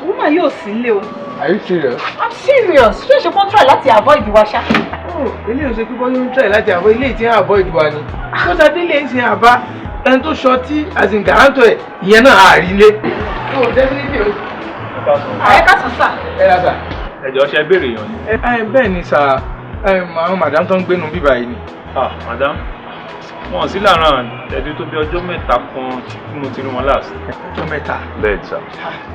Woman yóò sí nílé o. Are you serious? I'm serious. Ṣé o ṣe kó try láti avoid wa ṣá? Ilé ìṣe pípọ́ ló ń try láti avoid ilé tí ń avoid wa ni. Tó ṣadé lè ń sin àbá ẹni tó ṣọtí as in guarantor ẹ̀, ìyẹn náà àrílé. Oh, definitely o. Ẹ ká sùn sà. Ẹ ra sà. Ẹ jọ̀ọ́, ṣe béèrè yàn ni? Ẹ bẹ́ẹ̀ ni sà, àwọn madam tó ń gbénu bíbá yìí ni. Ah, madam, wọn sí lára ẹni tó bí ọjọ́ 3 kan tí mo ti rí wọn last. Ọjọ́ 3. Bẹ́ẹ̀ sà.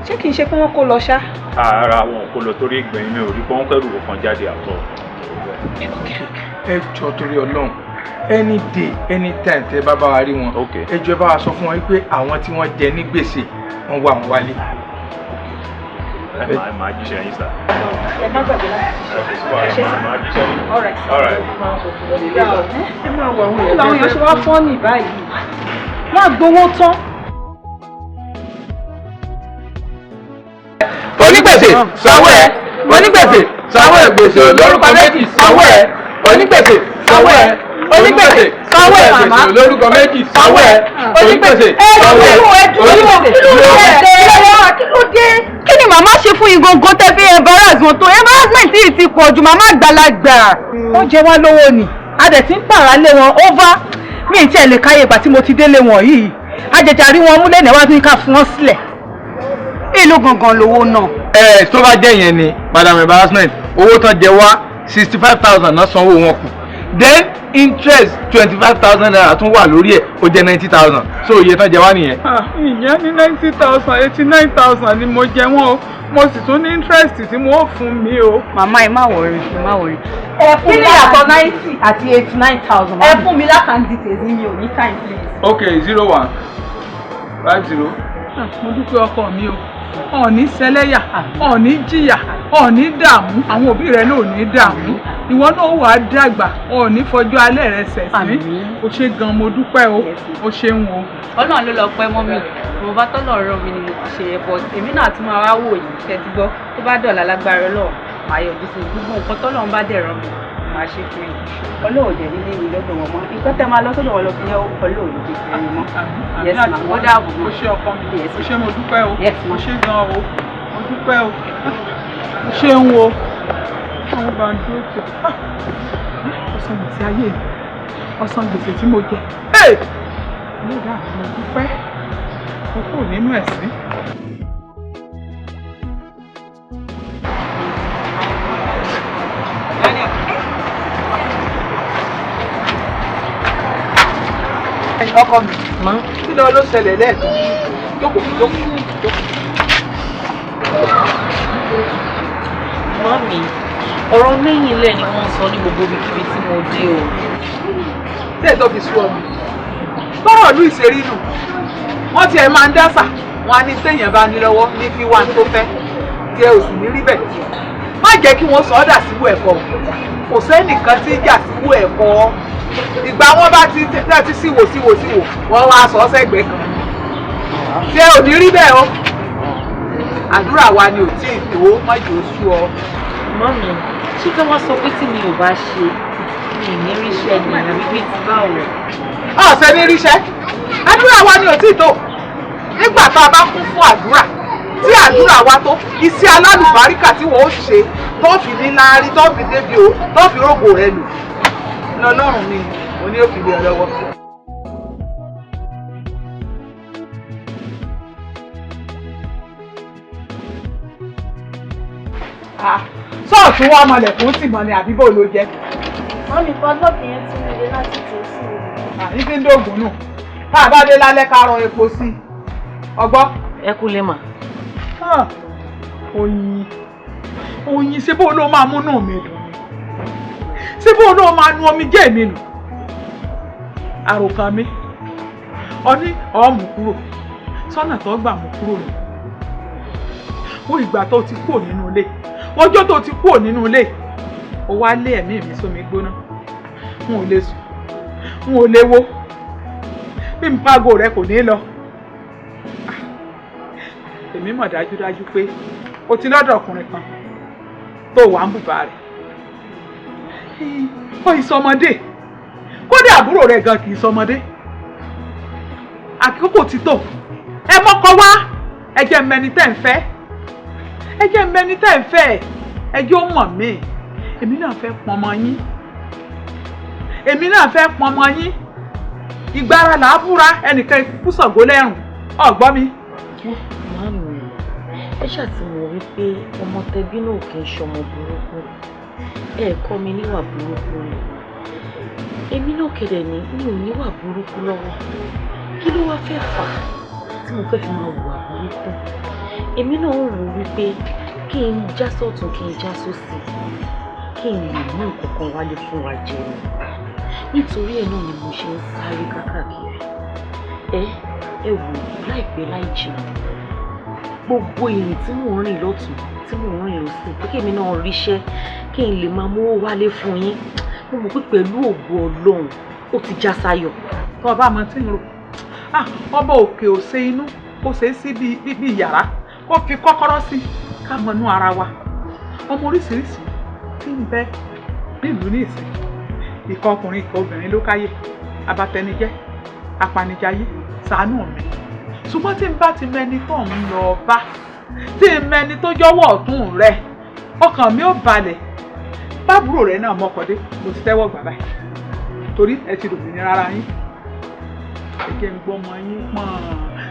Ṣé kìí ṣe pé wọ́n kó lọ ṣá? Ara wọn kò lọ torí ìgbẹ̀yìn mi ò rí pé wọ́n kẹ́rù kan jáde àtọ̀. Ẹ jọ̀ọ́, torí Ọlọ́run, any day, anytime tẹ bá bá wa rí wọn, ẹ jọ̀ọ́, ẹ bá wa sọ fún wọn wípé àwọn tí wọ́n jẹ ní gbèsè, wọ́n wá wọn wálé. Ẹ máa jíṣẹ́ yín sà. Ẹ má gbàgbé láti Ẹ ṣe sà. Máa jíṣẹ́ yín. All right. All right. Ẹ máa wọ àwọn Báwo làwọn èèyàn ṣe wá fọ́ ní báyìí? Wọ́n á gbowó tán. Onígbèsè, sanwó ẹ. Onígbèsè, sanwó ẹ. Gbèsè lórúkọ méjì, sanwó ẹ. Onígbèsè, sanwó ẹ. Onígbèsè, sanwó ẹ. Gbèsè lórúkọ méjì, sanwó ẹ. Onígbèsè, sanwó ẹ. Onígbèsè. Kí ló dé? Kí ni màmá ṣe fún yín gangan tẹ́ fi embarrass wọn tó? Embarrassment yìí ti pọ̀ jù, màmá àgbàlagbà. Wọ́n jẹ wá lówó ni, a dẹ̀ ti ń pààrà lé wọn over. Mi ì tiẹ̀ lè káyè ìgbà tí mo ti délé wọn yìí. Àjẹjà rí wọn múlẹ̀ náà wá ní ká fún wọn sílẹ̀. Èló gangan lówó náà? Ẹ tó bá jẹ́ yẹn ni, madam embarrassment, owó tán jẹ wá, 65,000 náà sanwó wọn kù, then interest ₦25,000 tún wà lórí ẹ̀, ó jẹ́ 90,000. So iye tán jẹ wá nìyẹn. Ìyẹn ní 90,000, 89,000 ni mo jẹ wọ́n o. Mo sì tún ní interest tí mo fún mi o. Màmá, ẹ má worry, ẹ má worry. Ẹ fún Kí mi ni ìyàtọ̀ 90 àti 89,000? Ẹ fún mi l'account details, mi ò ní time, please. Okay, 0150. Mo dúpẹ́, ọkọ mi o. Ọ̀ní sẹlẹ́yà, ọ̀ní jìyà, ọ̀ní dààmú, àwọn òbí rẹ náà ò ní dààmú, ìwọ náà wà á dàgbà, ọ̀ní fọjọ́ alẹ́ rẹ sẹ̀sìn. O ṣe gan, mo dúpẹ́ o, o ṣeun o. Ọlọ́run ló lọ pẹ́ mọ́ mi. Mo bá tọ́lọ̀ rán mi ni mo ti ṣe yẹn, but èmi náà tún máa wá wò yìí. Ṣe ti gbọ́? Tó bá dọ̀la, lágbára Ọlọ́run, màá yọjú sí gbogbo nǹkan tọ́lọ́run bá dẹ̀ rán mi, màá ṣe fún yín. Ọlọ́run dẹ̀ nílé mi lọ́dọ̀ wọn mọ́. Nǹkan tẹ́ máa lọ sọ́dọ̀ wọn lọ fi yẹ, Ọlọ́run ló fi fún mi mọ́. Yes ma, ó dàbọ̀. O ṣe, ọkọ mi, o ṣe, mo dúpẹ́ o. O ṣe gan o, mo dúpẹ́ o, o ṣeun o. Àwọn bá ń dúró tẹ ọ̀sán gbèsè ayé mi, ọ̀sán gbèsè tí mo jẹ. Ẹlẹ́dàá, mo dúpẹ́, mo kúrò nínú ẹ̀sín. Ọkọ mi, kí ló ló ṣẹlẹ̀ lẹ́ẹ̀kan? Jókòó, jókòó, jókòó. Mummy, ọ̀rọ̀ mẹ́yìn ilẹ̀ ni wọ́n ń sọ ní gbogbo ibikíbi tí mo dé o. Tí ètò fi sú ọmọ bọ́rọ̀ ìlú ìṣerí nù, wọ́n tiẹ̀ máa ń dásà wọn á ní téèyàn bá ní lọ́wọ́ ní fi wá tó fẹ́ tí ẹ ò sì ní rí bẹ́ẹ̀. Má jẹ́ kí wọ́n sọ ọ́ dà síwú ẹ̀kọ́. Kò sẹ́nìkan tí jà síwú ẹ̀kọ́. Ìgbà wọn bá ti tẹ́ ti síwò síwò síwò, wọ́n wá sọ ọ́ sẹ́gbẹ̀ẹ́ kan tí ẹ ò ní rí bẹ́ẹ̀ o. Àdúrà wa ni ò tí ì tó. Má jò sú ọ. Mummy, ṣé kí wọ́n sọ pé tí mi ò bá ṣe, mi ì ní ríṣẹ́ ni, àbí bíi ti báwo? Ọ̀sẹ̀ ní ríṣẹ́. Àdúrà wa ni ò tí ì tó. Nígbà tá a bá kún fún àdúrà, tí àdúrà wa tó, iṣẹ́ alálùbáríkà tí wọ́n ó ṣe tó fi ní láárí, tó fi débi o, tó fi rógò rẹ lò lọ́lọ́run mi mo ní òfin lé ọ lọ́wọ́. Sọ́ọ̀tún wa mọ̀lẹ̀kùn sì mọ̀ ni, àbí bò ló jẹ́? Mummy, padlock yẹn ti ń le láti tẹ̀ sí i. Àní tí ń dógùn nù. Tá a bá dé lálẹ́ ká rọ epo sí i. Ọgbọ́. Ẹ kú lé mà. Oyin oyin, ṣé bó ló máa múnú mi dùn ni? Ṣé bó ló máa nu omijé mi nù? Àròkàn mi ọní ọ̀ọ́mù kúrò sọ́nà tó gbà mú kúrò nù. Wo ìgbà tó ti kúrò nínú ilé, ọjọ́ tó ti kúrò nínú ilé, ó wá lé ẹ̀mí mi sómi gbóná. N ò lè sùn, n ò lè wo bí n pago rẹ kò ní lọ. Èmi mọ̀ dájúdájú pé o ti lọ́dọ̀ ọkùnrin kan tó wà ń bùbá rẹ̀. Ó ìsọmọdé, kódà àbúrò rẹ̀ gan kì í sọmọdé. Àkókò ti tó, ẹ mọ́kọ wá, ẹ jẹ́ mẹni tẹ́ ń fẹ́, ẹ jẹ́ mẹni tẹ́ ń fẹ́, ẹ jẹ́ ó mọ̀ mí. Èmi náà fẹ́ pọnmọ yín, èmi náà fẹ́ pọnmọ yín. Ìgbára là á búra, ẹnìkan ikú Ṣàngó lẹ́rùn, ọ̀gbọ́n mi. Màmí, ẹ ṣàtìmọ̀ wípé ọmọ tẹbí náà kì í ṣọmọ burúkú. Ẹ kọ́ mi níwà burúkú ni. Èmi náà kẹ̀dẹ̀ ní mi ò níwà burúkú lọ́wọ́. Kí ló wá fẹ́ fà á tí mo fẹ́ fi máa hùwà burúkú? Èmi náà ń rò wípé kí n já sọ́tún, kí n já sósì, kí n lè mú nǹkan kan wálé fún wa jẹ ni. Nítorí ẹ̀ náà ni mo ṣe ń sáré kákàkiri. Ẹ wò, láìpẹ́ láì jìnnà, gbogbo ìrìn tí mò ń rìn lọ́tún, tí mò ń rìn lọ́sì, pé kí èmi náà ríṣẹ́, kí n lè máa mówó wálé fún yín. Mo mọ̀ pé pẹ̀lú ògo Ọlọ́run, ó ti já sáyọ̀. Tó o bá mọ tí ń rò, ọba òkè ò ṣe inú kó ṣe é sí bí yàrá, kó fi kọ́kọ́rọ́ sí ká mọ inú ara wa. Ọmọ oríṣiríṣi tí ń bẹ nílùú ní ìsìn, ìkọ ọkùnrin, ìkọ obìnrin ló káyè, abatẹnijẹ́, apanijayé, ṣàánú mi. Ṣùgbọ́n tí n bá ti mẹni tó ń lọ bá, tí n mẹni tó jọ̀wọ́ ọ̀tún rẹ, ọkàn mi ò balẹ̀. Bábúrò rẹ náà mọkọdé, mo ti tẹ́wọ́ gbà báyìí, torí ẹ ti dòmìnira ara yín. Ẹ jẹ́ ń gbọ́mọ yín pọ̀n,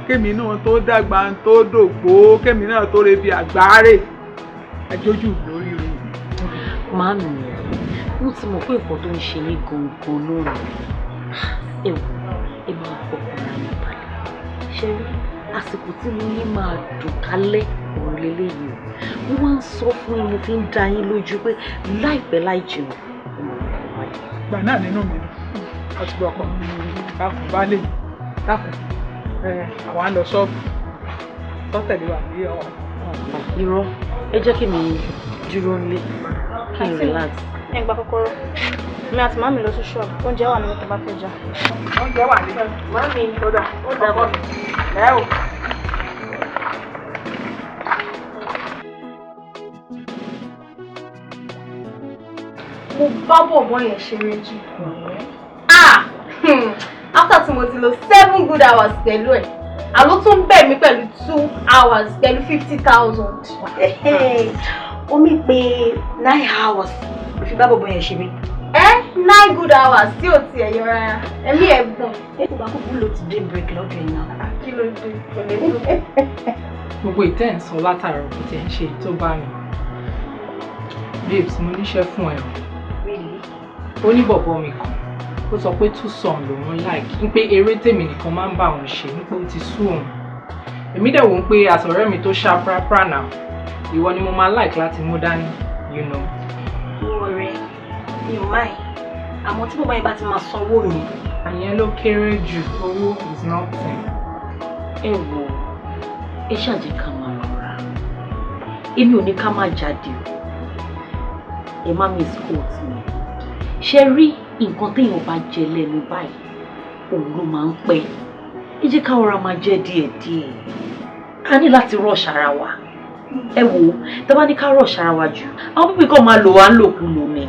kémi náà tó dàgbà tó dògbó, kémi náà tó rebi àgbáre, ẹ jójú lórí rẹ. Màámi, mo ti mọ̀ pé nǹkan tó ń ṣe yín gangan náà ni. Ẹ wò, ẹ máa fọkàn ara yín balẹ̀. Ṣé rí àsìkò tí mo ní máa dùn kálẹ̀ òun leléyìí o. Mo máa ń sọ fún yín, mo fi ń dá yín lójú pé láìpẹ́ láì jìnnà, ó máa kọ́ wáyé. Ìgbà náà nínú mi dùn, ọtí bọ̀ ọkọ dákun bá lè dákun. Àwa ń lọ ṣọ́ọ̀bù, sọ́tẹ̀lé wa ní ọ̀. Irọ́, ẹ jẹ́ kí mi dúró nílé, kí n relax. Ẹ gba kọ́kọ́rọ́. Èmi àti màmí lọ sí ṣọ́ọ̀bù. Oúnjẹ wà nínú tó bá fẹ́ jẹ. Oúnjẹ wà níbẹ̀. Màmí, ó dà, ó dàbọ̀. Ẹ o. Mo bá bọ̀bọ̀ yẹn ṣeré jù. Ah! After tí mo ti lò 7 good hours pẹ̀lú ẹ̀, àló tún bẹ̀ mí pẹ̀lú 2 hours pẹ̀lú 50,000. Omi pé 9 hours ló fi bá bọ̀bọ̀ yẹn ṣeré. 9 good hours tí ò tiẹ̀ yọ rárá, ẹ̀mí ẹ̀ gbọ̀n. Ẹ kò bá kúkú ló ti dé break lọ́dọ̀ ẹ̀ náà. Kí ló dé? Kò lè tó. Gbogbo ìtẹ́ ń sọ látàrọ̀ kò tẹ̀ ń ṣe tó bá mi. Babes, mo níṣẹ́ fún ẹ o. Really? Ó ní bọ̀bọ̀ mi kan, ó sọ pé twosome lòun like, ń pé eré tèmi nìkan máa ń bá òun ṣe, ń pé ó ti sú òun. Èmi dẹ̀ wò ó pé àtọ̀rẹ́ mi tó ṣá prápra náà, ìwọ ni mo máa like láti mú dání, you know. Ọ̀rẹ́ mi ò máì, àmọ́ tí bàbá yẹn bá ti máa sanwó mi. Àyẹn ló kéré jù, owó is nothing. Ẹ wò, ẹ ṣàjẹ́ ká máa rọra. Èmi ò ní ká má jáde o. Ẹ má misquote mi. Ṣé rí nǹkan téèyàn bá jẹ lẹ́nu báyìí, òun ló máa ń pẹ́. Ẹ jẹ́ ká rọra máa jẹ díẹ̀díẹ̀. A ní láti rush ara wa. Ẹ wò ó, tá bá ní ká rush ara wa jù, àwọn pípín kan máa lò wá nílòkulò ni.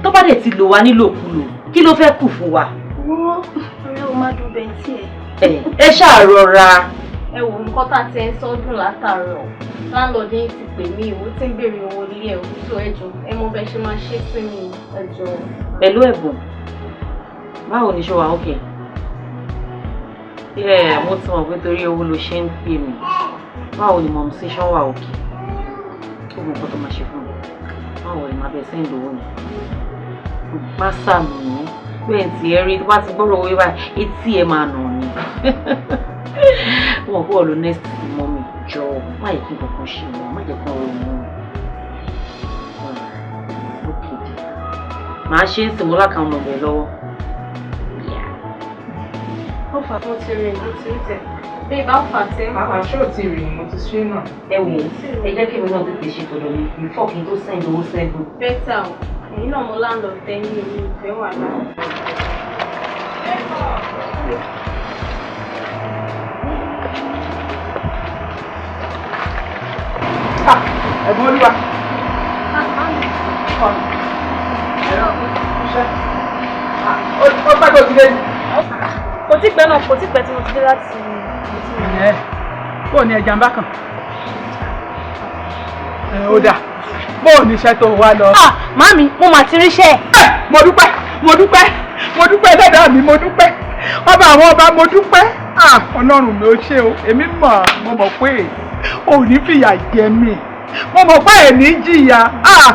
Tó bá dẹ̀ ti lò wá nílòkulò, kí ló fẹ́ kù fún wa? Wọ́n ọ̀rẹ́ o máa dùn bẹ́ẹ̀ tí ẹ. Ẹ ṣáà rọra. Ẹ wò, nǹkan tá a ti ń sọ́dún látàárọ̀, láńlọ́ọ̀dù yín ti pè mí, ìwọ tí ń béèrè owó ilé ẹ̀ tó. Ẹ jọ̀ọ́, ẹ mọ bẹ́ẹ̀ ṣe máa ṣe sí mi, ẹ jọ̀ọ́. Pẹ̀lú ẹ̀bùn, báwo ni? Ṣé wà okay? Yeah, mo ti mọ̀ pé torí owó ló ṣe ń pè mí. Báwo ni mọ̀ sí ṣán wà okay? Ó mọ nǹkan tó máa ṣe fún mi. Báwo ni màá bẹ send owó mi? Má sàmì bẹ́ẹ̀ tí ẹ rí wá ti gbọ́rọ̀ owó báyìí, etí ẹ máa nà ni. Wọn kó ọ̀lọ́ next to mọ́mì jọ, má yẹ kí nǹkan kan ṣe wọn, má jẹ́ kó rọ wọn. Okay dear. Màá ṣe é sìn mo lákàá ọmọ ọbẹ̀ lọ́wọ́. Ó fà mo ti rìn, mo ti rí tẹ̀. Babe, how far tẹ́? Àṣọ ò tí ì rìn, mo ti ṣe náà. Ẹ wò ó, ẹ jẹ́ kí èmi náà tètè ṣe tọ̀dọ̀ mi before kí n tó send owó sẹ́gun. Better o. Ẹ̀yin náà mo landlord tẹ́yìn omi ìfẹ́ wà náà. Ẹ̀bùn olúwa. Ó pẹ́ tó ti dé. Kò tí pẹ́ náà, kò tí pẹ́ tí mo ti dé láti Ẹ̀ bó o ní ẹja ń bá kàn? Ó dà, bó o ní iṣẹ́ tó wá lọ. Ah, màmí, mo mà ti ríṣẹ́. Mo dúpẹ́, mo dúpẹ́, mo dúpẹ́ ẹlẹ́dàá mi, mo dúpẹ́. Ọba àwọn ọba, mo dúpẹ́. Ọlọ́run mi ò ṣe o, èmi mọ̀, mo mọ̀ pé ò ní fìyà jẹ mí. Mo mọ̀ pé ẹ̀ ní jìyà.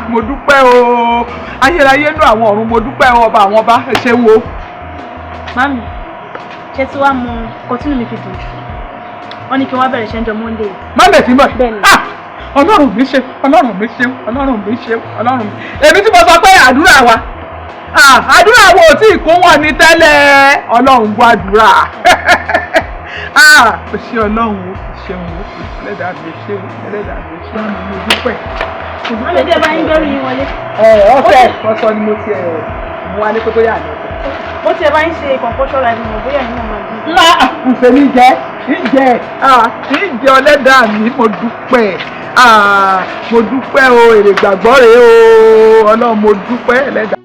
Mo dúpẹ́ o. Ayérayé nú àwọn ọ̀run, mo dúpẹ́ o, ọba àwọn ọba, ẹ ṣeun o. Màmí, ṣé tí wàá mọ nǹkan tí inú mi fi dùn jù? Wọ́n ní kí wọ́n bẹ̀rẹ̀ iṣẹ́ ńjọ́ Monday. Monday tí ń bọ̀. Bẹ́ẹ̀ni. Ọlọ́run mi ṣe, Ọlọ́run mi ṣe, Ọlọ́run mi ṣe, Ọlọ́run mi. Èmi tí mo sọ pé àdúrà wa, àdúrà wo ò tí ì kó wọn ní tẹ́lẹ̀. Ọlọ́run gbọ́ àdúrà. O ṣé Ọlọ́run o, ṣeun o, ẹlẹ́dàá mi ṣe o, ẹlẹ́dàá mi ṣe o, mo dúpẹ́. Màmí, jẹ́ bá yín gbẹ́rù yín wọlé. Ẹ ọ̀sẹ̀ ọ̀sọ̀ ni mo ti ẹ̀ mú wa ní kótó yà ní ọkọ̀. Mo ti ẹ̀ bá yín ṣe kọ̀ǹpọ́ṣọ́ láti mọ̀ bóyá ẹ̀yin náà máa dùn. Ńlá ǹṣe ní jẹ́, ń jẹ́, ń jẹ́ ọlẹ́dàá mi, mo dúpẹ́. Mo dúpẹ́ o, èrè gbàgbọ́ rèé o, Ọlọ́run mo dúpẹ́ ẹlẹ́dàá.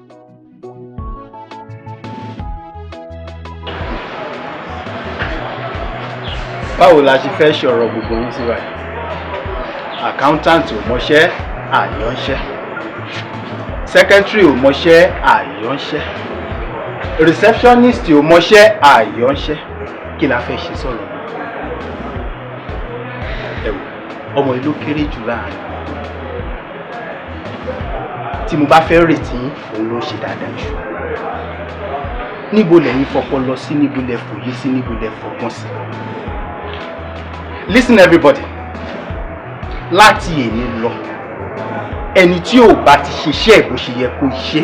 Báwo la ṣe fẹ́ ṣe ọ̀rọ̀ gbogbo yín sí báyìí? Accountant ò mọṣẹ́, àyànṣẹ́. Secretary ò mọṣẹ́, àyànṣẹ́. Receptionist ò mọṣẹ́, àyànṣẹ́. Kí la fẹ́ ṣe sọ̀rọ̀? Ẹ wò, ọmọ yìí ló kéré jù láàrin. Tí mo bá fẹ́ retí yín, òun ló ṣe dáadáa jù. Níbo lẹ̀yin fọpọlọ sí, níbo lẹ fòye sí, níbo lẹ fọgbọ́n sí? Listen everybody, láti èní lọ, ẹni tí ò bá ti ṣiṣẹ́ bó ṣe yẹ kó ṣe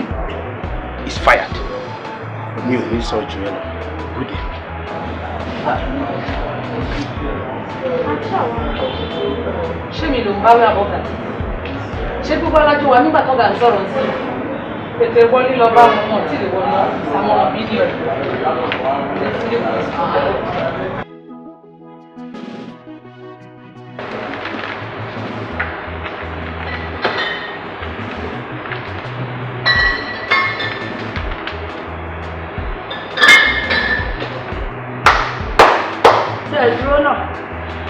is fired. Mi ò ní sọ jù ẹ lọ. Good day. Ṣé mi ló ń bá wí àbọ̀gà? Ṣé gbogbo alájọ wa nígbà tó ga ń sọ̀rọ̀ sí i? Tètè wọlé lọ bá wọn, wọn tí lè wọnú ọ́fíìsì àwọn mílíọ̀nù. Tí ẹ dúró náà,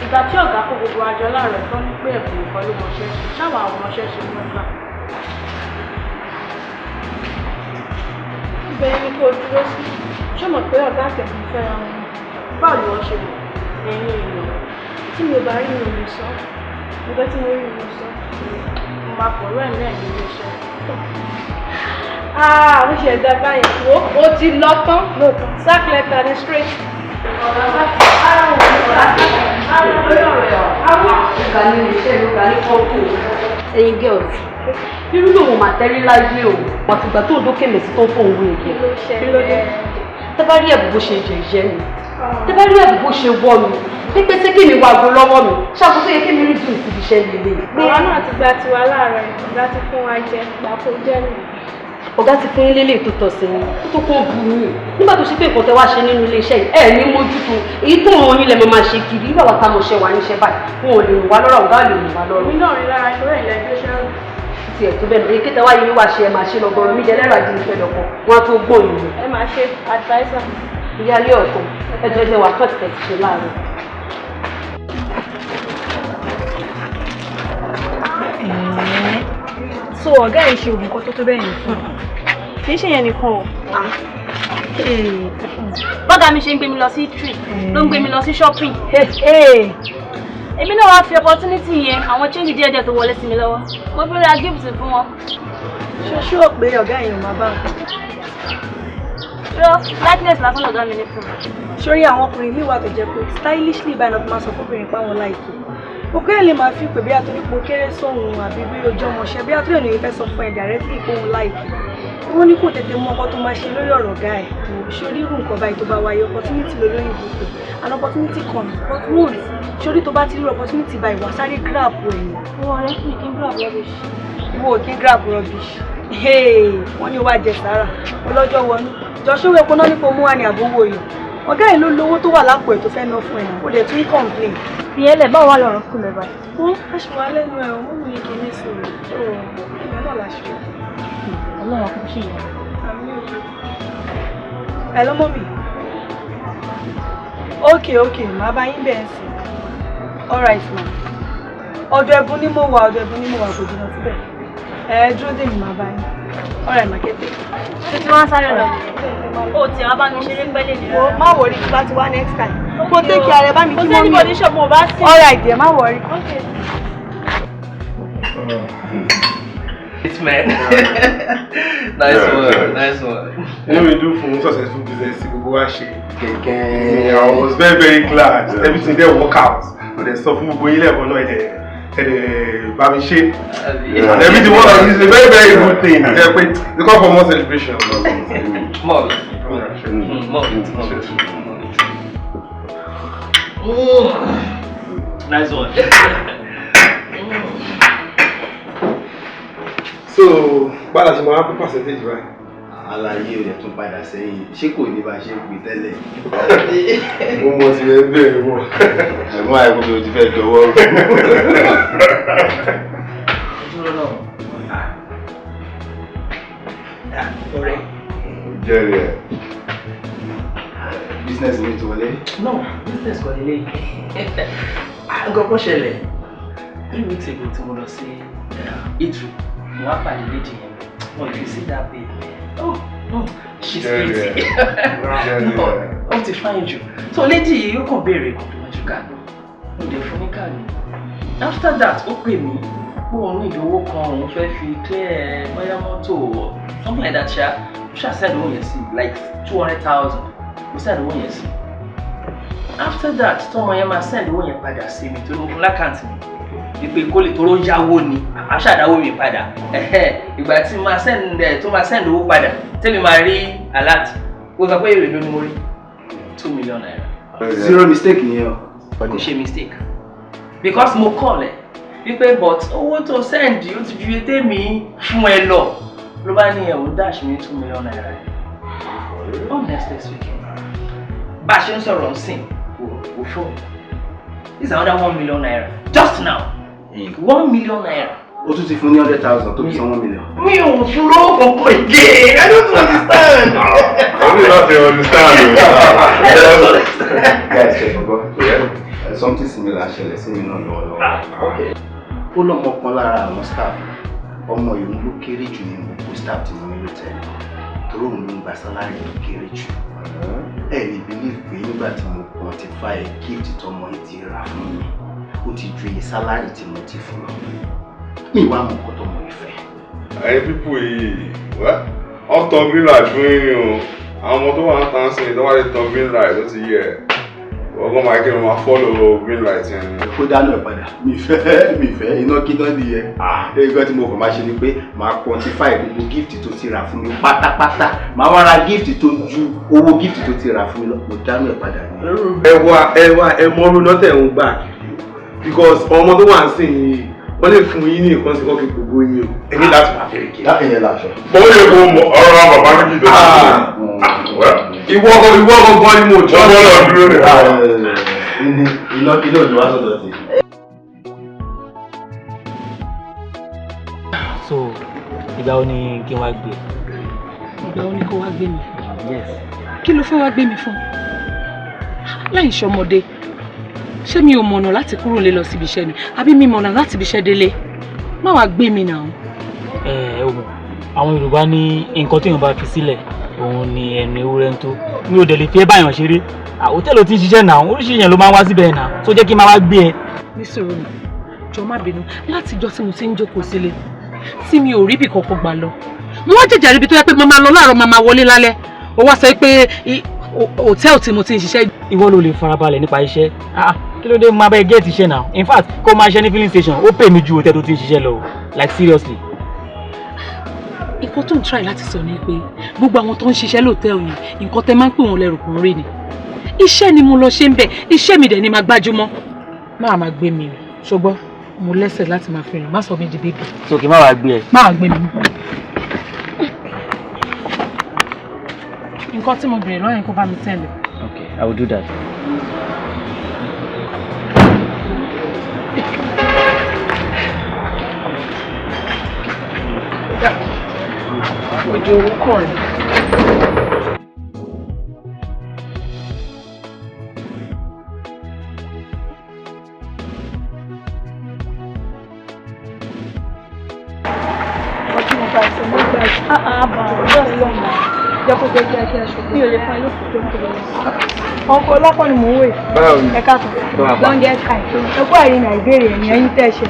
ìgbà tí ọ̀gá kó gbogbo àjọ láàárọ̀ tó ní pé ẹ̀bùn nìkan ló mọṣẹ́ ṣe, ṣáwa àwọn mọṣẹ́ ṣe mọ́ gbà. Ibẹ̀ ni kò dúró sí. Ṣé o mọ̀ pé ọ̀gá àtẹ̀kùn fẹ́ra wọn? Báwo ni wọ́n ṣe mọ̀? Ẹ̀yin èèyàn, tí mi ò bá rí mi ò lè sọ. Nǹkan tí mo rí mi ò sọ. Mo máa pọ̀rọ̀ ẹ̀ náà ní ilé-iṣẹ́. Ah, ó ṣe ẹ̀dá báyìí. Wo, ó ti lọ tán. Lóòótọ́. Sack letter ní straight. Ẹ̀yin girls, irú lòun mà tẹ́rí láyé o, àtìgbà tó dókè mèsì tó ń fóun wé ẹ̀jẹ̀. Kí ló dé? Tẹ́ bá rí ẹ̀bùn bó ṣe jẹ̀jẹ̀ mi, tẹ́ bá rí ẹ̀bùn bó ṣe wọ́ mi, pípé tí kí mi wá aago lọ́wọ́ mi, ṣàkóso yẹ kí mi rí dùn síbi iṣẹ́ lélẹ̀. Àwa náà ti gba tiwa láàárọ̀ yìí, ọ̀gá ti fún wa jẹ, gbà kó jẹ́ nù. Ọ̀gá ti fún yín lélẹ̀ tó tọ́ sí yín, ó tó kó bu yín. Nígbà tó ṣe pé nǹkan tẹ́ wá ṣe nínú iléeṣẹ́ yìí, ẹ̀ ní mójútó, èyí tó ràn yín lẹ máa máa ṣe kiri, nígbà wà tá a mọ̀ ṣe wà níṣẹ́ báyìí, wọn ò lè rìn wá lọ́rọ̀, ọ̀gá ò lè rìn wá lọ́rọ̀. Èmi náà rí lára ìṣòro ìlẹ́gbẹ́ ṣẹ́rù. Tiẹ̀ tó bẹ́ẹ̀ lọ, èyí kéte wáyé wá ṣe ẹ máa ṣe lọ́gọ́rùn-ún mi jẹ́ lẹ́rọ ajínigbé lọ́kọ̀, wọ́n á tó gbóyìn lọ. Ẹ máa ṣe adviser. Ìyáálé ọ̀kan, ẹjọ́ jẹ́ wà kọ́ọ̀tì tẹ̀ ti ṣe láàárọ̀. So ọ̀gá ẹ̀ ṣe oògùn kan tó tó bẹ́ẹ̀ yẹn fún un. Kì í ṣe yẹn nìkan o. Bọ́gà mi ṣe ń gbé mi lọ sí trip, ló ń gbé mi lọ sí shopping. Èmi náà wá fi opportunity yẹn, àwọn change díẹ̀ díẹ̀ tó wọlé sí mi lọ́wọ́. Mo fi ra gift fún wọn. Ṣoṣo ò pé ọ̀gá èèyàn máa bá nǹkan. Rọ likeness lásán lọ̀gá mi ní fún mi. Sórí àwọn ọkùnrin míì wà tó jẹ́ pé stylishly báyìí náà fi máa sọ fóbìnrin pé àwọn like. Òkè lè máa fi pè bí àtúndípò kéré sóhun àbí bí ojú ọmọọṣẹ́ bí àtúndì ènìyàn fẹ́ sọ fún ẹ directly pé òun like. Wọ́n ní kò tètè mọ ọkọ tó máa ṣe lórí ọ̀rọ̀ ọ̀gá ẹ̀. Sórí irú nǹkan báyìí tó bá wáyé, opportunity lolóyìnbó pé an opportunity comes but once. Sórí tó bá ti rí opportunity báyìí, wà sáré grab ẹ̀ ni. Wọ́n ọ̀rẹ́ mi kí n grab rubbish. Ìwọ ò kí ń grab rubbish. Wọ́n ní ó wá jẹ sàárà ọlọ́jọ́ wọnú jọ̀ṣọ́wó epo náà nípo mú wa ní àbówó yìí. Ọ̀gá ẹ̀ ló lówó tó wà lápò ẹ̀ tó fẹ́ ná fún ẹ̀ náà, ó dẹ̀ tún complain. Ìyẹn lẹ̀, báwo wà lọ́rọ̀ fún mi báyìí? Wọ́n aṣọ wa lẹ́nu ẹ̀ ọ́ mú mi kì í ní sùúrù tó ìyẹn náà láṣọ. Ọlọ́run kò ṣe yẹn. Hello, mummy. Okay, màá bá yín bẹ́ẹ̀ sí. All right, ma. Ọ̀dọ̀ ẹ̀bùn ni mo wà, ọ̀dọ̀ ẹ̀bùn ni mo wà, kò jìnnà síbẹ̀. Ẹ dúró dè mí, màá bá yín. All right, ma, kété. Títí wọ́n sáré lọ. O tí wàá bá mi ṣeré pẹ́lẹ́ ní Wo, má worry, tí bá ti wá next time. Kó take care rẹ, bá mi Kò kí sí mummy. anybody ṣọ̀pọ̀ mo bá sí. All right, dear, má worry. Okay. It's man. Nice Yeah, one, yeah. nice one. Inú mi dùn fún successful business tí gbogbo wa ṣe. Gẹ́gẹ́. I was very very glad everything dey work out. Mo dẹ̀ sọ fún gbogbo yín lẹ́ẹ̀kan náà, ẹ̀dẹ̀ bá mi ṣe. And everything work out is a very very good thing. Jẹ́ pé the call for more celebration. More of it. More of it, more of it, more of it. Nice one. So báwo la ṣe máa pín percentage báyìí? Àlàyé rẹ̀ tún padà sẹ́yìn, ṣé kò ní bá ṣe ń pè tẹ́lẹ̀? Mo mọ ti rẹ̀ bẹ́ẹ̀ wọ̀. Ẹ̀gbọ́n àìkú mi ò ti fẹ́ dọwọ́ rú. Dúró náà. Ọ̀rẹ́. Jẹ́rìí ẹ̀. Business mi ti wọlé. No, business kọ́ lélẹ́yìí. Nǹkan kan ṣẹlẹ̀. 3 weeks ago tí mo lọ sí Italy, mo wá pàdé lady yẹn. Oh, if you see that babe, oh, no, she's pretty. No, ó ti fine jù. So lady yìí ó kàn béèrè complimentary card. Mo dẹ̀ fún ní card mi. After that, ó pè mí pé òun ní ìdówó kan òun fẹ́ fi clear bóyá mọ́tò or something like that ṣá. Mo ṣáà send owó yẹn sí, like 200,000. Mo send owó yẹn sí. After that, tọmọ yẹn máa send owó yẹn padà sí mi torí mo fún l'account mi wípé kó lè toró yáwó ni àṣàdáwó mi padà. Ìgbà tí máa send ẹ tó máa send owó padà, tẹ́mi máa rí alert, ó sọ pé èrè ló ní mo rí ₦2 million. Zero mistake nìyẹn o. Kò ṣe mistake because mo call ẹ wípé but owó tó send ó ti ju ètè mi fún ẹ lọ, ló bá ní ẹ ò dash mi ₦2 million. Honestly speaking, bá a ṣe ń sọ̀rọ̀ ń sìn kò fún mi, this is another ₦1 million just now, ₦1 million. Ó tún ti fún ní 100,000 tó fi san 1 million. Mi ò fún lówó kankan again. I don't understand. I really don't understand. I don't understand. Guys, ṣe gbọ́. Something similar ṣẹlẹ̀ sí mi náà lọ́wọ́lọ́wọ́. Ó lọ́mọ kan lára àwọn staff. Ọmọ yòó ló kéré jù ní gbogbo staff tí mo ní lótẹ́ẹ̀lì. Torí òun ló ń gba salary tó kéré jù. Ẹ lè believe pé nígbà tí mo quantify gift tọmọ yìí ti rà fún mi, ó ti ju iye salary tí mo ti fún lọ. Mi wá mọ nǹkan tọmọ yìí fẹ́. Ẹ̀yin people yìí, wọ́n tan green light fún yín ni o. Àwọn ọmọ tó wà ń tàn sí ni tó wá lè tan green light, ó ti yẹ. Ọgbọ́n máa kí wọn máa follow green light yẹn ni. Kó dáná ẹ̀ padà, mi fẹ́, mi fẹ́ iná kíná nìyẹn. Nǹkan tí mo kàn máa ṣe ni pé màá quantify gbogbo gift tó ti rà fún mi pátápátá, màá wá ra gift tó ju owó gift tó ti rà fún mi lọ. Mo dáná ẹ̀ padà ní. Ẹ wá, ẹ wá, ẹ mọ ọdún lọ́tẹ̀ ń gbà kiri o, because ọmọ tó wà ń sìn yìí, wọ́n lè fún yín ní nǹkan tí wọ́n fi gbogbo yín o. Ẹ ní láti wà fẹ́rẹ̀ kí. Láti yẹn láṣọ. Mo lè kó ọ̀rọ̀ àwọn bàbá méjì tó ti ìwọ ìwọ gangan ni mo jọ. Wọ́n gbọ́dọ̀ dúró rẹ̀. Iná iná òjò wá sọ̀dọ̀ tí. So ìgbà wo ni kí n wá gbé? Ìgbà wo ni kó wá gbé mi? Yes. Kí ló fẹ́ wá gbé mi fún? Láì ṣọmọdé, ṣé mi ò mọ̀nà láti kúrò lé lọ síbi iṣẹ́ ni? Àbí mi mọ̀nà láti ibi iṣẹ́ délé? Má wàá gbé mi náà. Ẹ ẹ o mọ̀, àwọn Yorùbá ní nǹkan tí èèyàn bá fi sílẹ̀ òun ni ẹnu ewúrẹ́ ń tó. Mi ò dẹ̀ lè fi ẹ́ báyàn ṣeré. Hòtẹ́ẹ̀lì ò ti ń ṣiṣẹ́ náà, oríṣiríṣi èèyàn ló máa ń wá síbẹ̀ náà, tó jẹ́ kí n máa wá gbé ẹ. Ní sùúrù mi, jọ, má bínú. Látijọ́ tí mo ti ń jókòó sílé, Tí mi ò rí ibì kankan gbà lọ. Mo wá jẹ̀jẹ̀ ríbi tó yẹ pé mo máa lọ láàárọ̀, máa máa wọlé lálẹ́. Ó wá sọ pé hòtẹ́ẹ̀lì tí mo ti ń ṣiṣẹ́. Ìwọ ló lè farabalẹ̀ nípa iṣẹ́. Ah, kí ló dé? Máa bẹ get iṣẹ́ now. In fact, kó máa ṣe ní filling station, ó pè mí ju hòtẹ́ẹ̀lì tó ti ń ṣiṣẹ́ lọ o. Like, seriously. Nǹkan tó ń try láti sọ ni pé gbogbo àwọn tó ń ṣiṣẹ́ lóòtẹ́ẹ̀lì yìí, nǹkan tẹ́ máa ń pè wọ́n lẹ́rù kún rí ni. Iṣẹ́ ni mo lọ ṣe ń bẹ̀, iṣẹ́ mi dẹ̀ ni máa gbájúmọ́. Máa máa gbé mi o, ṣùgbọ́n mo lẹ́sẹ̀ láti máa fi rìn, má sọ mí di baby. So kì í má wàá gbé ẹ. Má wàá gbé mi. Nǹkan tí mo béèrè lọ́yìn, kó bá mi tẹ̀lé. Okay, I will do that. Ojú owó kọ̀ rẹ̀. Ọtí mo bá ṣe mo gbà ọjọ́ ìlọ́mọ jẹ́ kó jẹ́ kíákíá, ṣùgbọ́n mi ò lè fún ẹ lókùn tó ń tó lọ. Ọkọ̀ ọlọ́pọ̀ ni mò ń wè. Ẹ káàtó, longest time. Ẹ kú àyè náà, ìbéèrè ẹ̀yìn ẹ̀yìn tẹ̀ ṣe.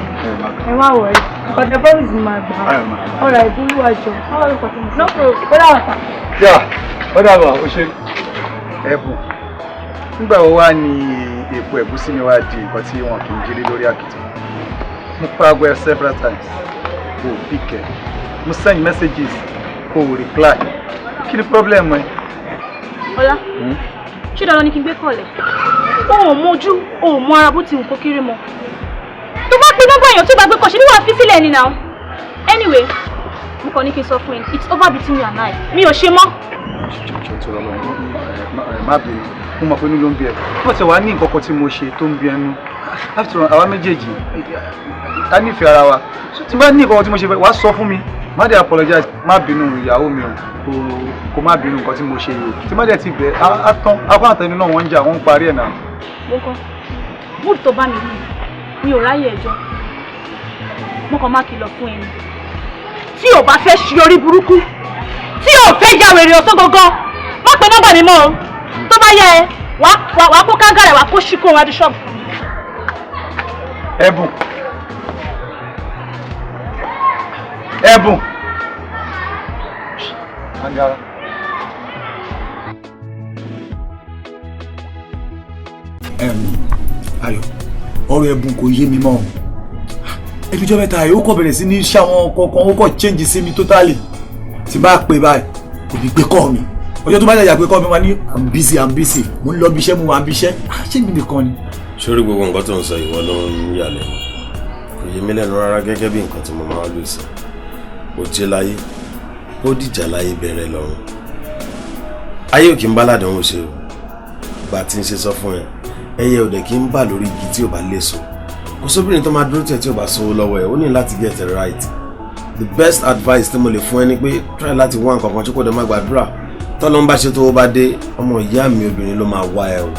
Ẹ má wọrí. Ọ̀tẹ̀ promise ni màá gbà á. Ọ̀rọ̀ ìbúlúwàjọ. No problem. Ó dà wà sá. Yà, ó dàbọ̀, ó ṣe. Ẹ̀bùn, nígbà wo wá ní èpo ẹ̀gúsí mi wá di nǹkan tí wọn kì í jírí lórí àkìtàn? Mo pa aago ẹ several times, kò pick ẹ. Mo send messages, kò reply. Kí ni problem ẹ? Ọlá, ṣé dandan ni kí n gbé kọ̀lẹ̀? O ò mójú, o ò mọ ara bó ti wù kó kéré mọ́. Tó bá pe nọ́mbà èèyàn tó bá gbé kọ̀, ṣe bí wàá fi sílẹ̀ ni now. Anyway, mo kàn ní kí n sọ fún ẹ, it's over between you and I. Mi ò ṣe mọ́. Jọ̀ọ́, tó lọ́lọ́, má bínú. Mo mọ̀ pé inú ló ń bí ẹ. Wọ́n ti wá ní nǹkan kan tí mo ṣe tó ń bí ẹnu. After all, àwa méjèèjì a nífẹ̀ẹ́ ara wa. Tí bá ní nǹkan kan tí mo ṣe fẹ́, wàá sọ fún mi. Má dé apologize, má bínú ìyàwó mi o, kò má bínú nǹkan tí mo ṣe yìí o. Tí má dẹ̀ ti bẹ̀ á tán, akọ́ àtẹnu náà wọ́n ń jà, wọ́n ń parí ẹ̀ náà. Mo kọ́ mood tó bá mi yìí, mi ò ráyè ẹjọ́. Mo kàn máa kìlọ̀ fún ẹni tí ò bá fẹ́ ṣe orí burúkú, tí ò fẹ́ ya wèrè ọ̀sán gangan, má pe nọ́mbà mi mọ́ o. Tó bá yẹ ẹ, wàá kó kángàrẹ̀, wàá kó ṣíkó wájú ṣọ́ọ̀bù. Ẹ̀bùn, Ẹ̀bùn, angara. Ayọ̀, ọ̀rọ̀ Ẹ̀bùn kò yé mi mọ́ o. Ẹbíjọ́ mẹ́ta yìí, ó kọ̀ bẹ̀rẹ̀ sí ní ṣàwọn kankan, ó kọ̀ change sí mi totally. Tí bá pè báyìí, kò ní gbé call mi. Ọjọ́ tó bá jàjà gbé call mi, wá ní "I'm busy, I'm busy, mo ń lọ bí iṣẹ́, mo wà bí iṣẹ́." Ṣé mi nìkan ni? Sórí gbogbo nǹkan tó ń sọ, ìwọ ló ń yà lẹ́nu. Kò yé mi lẹ́nu rárá. Gẹ́gẹ́ bí nǹkan tí mo máa ń lò sí, ó jẹ́ láyé, ó dìjà láyé, bẹ̀rẹ̀ lọ́rùn. Ayé ò kí ń bá ládánwò ṣe o. Gbà tí ń ṣe sọ fún ẹ, ẹyẹ ò dẹ̀ kí ń bà lórí igi tí ò bá léso. Kò sóbìnrin tó máa dúró tẹ̀ tí ò bá sówó lọ́wọ́ ẹ̀. Ó ní láti get it right. The best advice tí mo lè fún ẹ ni pé try láti wá nǹkan kan tí kò dé má gbàdúrà. Tọ́lọ́ ń bá ṣe tó bá dé, ọmọ ìyá mi, obìnrin ló máa wá ẹ o.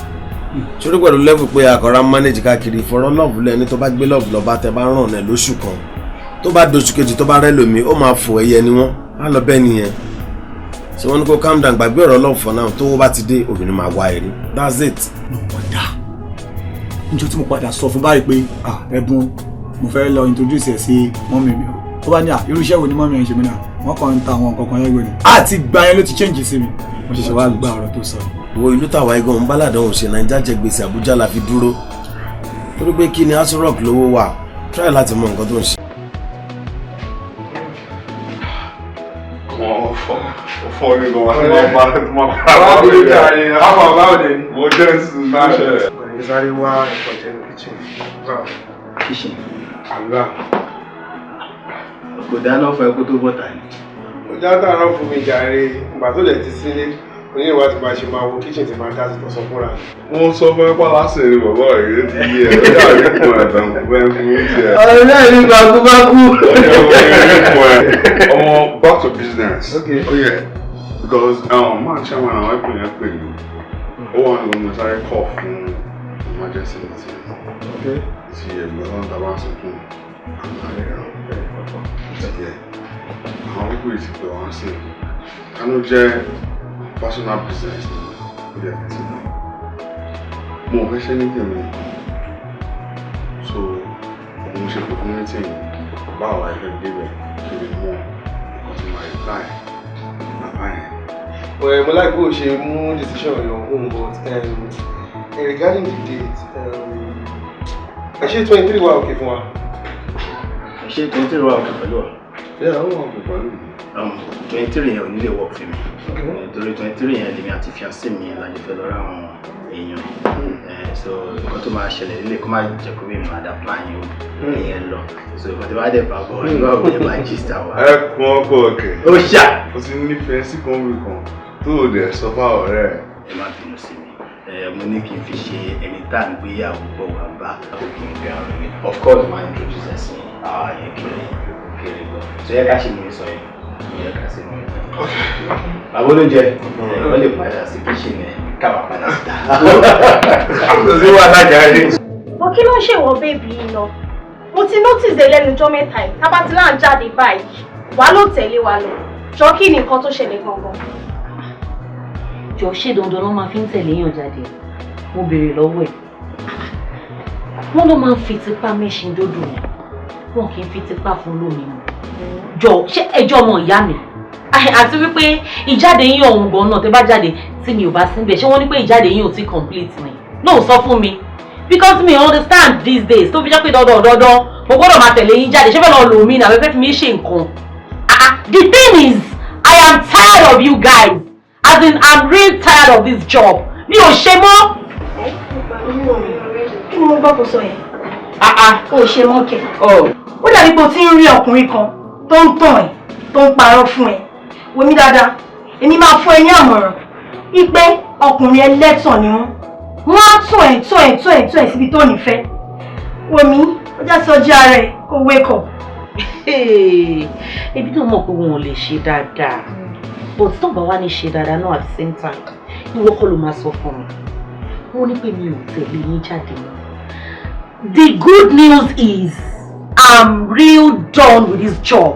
Sórí pẹ̀lú level pé àkọ́rá manage káàkiri, ìfọ̀rọ̀ love lẹ́ni tó bá gbé love lọ bá tẹ bá ràn ẹ́ lóṣù kan, tó bá doṣù kejì, tó bá rẹ́ lómi, ó máa fò, ẹyẹ ni wọ́n á lọ bẹ́ẹ̀ nìyẹn. Ṣé wọ́n ní kó calm down, gbàgbé ọ̀rọ̀ love for now. Tó bá ti dé, obìnrin máa wá ẹ rí. That's it. No wonder. Níjọ́ tí mo padà sọ fún báyìí pé, "Ah, Ẹ̀bùn, mo fẹ́ lọ introduce ẹ̀ sí mummy mi o," ó bá ní, "À, irú iṣẹ́ wo ni mummy ẹ̀ ń ṣe?" Mí náà, wọ́n kàn ń ta àwọn nǹkan kan lẹ́gbẹ̀ẹ́ ni. Àti gbà yẹn ló ti change sí mi. Mo ṣẹ̀ṣẹ̀ wá gba ọ̀rọ̀ tó sọ. Wo ìlú tàwa igan ń bálàdàn ò ṣe. Naija jẹ gbèsè, Àbújá la fi dúró torí pé kí ni? Aso Rock lówó wà. Try láti mọ nǹkan tó ń ṣe. Wọ́n fọ́ ní gan wá sí máa bá máa bá Báwo ni jàre? Àwọn báwo ni? Mo jẹ́ máa ṣẹlẹ̀. Ní sáré wá ẹ̀kọ́ jẹ́ ní kitchen. Báwo? Kitchen. Àlùbá. Kò dáná fún ẹ kó tó bọ̀tà ni? Ó já tààrọ̀ fún mi jàre. Ìgbà tó lẹ̀ ti sílé, oníwà tí máa ṣe máa wo kitchen tí máa dá sí tọ̀sán fúnra. Wọ́n sọ fún ẹ pàlà sí ni bàbá rẹ̀ ti yé ẹ lọ́jà rí fún ẹ tán fẹ́ fún tiẹ̀. Ọ̀rẹ́ náà ní bakúbakú. Ọmọ, back to business. Okay. Oh yeah, because man chairman àwọn ẹ̀pìn yẹn pè mí. Ó wà ní omi sáré call fún emergency meeting. Okay. Ti ẹ̀gbọ́n náà tá a bá ń sunkún àmàlẹ́ rẹ̀. Ti yẹ àwọn pípé ti pè wọ́n sí i. Kánú jẹ́ personal business ni ó yẹ kí ti lọ. Mo ò fẹ́ ṣe ní tèmi nìkan. So òun ṣe pè fún meeting, báwo la fẹ́ débẹ̀? Reply bàbá yẹn. Well, mo like bó o ṣe mú decision on your own, but regarding the date, ẹ ṣe 23 wà okay fún wa? Ṣé 23 wà okay pẹ̀lú wa? Yeah, ó wà okay pẹ̀lú mi. 23 yẹn ò ní lè work fún mi. Torí 23 yẹn, lèmi àti fiancé mi la jọ fẹ́ lọ rá àwọn èèyàn. So nǹkan tó máa ṣẹlẹ̀ nílé, kó má jẹ́ kó bí mi máa dá plan yẹn o. Ìyẹn lọ. So nǹkan tó bá dẹ̀ bá bọ̀, nígbà wo ni máa gist àwa. Ẹ kún ọkọ òkè. Ó ṣá. O ti nífẹ̀ẹ́ sí kan wí kan tó o dẹ̀ sọ fáwọn ọ̀rẹ́ ẹ̀. Ẹ má bínú sí mi. Mo ní kí n fi ṣe ẹni tá à ń gbéyàwó bọ̀ wá bá òkè ń gbé àrùn mi. Of course, máa introduce ẹ sí yẹn kéré kéré gan. So yẹ ká ṣe mi sọ yẹn. Yẹ ká ṣe mi sọ yẹn. Bàbá olóúnjẹ, ẹ wọ́n lè padà sí kitchen ẹ, káwa padà síta. Kò sí wàhálà jáde. Bọ́ kí ló ń ṣèwọ baby yìí náà? Mo ti notice ẹ lẹ́nu ọjọ́ mẹ́ta yìí, tá bá ti láà ń jáde báyìí, wàá ló tẹ̀lé wa lọ. Jọ, kí ni nǹkan tó ṣẹlẹ̀ gangan? Jọ, ṣé dandan ló máa fi ń tẹ̀lé yàn jáde? Mo béèrè lọ́wọ́ ẹ̀. Wọ́n ló máa ń fi tipá mẹ́ṣin dódò ni, wọn kì í fi tipá fún lómi mu. Jọ, ṣé ẹjọ́ ọmọ ìyá mi? Àti wípé ìjáde yín ọ̀hún gan náà, tẹ́ bá jáde tí mi ò bá síbẹ̀, ṣé wọ́n ní pé ìjáde yín ò tí complete ni? No, sọ fún mi, because me understand these days tó fi jẹ́ pé dandan dandan mo gbọ́dọ̀ máa tẹ̀lé yín jáde. Ṣé fẹ́ lọ lò mí ní àbẹ́fẹ́ fi mí ṣe nǹkan? Ah ah, the thing is, I am tired of you guys, as in, I'm real tired of this job. Mi ò ṣe mọ́. Kí ni mo gbọ́ kó sọ yẹn? O ò ṣe mọ́ kẹ̀. Ó dàbí pé o ti ń rí ọkùnrin kan tó ń tàn ẹ́, tó ń parọ́ fún ẹ. Wo mi dáadáa, èmi máa fún ẹ ní àmọ̀ràn wípé ọkùnrin ẹlẹ́tàn ni wọ́n. Wọ́n á tàn ẹ́, tàn ẹ́, tàn ẹ́, tàn ẹ́ síbi tó nífẹ̀ẹ́. Wo mi, ó já sọjí ara ẹ kó wake up. Ebi náà mọ̀ pé wọn ò lè ṣe dáadáa, but tó bá wá ní ṣe dáadáa náà, at the same time, ìwọ kọ́ ló máa sọ fún mi. Wọ́n ní pé mi ò tẹ̀lé yín jáde mọ́. The good news is, I'm real done with this job.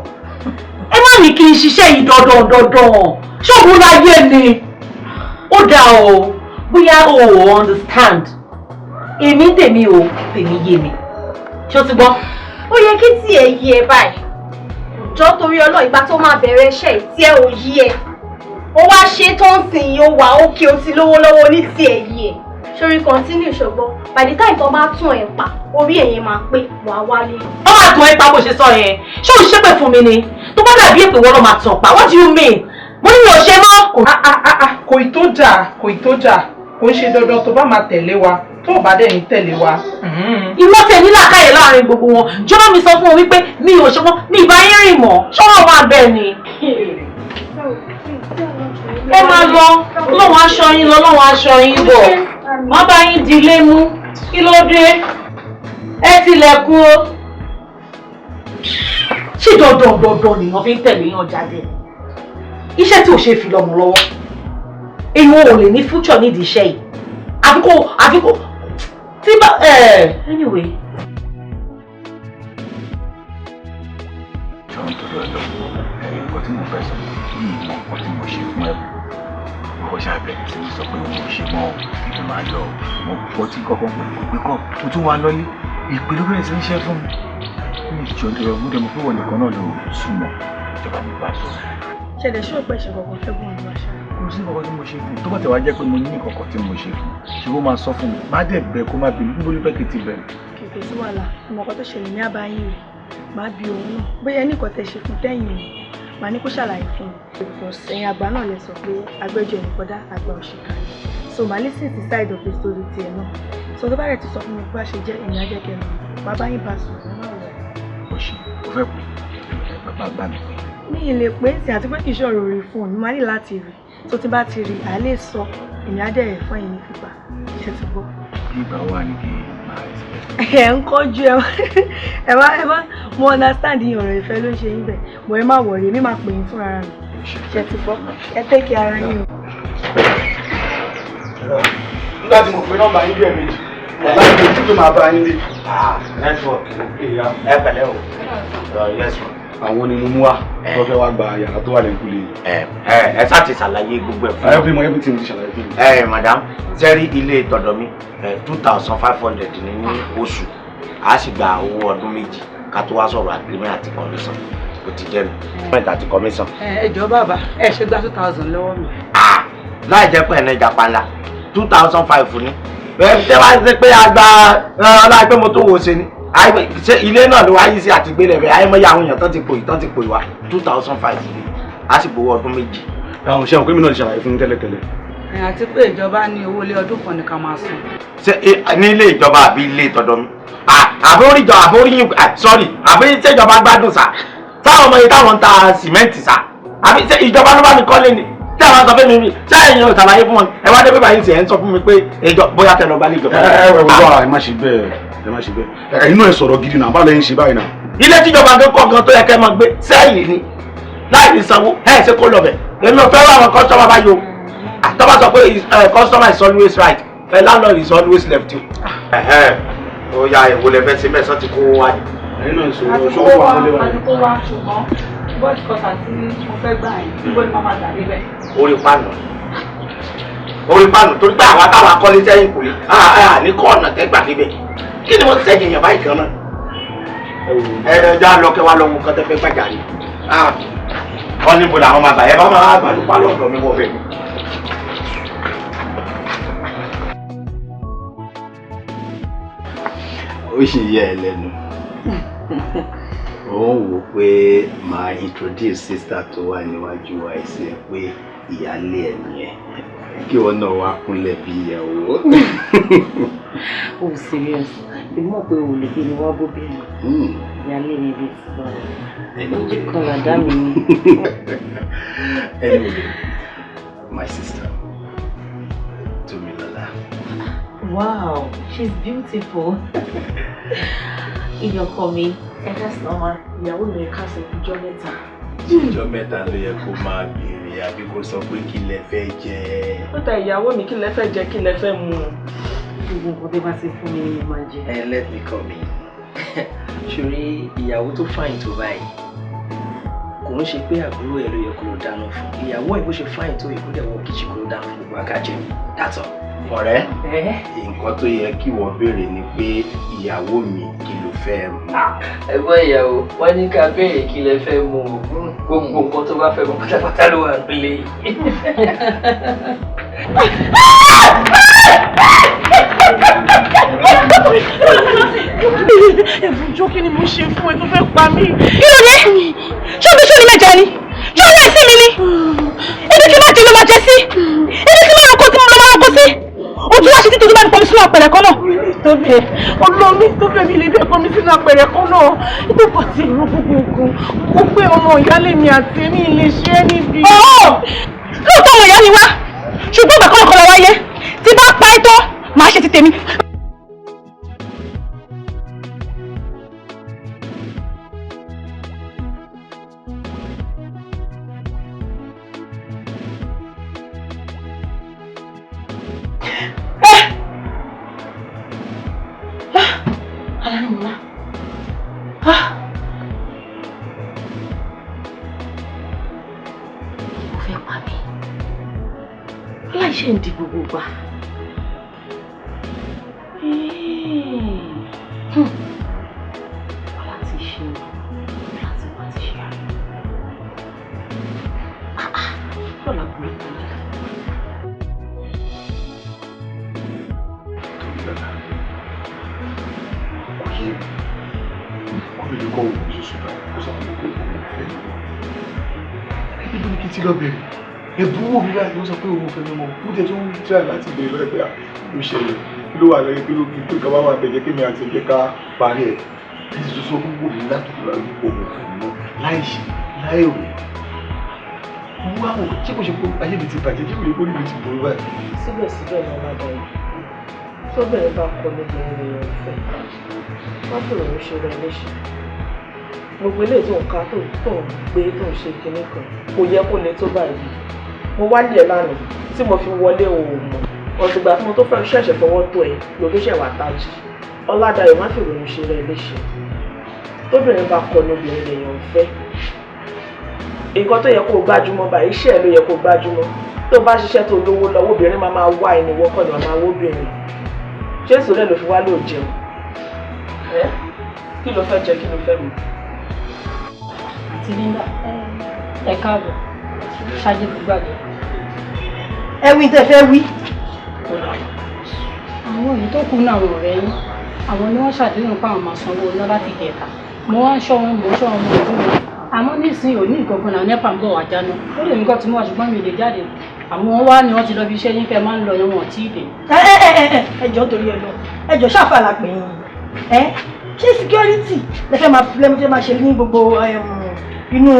Ẹ má ní kí n ṣiṣẹ́ yìí dandan dandan. Ṣóògùn láyé ni? Ó dáa o, bóyá o ò understand. Èmi tèmi o, tèmi yé mi. Ṣé o ti gbọ́? Ó yẹ kí tiẹ̀ yí ẹ báyìí. Jọ, torí ọlọ́, ìgbà tó máa bẹ̀rẹ̀ iṣẹ́ yìí, tí ẹ ò yí ẹ, ó wá ṣe tó ń sìn yín, ó wà ókè, ó ti lówó lọ́wọ́ ní tiẹ̀ yí ẹ sórí. Continue, ṣùgbọ́n by the time tó bá tún ẹ pa, orí ẹ̀yẹn máa pé, wàá wálé. Wọ́n máa tàn ẹ́ pa bó ṣe sọ yẹn. Ṣé o ṣépè fún mi ni? Tó bá dàbí èpè, wọ́n lọ máa tàn pa. What do you mean? Mo ní mi ò ṣe mọ́. Kò ì tó jà, kò ì tó jà. Kò ń ṣe dandan tó bá máa tẹ̀lé wa, tó o bá dẹ̀ ní tẹ̀lé wa. Ìwọ tẹ̀ ní làákàyè láàrin gbogbo wọn. Jọba mi sọ fún wọn wípé mi ò ṣe mọ́, mi ì bá yín rìn mọ́. Ṣọ́wọ́n wà bẹ́ẹ̀ ni. Ẹ máa lọ, lọ́wọ́ aṣọ yín lọ, lọ́wọ́ aṣọ yín bọ̀. Wọ́n bá yín dilé mú. Kí ló dé? Ẹ tilẹ̀kùn o. Ṣé dandan dandan nìyẹn fi ń tẹ̀lé yàn jáde? Iṣẹ́ tí ò ṣe fi lọ́mọ lọ́wọ́. Èèyàn ò lè ní future nídìí iṣẹ́ yìí. Àfikún tí bá anyway. Jọ, ń torí ọlọ, nǹkan tí mo fẹ́ sọ yìí, mọ nǹkan tí mo ṣe fún ẹ, ìwọ ṣáà bẹ̀rẹ̀ sí ní sọ pé òun ò ṣe mọ́, ìlú máa lọ. Mo gbọ́ tí kọ́kọ́ pé kò gbé kọ́, mo tún wá lọ́lé, ìpè ló bẹ̀rẹ̀ sí ní ṣẹ́ fún mi ní ìjọ tó mo dẹ̀ mọ̀ pé wọ́n nìkan náà ló súnmọ́ ìjọba mi bá sọ. Ṣẹlẹ̀ ṣó pẹ́ ṣe kọ̀ọ̀kan fẹ́ bọ̀ ọ̀nà àṣà. Kò sí nǹkan tí mo ṣe fún un. Tó bá tẹ̀ wá jẹ́ pé mo ní nǹkan kan tí mo ṣe fún un, ṣé kó máa sọ fún mi, má dẹ̀ bẹ̀ kó má bínú. Níbo ló fẹ́ kí n ti bẹ̀rẹ̀? Kò sí wàhálà. Ìmọ̀ kan tó ṣẹlẹ̀ ní àbáyé rẹ̀, máa bi òun náà bóyá ní nǹkan tẹ́ ṣe fún tẹ́yìn mi, màá ní kó ṣàlàyé fún mi, because ẹ̀yin àgbà náà lè sọ pé agbẹ́jọ́ ẹnìkan dá àgbà òṣìkà ni. So màá listen sí side of the story tiẹ̀ náà. So tó bá rẹ̀ ti sọ fún mi bó bá ṣe jẹ́, èmi á jẹ́ kẹ́ mọ̀. Màá bá yín bá sọ̀rọ̀, ẹ má wọ̀. O ṣe, o fẹ́ pè é, bàbá bá mi pè. Mi ì lè pè é sí, àti pé kì í ṣọ̀rọ̀ orí fóònù. Mo máa ní láti rí. Tó tí bá ti rí, à lè sọ. Èmi á dẹ̀ fún ẹ̀yin ní fìgbà ṣe ti gbọ́. Bí ìgbà wà ní kí n máa expect? Ẹ ń kọjú ẹ má mo understand yín, ọ̀rọ̀ ìfẹ́ ló ń ṣe yín bẹ̀ bọ̀. Ẹ má worry, èmi máa pè yín fúnra mi. Ṣe ti gbọ́? Ẹ take care ara yín o. Nígbà tí mo pe nọ́mbà yín bí ẹ̀ẹ̀mejì, wàhálà ìgbà ojú pé màá bá yín lé. Network. Ẹ pẹ̀lẹ́ o. Yes ma. Àwọn ni mo mú wá tó fẹ́ wá gba yàrá tó wà lẹ́kùlé yìí. Ẹ ṣáà ti ṣàlàyé gbogbo ẹ̀ fún mi. Everything ti ṣàlàyé fún mi. Ẹ madam, sẹ́rí ilé tọ̀dọ̀ mi, 2,500 ní oṣù, a sì gba owó ọdún 2 ká tó wá sọ̀rọ̀ agreement àti condition. Bó ti jẹ́ mi. Mẹ́ta àti commission. Ẹ jọ̀ọ́ bàbá, ẹ ṣe gba 2,000 lọ́wọ́ mi. Láì jẹ́ pé ẹ̀nà ìjàpá ńlá 2,500 ni. Bẹ́ẹ̀ tẹ́ wá sí pé a gba ọlá pé mo tó wò ṣe ni. Ṣé ilé náà ló wáyé sí àti gbélé rẹ̀? Àìmọye àwọn èèyàn tán ti pò ìwà 2,500 ni. A sì gbowó ọdún 2. Àwọn òṣìṣẹ́ òkú mi náà ti ṣàlàyé fún tẹ́lẹ̀tẹ́lẹ̀. Àti pé ìjọba ní owó ilé ọdún kan ní ká máa san. Ṣé ní ilé ìjọba àbí ilé ìtọ́dọ̀ mi? Àbóríjọ àbóríyìn, sorry, àbí ṣèjọba gbádùn sá? Táwọn ọmọ yìí táwọn ń ta sìmẹ́ǹtì sá? Àbí ṣé ìjọba ló bá mi kọ́lé ni? Tí àwọn sọ fún mi, ṣé ẹ̀yin ò ṣàlàyé fún wọn? Ẹ wá dé pépà yìí sì ẹ̀ ń sọ fún mi pé ìjọ bóyá tẹ lọ bá lè jọba. Ẹ ẹ wá, ẹ má ṣe bẹ́ẹ̀, ẹ má ṣe bẹ́ẹ̀. Ẹ̀yin náà ẹ sọ̀rọ̀ gidi náà, báwo lẹ ń ṣe báyìí náà? Ilé tíjọba tó kọ́ gan tó yẹ kẹ́ máa gbé sẹ́yìn ni láì ní sanwó, ẹ̀ ṣe kó lọ bẹ̀. Èmi ò fẹ́ wá àwọn kọ́sọ́mà báyìí o. Tọ́ba sọ pé customer is always right, landlord is always left o. Ó yá, èwo lẹ fẹ́ ṣe mẹ́sàn-án ti kó wá ní. Ẹ̀yin náà sọ̀rọ̀ Àti ṣọ́wọ́ kó wà wá lọ́lẹ́ báyìí. Àti kó wá, ṣùgbọ́n bọ́ọ̀sì kọta tí mo fẹ́ gbà yín, níbo ni màmá gbà débẹ̀? Orí pàánù, orí pàánù, torí pé àwa táwa kọ́lé sẹ́yìn kò lè ní kọ́ ọ̀nà tẹ́gbà débẹ̀. Kí ni mo sẹ́yìn yàn báyìí kan náà? Ẹ ẹ já lọ kẹ́ wá lọ wo nǹkan tẹ́ fẹ́ gbàjà rí. Wọ́n níbo làwọn máa gbà ẹ bá máa gbà lópa lọ́dọ̀ mi wọ̀ bẹ́ẹ̀. Ó sì yẹ ẹ lẹ́nu, ó ń wò pé màá introduce sister tó wà níwájú wa sí ẹ pé ìyáálé ẹ nìyẹn, kí wọn náà wá kúnlẹ̀ bí ìyàwó. Oh, serious? Èmi mọ̀ pé o lè gbé mi wá bóbìnrin. Ìyáálé mi bíi ti báwo? Ojú kan làdá mi ni. Anyway, my sister, Tomilola. Wow, she's beautiful. Ìyọkọ mi, ẹ káàsán ma. Ìyàwó mi, ẹ káàsán, ìjọ mẹ́ta. Ìjọ mẹ́ta ló yẹ kó máa béèrè, àbí kó sọ pé kí lẹ fẹ́ jẹ? Ó ta ìyàwó mi, kí lẹ fẹ́ jẹ, kí lẹ fẹ́ mu? Gbogbo nǹkan tó bá ti fún mi ni mo máa jẹ. Ẹ let me come in. Ṣorí ìyàwó tó fine tó báyìí, kò ń ṣe pé àbúrò ẹ ló yẹ kó lọ dáná fún. Ìyàwó ẹ bó ṣe fine tó yìí, kó dẹ̀ wọ kitchen kó lọ dáná fún gbogbo àkájẹ. That's all. Ọ̀rẹ́, nǹkan tó yẹ kí wọ́n béèrè ni pé ìyàwó mi, kí ló fẹ́ mu? Ẹ̀gbọ́n ìyàwó, wọ́n ní ká béèrè kí lẹ fẹ́ mu o. Gbogbo nǹkan tó bá fẹ́ mu pátápátá ló wà nílé yìí. Ẹ̀bùn jó, kí ni mo ṣe fún ẹ tó fẹ́ pa mí? Kí ló dé? Ṣé omi ṣó ni mẹ́jọ ni? Ṣé orí ẹ̀sìn mi ni? Ibi tí máa jẹ ló máa jẹ sí. Ibi tí máa roko tí mo lọ máa roko sí. O tún wá ṣe títí tó bá mi pọnmi sínú àpẹẹrẹ kan náà. Tó bẹ́ẹ̀, olómi tó bẹ́ẹ̀, mi lè bẹ́ẹ̀ pọnmi sínú àpẹẹrẹ kan náà. Ìtòkọ̀ tí ìró gbogbo nǹkan. Mo pé ọmọ ìyáálé mi àti èmi lè ṣe é níbi. Ọ̀ọ́, lóòótọ́ ọmọ ìyá ni wá. Ṣùgbọ́n ìgbà kan lọ wáyé. Tí bá pa ẹ́ tán, màá ṣe ti tèmi. Alárìnmọ́lá. Ah! Ó fẹ́ pa mí. Aláìṣe ń di gbogbo gbà. Wàhálà ti ṣe o. Wàhálà ti wá ti ṣe àná. Lọ́la burúkú ni. Tomilola, kò yé mi. Kò lè kọ́ òun ṣoṣo báyìí, kó sọ fún mi pé òun ò fẹ́ mi mọ́. Ibo ni kí n ti lọ bẹ̀rẹ̀? Ẹ̀bùn wò mí báyìí, ó sọ pé òun ò fẹ́ mi mọ́. Mo jẹ́ tó ń try láti bẹ̀rẹ̀ lọ́wọ́ pé ló ṣẹlẹ̀, kí ló wà lẹ́yìn, kí ló kí tó kaba máa bẹ̀jẹ̀ kí mi àti ẹ̀jẹ̀ ká parí ẹ̀. Kí ti sọ fún wò mí látòkè wá wípé òun ò fẹ́ mi mọ́ láì ṣe láì rò. Mo wá wò, ṣé kò ṣe pé ayé mi ti bàjẹ́, ṣé kò ṣe pé orí mi ti burú báyìí? Síbẹ̀síbẹ̀ ni ọ̀làdàyọ̀, tóbìnrin bá kọ níbi ènìyàn ìfẹ́, wọ́n fèrè ń ṣe rẹ̀ léṣe. Gbogbo eléyìí tó ń ká tó ń gbé tó ń ṣe kinní kan kò yẹ kó le tó báyìí. Mo wálé ẹ̀ lánàá tí mo fi wọlé òòmọ̀ ọ̀tùgbà tí mo tó fẹ́ ṣẹ̀ṣẹ̀ fọwọ́ tó ẹ̀ ló tó ṣẹ̀ wá tají. Ọ̀làdàyọ̀, má fèrè ń ṣe rẹ̀ léṣe. Tóbìnrin bá kọ ní obìnrin lèèyàn ń fẹ́. Nǹkan tó yẹ kó o gbájúmọ́ báyìí, iṣẹ́ ẹ̀ ló yẹ kó o gbájúmọ́. Tó bá ṣiṣẹ́ tó lówó lọ́wọ́, obìnrin máa máa wá ẹni wọ́kọ̀ ni wọ́n máa wó obìnrin. Ṣé ìsòlẹ̀ ló fi wá lóò jẹun? Ẹ́, kí ló fẹ́ jẹ, kí ló fẹ́ mu? Àǹtí Linda, ẹ káàbọ̀, ṣáájú gbàgbé. Ẹ wí tẹ́ fẹ́ wí. Àwọn èyí tó kù náà, àwọn ọ̀rẹ́ yín, àwọn ni wọ́n ṣàdéhùn pé àwọn máa sanwó iná láti ìjẹta. Mo wá ń ṣọ́ wọn, mo ń ṣọ́ wọn, mo ń fún wọn. Àmọ́ nísìnyí, òní ìgangan náà NEPA ń bọ̀ wá jáná. Ó lè mí kọ́ tí mo wà, ṣùgbọ́n mi ò lè jáde. Àmọ́ wọ́n wá ní wọ́n ti lọ bí iṣẹ́ yín fẹ́ máa ń lọ yẹn, wọn ò tí ì dé. Ẹ ẹ ẹ ẹ, ẹ jọ̀ọ́, torí ẹ lọ, ẹ jọ̀ọ́, ṣáfà la pè yín. Ẹ ṣé security lẹ fẹ́ máa lẹ fẹ́ máa ṣe ní gbogbo inú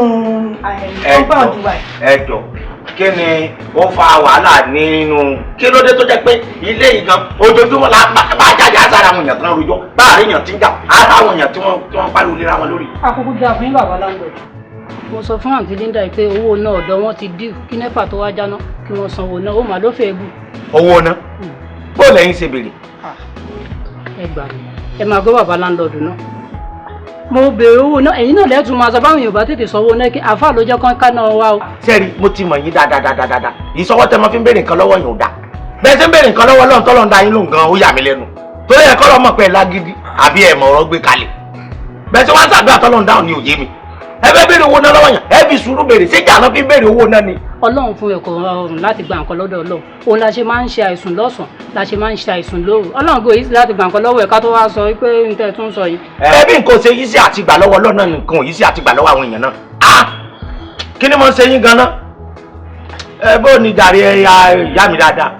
compound wa yìí? Ẹ jọ, kí ni ó fa wàhálà nínú? Kí ló dé tó jẹ́ pé ilé yìí gan, ojoojúmọ́ la bá jáde, àsára àwọn èèyàn tó ń rojọ́, bá àárín èèyàn tí ń jà, àárá àwọn èèyàn tí wọ́n pariwo léra wọn lórí. Akókó dáa fún yín, bàbá landlord. Mo sọ fún àǹtí Linda yìí pé owó náà ọ̀dọ̀ wọn ti due, kí NEPA tó wá jáná, kí wọ́n sanwó náà, ó mà ló fẹ́ bù. Owó ná bó lẹ́yìn ṣe béèrè? Ẹ gbà mí, ẹ máa gbọ́, bàbá landlord náà. Mo béèrè owó náà, ẹ̀yin náà lẹ́tùn máa sọ báwọn Yorùbá tètè sanwó náà, kí àáfàá ló jẹ́ kán ká náà wá o. Sẹ́ẹ̀rì, mo ti mọ̀ yín dáadáa. Ìsọwọ́ tẹ mọ́ fi ń béèrè nǹkan lọ́wọ́ yín ò dáa. Bẹ́ẹ̀ ṣe ń béèrè nǹkan lọ́wọ́ Ọlọ́run tọ́lọ́run dá yín lóhùn gan, ó yà mí lẹ́nu. Torí ẹ̀ kọ́ lọ́mọ̀ pé ẹ lágídí àbí ẹ̀ mọ̀ ọ̀rọ̀ gbé kalẹ̀. Bẹ́ẹ̀ ṣe wá ń ṣàdúrà tọ́lọ́run dáhùn ní òye mi. Ẹ fẹ́ béèrè owó náà lọ́wọ́ yàn, ẹ fi sùúrù béèrè. Ṣé ìjà náà fi ń béèrè owó náà ni? Ọlọ́run fún ẹ̀kọ́ rọrùn láti gba nǹkan lọ́dọ̀ Ọlọ́run. Òun la ṣe máa ń ṣe àìsùn lọ́sàn-án, la ṣe máa ń ṣe àìsùn lóru. Ọlọ́run kò yí sí láti gba nǹkan lọ́wọ́ ẹ̀, ká tó wá sọ pé n tẹ́ tún sọ yìí. Ẹ bí nǹkan ṣe yí sí àti gbà lọ́wọ́ Ọlọ́run náà, nǹkan ò yí sí àti gbà lọ́wọ́ àwọn èèyàn náà. Ah, kí ni mo ń ṣe yín ganan? Ẹ bó ni jàre? Ẹ ìyá mi dáadáa,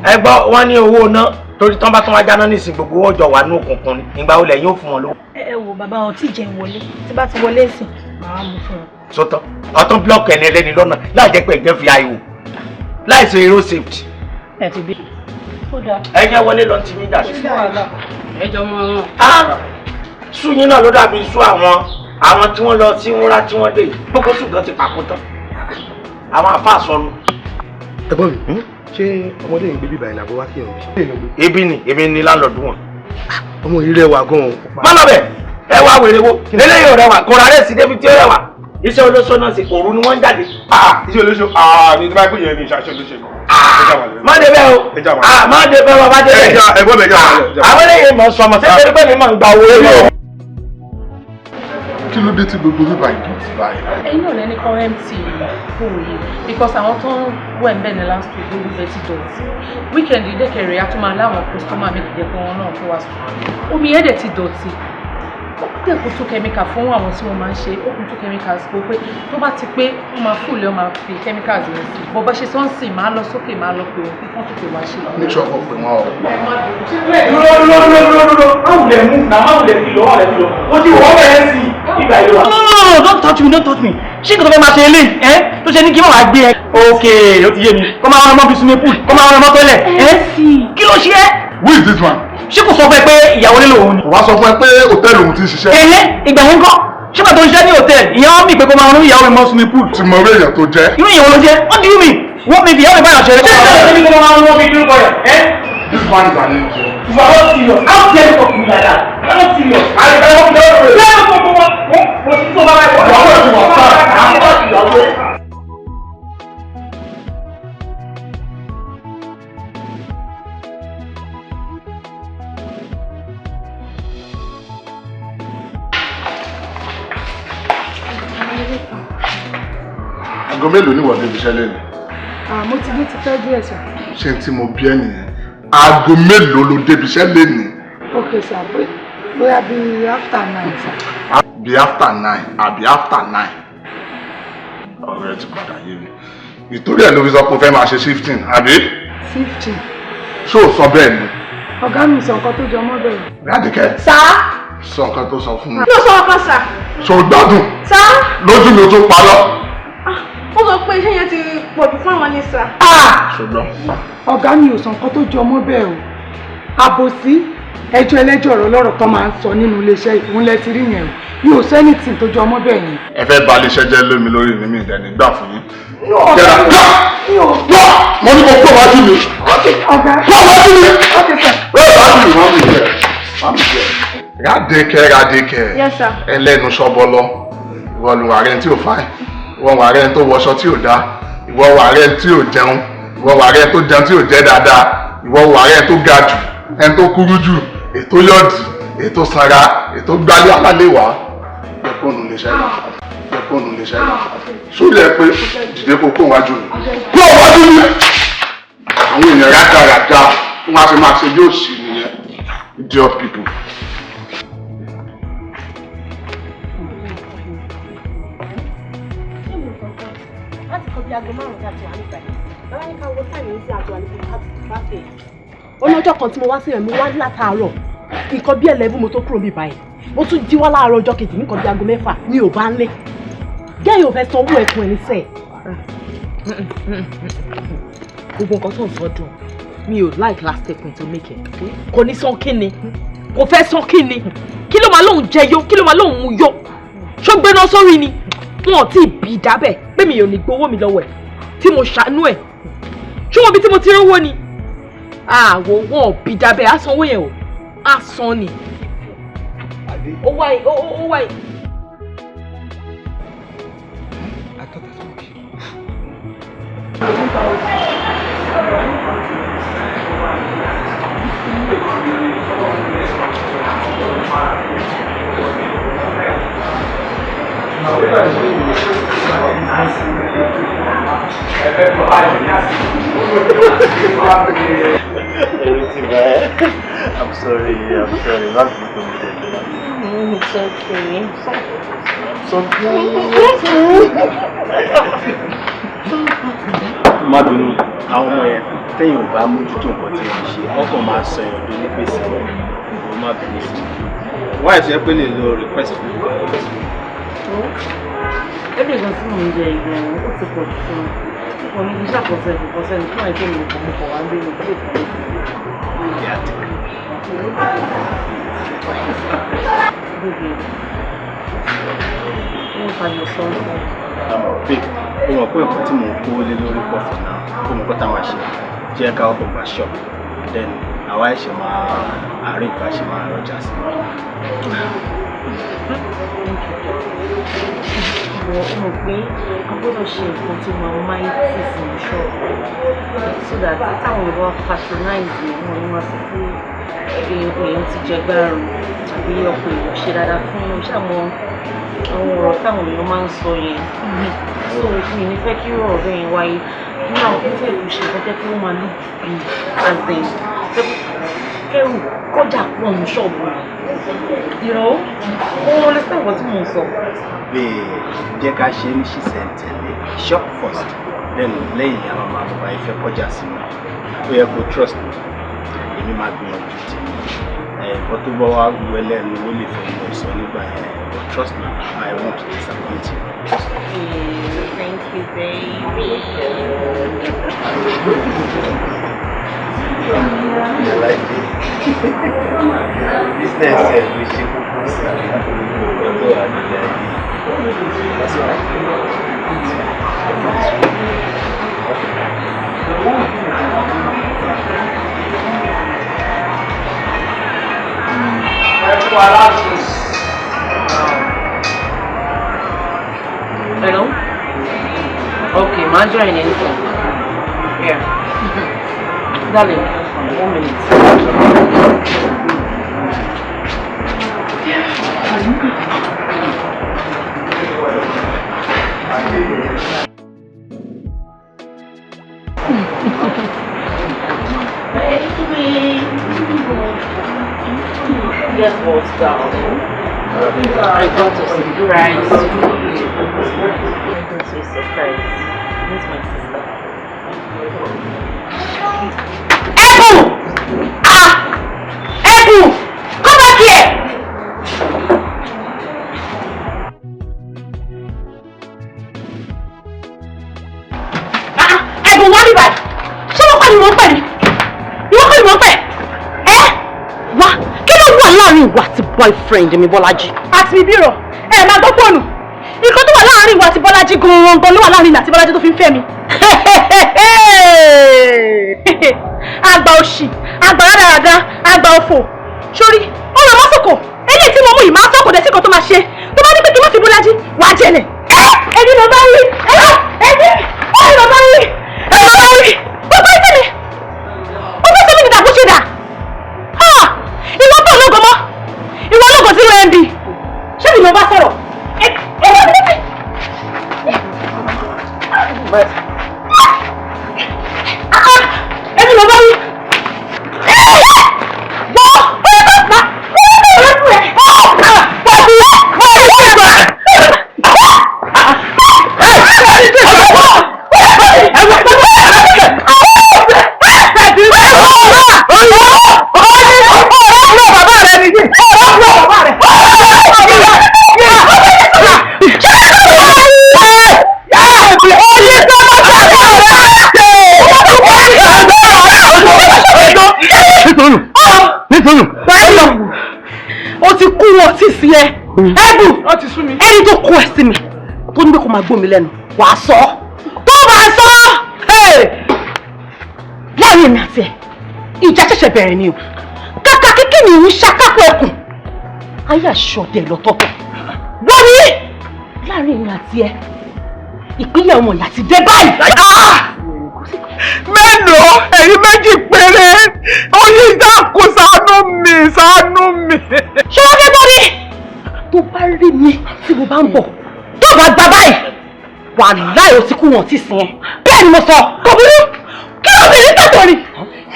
ẹ gbọ́, wọ́n ní owó náà, torí tán bá tán wá jáná nísìn, gbogbo ọjọ́ wà ní òkùnkùn ni. Ìgbà wo lẹ̀ yóò fún wọn lówó? Ẹ wo, bàbá wọn tí jẹun wọlé, tí bá ti wọlé sìn, màá mú fún wọn. Sọtọ ọtún block ẹni ẹlẹ́ni lọ́nà láì jẹ́ pé ẹ̀jẹ̀ fi àìwò, láì ṣe aero safety. Ẹ ti bí. Ó dáa. Ẹ jẹ́ wọlé lọ tí yín dà sí. Kò sí wàhálà, ẹ jọ mọ ọ̀ràn. Sú yín náà ló dàbí sú àwọn tí wọ́n lọ sí wúrà tí wọ́n dé yìí. Gbogbo sùn gan ti pàkó tán, àwọn àfa sọnù. Ẹ̀gbọ́n mi, ṣé ọmọdé yìí ń gbé bíbá ìlàbọ̀ wá kí ọ̀hún? Ebi ni èmi ni landlord wọn. Ọmọ yìí rẹwà gan-an. Má lọ bẹ̀, ẹ wá wèrè wo eléyìí ò rẹwà, kò rà rẹ̀ sí débi tí ó rẹwà. Iṣẹ́ olóṣó náà sì, òru ni wọ́n ń jáde. Iṣẹ́ olóṣó ní tí bá pè yẹn ní iṣẹ́ olóṣó kan. Má dé bẹ́ẹ̀ o, má dé bẹ́ẹ̀ o, má dé bẹ́ẹ̀. Ẹ̀gbọ́n mi, ẹja wà lẹ. Àwọn eléyìí mọ̀ sọmọ sẹ́yìn pé mi máa ń gba owó lórí. Kí ló dé tí gbogbo bíbá ìdọ̀tí báyìí? Ẹ̀yin náà lẹ́ni kan empty pool yìí, because àwọn tó ń wẹ̀ ń bẹ̀ ní last week, gbogbo ibẹ̀ ti dọ̀tí. Weekend yìí dẹ́kẹ̀rẹ̀, a tún máa láwọn customer mi jẹ́ pé wọ́n náà tó wá sùn. Omi yẹn dẹ̀ ti dọ̀tí. Ó dẹ̀ kó tó chemical fún àwọn tí wọ́n máa ń ṣe. Ó kún tó chemicals kó pé tó bá ti pé wọ́n máa fúlẹ̀, wọ́n máa fi chemicals yẹn sí. Bọ́ bá ṣe sọ́ọ̀sì, máa lọ sókè, máa lọ pé òun kíkọ́ tètè wá ṣe. Make sure kó pè wọ́n o. Dúró, dúró, dúró, dúró, dúró! Má wulẹ̀ mú náà, má wulẹ̀ fi lọ, má wulẹ̀ fi lọ. Ó ti wọ́ bẹ̀rẹ̀ sí ìgbà ìlú wa. No, no, no, don't touch me, don't touch me. Ṣé nǹkan tó fẹ́ máa ṣe eléyìí ẹ́ tó ṣe ní kí wọ́n máa gbé ẹ? Ok, ó ti yé mi. Kọ́ máa rán ọmọ bí swimming pool, kọ́ máa rán ọmọ tọ́lẹ̀ ẹ́. Kí ló ṣe é? Who is this man? Ṣé kò sọ fún ẹ pé ìyàwó nílò òun ni? Kò wá sọ fún ẹ pé hòtẹ́ẹ̀lì òun ti ń ṣiṣẹ́. Ẹ̀hẹ́, ìgbà yẹn kọ́. Ṣé pàtó ń ṣiṣẹ́ ní hòtẹ́ẹ̀lì? Ìyẹn wọ́n mì pé kó máa rún ìyàwó mi mọ́ swimming pool. Ti mọ orí èèyàn tó jẹ́. Irú ìyàwó ló jẹ́? What do you mean? Wọ́n mi fi ìyàwó mi báyọ̀ ṣeré. Ṣé ìṣẹ̀lẹ̀ ní kó máa rún wọn fi dúró kọ rẹ̀? Ẹ́. This man is an idiot. You are not serious. How dare you talk to me like that? You are not serious. Ìyàwó ẹ̀ ti wà sáà. Aago mélòó ni wọ́n débi iṣẹ́ lẹ́nu? Mo ti dé ti pẹ́ díẹ̀, sir. Ṣé n tí mo bí ẹ nìyẹn? Aago mélòó ló débi iṣẹ́ lẹ́nu? Ok sir, bóyá bíi after 9, sir. Bí after 9 àbí after 9? Ọ̀rẹ́ ti padà yé mi. Ìtorí ẹ̀ ló fi sọ pé o fẹ́ máa ṣe shifting, àbí? 50. Ṣé o sọ bẹ́ẹ̀ ni? Ọ̀gá mi sọ nǹkan tó jọ mọ́ bẹ́ẹ̀. Rádìkẹ́. Sir. Sọ nǹkan tó sọ fún mi. Ló sọ ọkọ, sir. Ṣé o gbádùn? Sir. Lójú mi, o tún parọ́. Ó sọ pé iṣẹ́ yẹn ti pọ̀ jù fún àwọn ní, sir. Ṣùgbọ́n. Ọ̀gá mi ò sọ nǹkan tó jọ mọ́ bẹ́ẹ̀ o. Àbòsí, ẹjọ́ ẹlẹ́jọ́, ọ̀rọ̀ lọ́rọ̀ tó máa ń sọ nínú iléeṣẹ́ ìpínlẹ̀ ti rí yẹn o. Mi ò sẹ́nìtì tó jọ mọ́ bẹ́ẹ̀ yẹn. Ẹ fẹ́ ba iléeṣẹ́ jẹ́ lómi lórí mi, mi ìdẹ́ni gbà fún yín. Ọ̀gá mi ò. Mo ní kó kó wájú mi. Ọ̀gá. Kó wájú mi. Ok sir. Ó wájú mi, wọ́n mi jẹ. Wọ́n mi jẹ. Rádìkẹ́, Rádìkẹ́. Yes, sir. Ẹlẹ́nu ṣọbọlọ. Ìwọ lu ààrẹ tí ò fáìn. Ìwọ wà rẹ tó wọṣọ tí ò dáa. Ìwọ wà rẹ tí ò jẹun. Ìwọ wà rẹ tó jẹun tí ò jẹ dáadáa. Ìwọ wà rẹ tó ga jù. Ẹni tó kúrú jù. Ètò yọ̀dì. Ètò sanra. Ètò gbálẹ̀ alálẹ̀ wá. Ẹ kó nu iléeṣẹ́ náà. Ẹ kó nu iléeṣẹ́ náà. Sórí ẹ pé dìde kó kó wájú mi. Kó wájú mi! Àwọn èèyàn rádaràda wọn á fi máa ṣe yóò sì nìyẹn. Idiot people. Láti kọ́ bí aago 5 tá a ti wà nígbà yìí, bàbá ní ká wo táìmù sí àjọ àlejò káfíń. Ó lọ́jọ́ kan tí mo wá sílẹ̀, mo wá látàárọ̀ nǹkan bí 11 mo tó kúrò níbí báyìí. Mo tún jí wá láàárọ̀ ọjọ́ kejì nǹkan bí aago 6 mi ò bá ń lé. Gẹ́yìn ò fẹ́ san owó ẹ̀kún ẹ̀ nísẹ̀. Gbogbo nǹkan tó ń sọ dùn mi ò like last statement to make it. Kò ní san kíni, kò fẹ́ san kíni, kí ló máa lóun jẹ yó, kí ló máa lóun mu yó, ṣó gbéná sórí ni? Wọn ò tí ì bí dábẹ́ pé mi ò ní gbowó mi lọ́wọ́ ẹ̀ tí mo ṣàánú ẹ̀. Ṣé wọn bí tí mo ti rówó ni? Àwọ̀ wọn ò bí dábẹ́, á sanwó yẹn o, á san ni. Ó wáyé, ó wáyé. I'm sorry, I'm sorry. That's not the It's okay. So Má bínú, àwọn ọmọ yẹn téèyàn ò bá mójútó nǹkan tí wọ́n ṣe, ọkàn máa sọ èèyàn tó ní gbèsè wọn. Má bínú sí i. Why ṣe pé lè lo request fún mi? Every nǹkan tí mò ń jẹ ìgbọ̀n ó ti pọ̀ jù fún mi. Mo ní kí n ṣàkóso ẹ̀kọ́ kan sẹ́ni fún àìpé mi nìkan mo kọ̀ wá ń gbé mi kí èkó mi. Baby, wọ́n ta yọ sọ́ńtọ̀. Babe, o mọ̀ pé nǹkan tí mò ń kó lé lórí pọ̀ for now, kó mọ̀ kó tá máa ṣe jẹ́ ká ọkọ̀ gba shop, then àwa ẹ̀ṣẹ̀ máa àárín ìgbà ṣe máa rọjà sí i. Mo mọ̀ pé a gbọ́dọ̀ ṣe nǹkan tó máa mighty fún ṣọ́ọ̀bù so that táwọn ìwà patronize wọn ni wọ́n sọ pé èèyàn ti jẹ gbárùn tàbí ọkọ̀ èèyàn ṣe dáadáa fún un ṣàmọ́ àwọn ọ̀rọ̀ táwọn èèyàn máa ń sọ yẹn. So mi ní fẹ́ kí ọ̀rọ̀ bẹ́ẹ̀ yẹn wáyé ní àwọn tó fẹ́ kó ṣe nǹkan tẹ́ kí wọ́n máa look big as in kẹ́rù kọjá pọ̀ ní ṣọ́ọ̀bù you know, o understand what mo ń sọ. Babe, jẹ́ ká ṣe ní ṣísẹ̀ntẹ̀lé, shop first, then lẹ́yìn ìyá máa bàbá ìfẹ́ kọjá sí mi. Ó yẹ kó trust me, èmi máa gbìyànjú tèmi. Ẹ̀kọ́ tó bá wá wú ẹlẹ́nu ó lè fẹ́ mọ̀ sọ nígbà yẹn, but trust me, I won't disappoint you. Trust me. Thank you, baby. I like it. Business ẹ̀ ló ṣe kókó sí ọjọ́ àdìyẹ ayé. That's all right. Hello? Okay, ma join anytime. Yeah. Darling, 1 minute. Baby. Guess what, darling? I got a surprise. I got a surprise. Meet my sister. Ebu! Ah! Ebu! Come back here! Ah! Ebu, wá níbàá! Ṣé wọ́n kọ́ ni mò ń pè ní? Ìwọ kọ́ ni mò ń pè? Ẹ́! Wá! Kí ló wà láàrin ìwà àti boyfriend mi Bọ́lájí? Àti mi bírọ̀, ẹ máa gbọ́ pọ̀nù. Nǹkan tó wà láàrin ìwà àti Bọ́lájí gan-an ló wà láàrin ìwà àti Bọ́lájí tó fi ń fẹ́ mi. Àgbà òṣì, àgbà rádaràda, àgbà òfò. Sórí, ó lọ mọ́sòkò. Eléyìí tí mo mú yìí máa sọ̀kò dẹ̀ sí nǹkan tó máa ṣe. Tó bá ní pé kí n má fi Bọ́lájí, wàá jẹlẹ̀. Ẹ ẹni ló bá rí. Ẹ ẹni ẹni ló bá rí. Ẹni ló bá rí. Gbogbo etí mi. Ó fẹ́ sọ mí nígbà bó ṣe dà. Ìwọ tó ológo mọ́. Ìwọ ológo 0 MB. Ṣé mi ló bá sọ̀rọ̀? Ẹ ẹ wọ́n mi létí. tiẹ̀. Ẹ̀bùn ẹni tó kó ẹ sí mi tó ní pé kó máa gbó mi lẹ́nu wàá sọ tó bá sọ láàrin èmi àti ẹ ìjà ṣẹ̀ṣẹ̀ bẹ̀rẹ̀ ni o. Kàkà kíkì ni ìhun ṣakápọ̀ ẹkùn ayé àṣọdẹ lọ́tọ̀ọ̀tọ̀ wọ́n ní láàrin èmi àti ẹ ìpínlẹ̀ ọmọ ìyá ti dé báyìí. Mélòó ẹ̀yin méjì péré oyin dákun ṣàánú mi ṣàánú mi. Ṣé wọ́n fẹ́ bọ́ mi? Tó bá rí mi tí mo bá ń bọ̀ tó bá gbà báyìí wàláì ó ti kú wọn ti sìn ẹ́ bẹ́ẹ̀ ni mo sọ. Kò burú kí obìnrin tọ̀tọ̀ rìn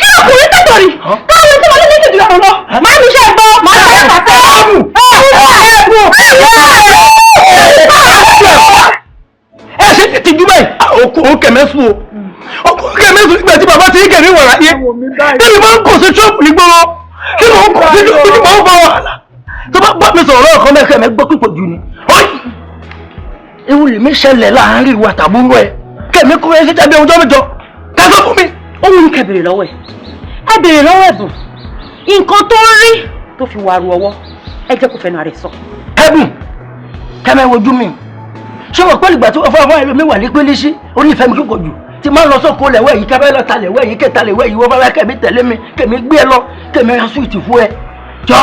kí ọkùnrin tọ̀tọ̀ rìn káwọn tí wọ́n lé méjì jùlọ lọ máa ń ṣe gbọ́ máa ń ṣe pàṣẹ. Ẹ ṣe ti jú báyìí òkú kẹmẹ́sùn o òkú kẹmẹ́sùn nígbà tí bàbá ti ń kẹ̀mí wà láyé tẹ́lẹ̀ máa ń kọ̀ sí ṣọ́ọ̀bù nígboro kí ló ń kọ̀ sí ṣọ́ọ̀bù máa ń fa wàhálà tó bá bá mi sọ̀rọ̀ lọ́ọ̀kan mẹ́kẹ́ mẹ́ gbọ́ pípọ̀ jù ni. Ewu lèmi ṣẹlẹ̀ láàárín ìwà tàbúrò ẹ kẹ̀mí kúrò ẹ ṣe tàbí ọjọ́ mẹ́jọ ká sọ fún mi. Ó wù mí kẹ́ béèrè lọ́wọ́ ẹ̀ ẹ béèrè lọ́wọ́ Ẹ̀bùn nǹkan tó ń rí tó fi wàrú ọwọ́ ẹ jẹ́ kó fẹnu ara ẹ̀ sọ. Ẹ̀bùn kẹ́mẹ́ wojú mi ṣé wọ́n pẹ́lú ìgbà tí wọ́n fọwọ́ ẹlòmíì wà ní pélé sí onífẹ́ mi kíkọ̀ jù tí máa ń lọ sóko lẹ̀wẹ́ yìí kẹ́mẹ́ lọ ta lẹ̀wẹ́ yìí kẹta lẹ̀wẹ́ yìí wọ́n fẹ́ kẹ́mi tẹ̀lé mi kẹ́mi gbé ẹ lọ kẹ́mi ra súwìtì fún ẹ jọ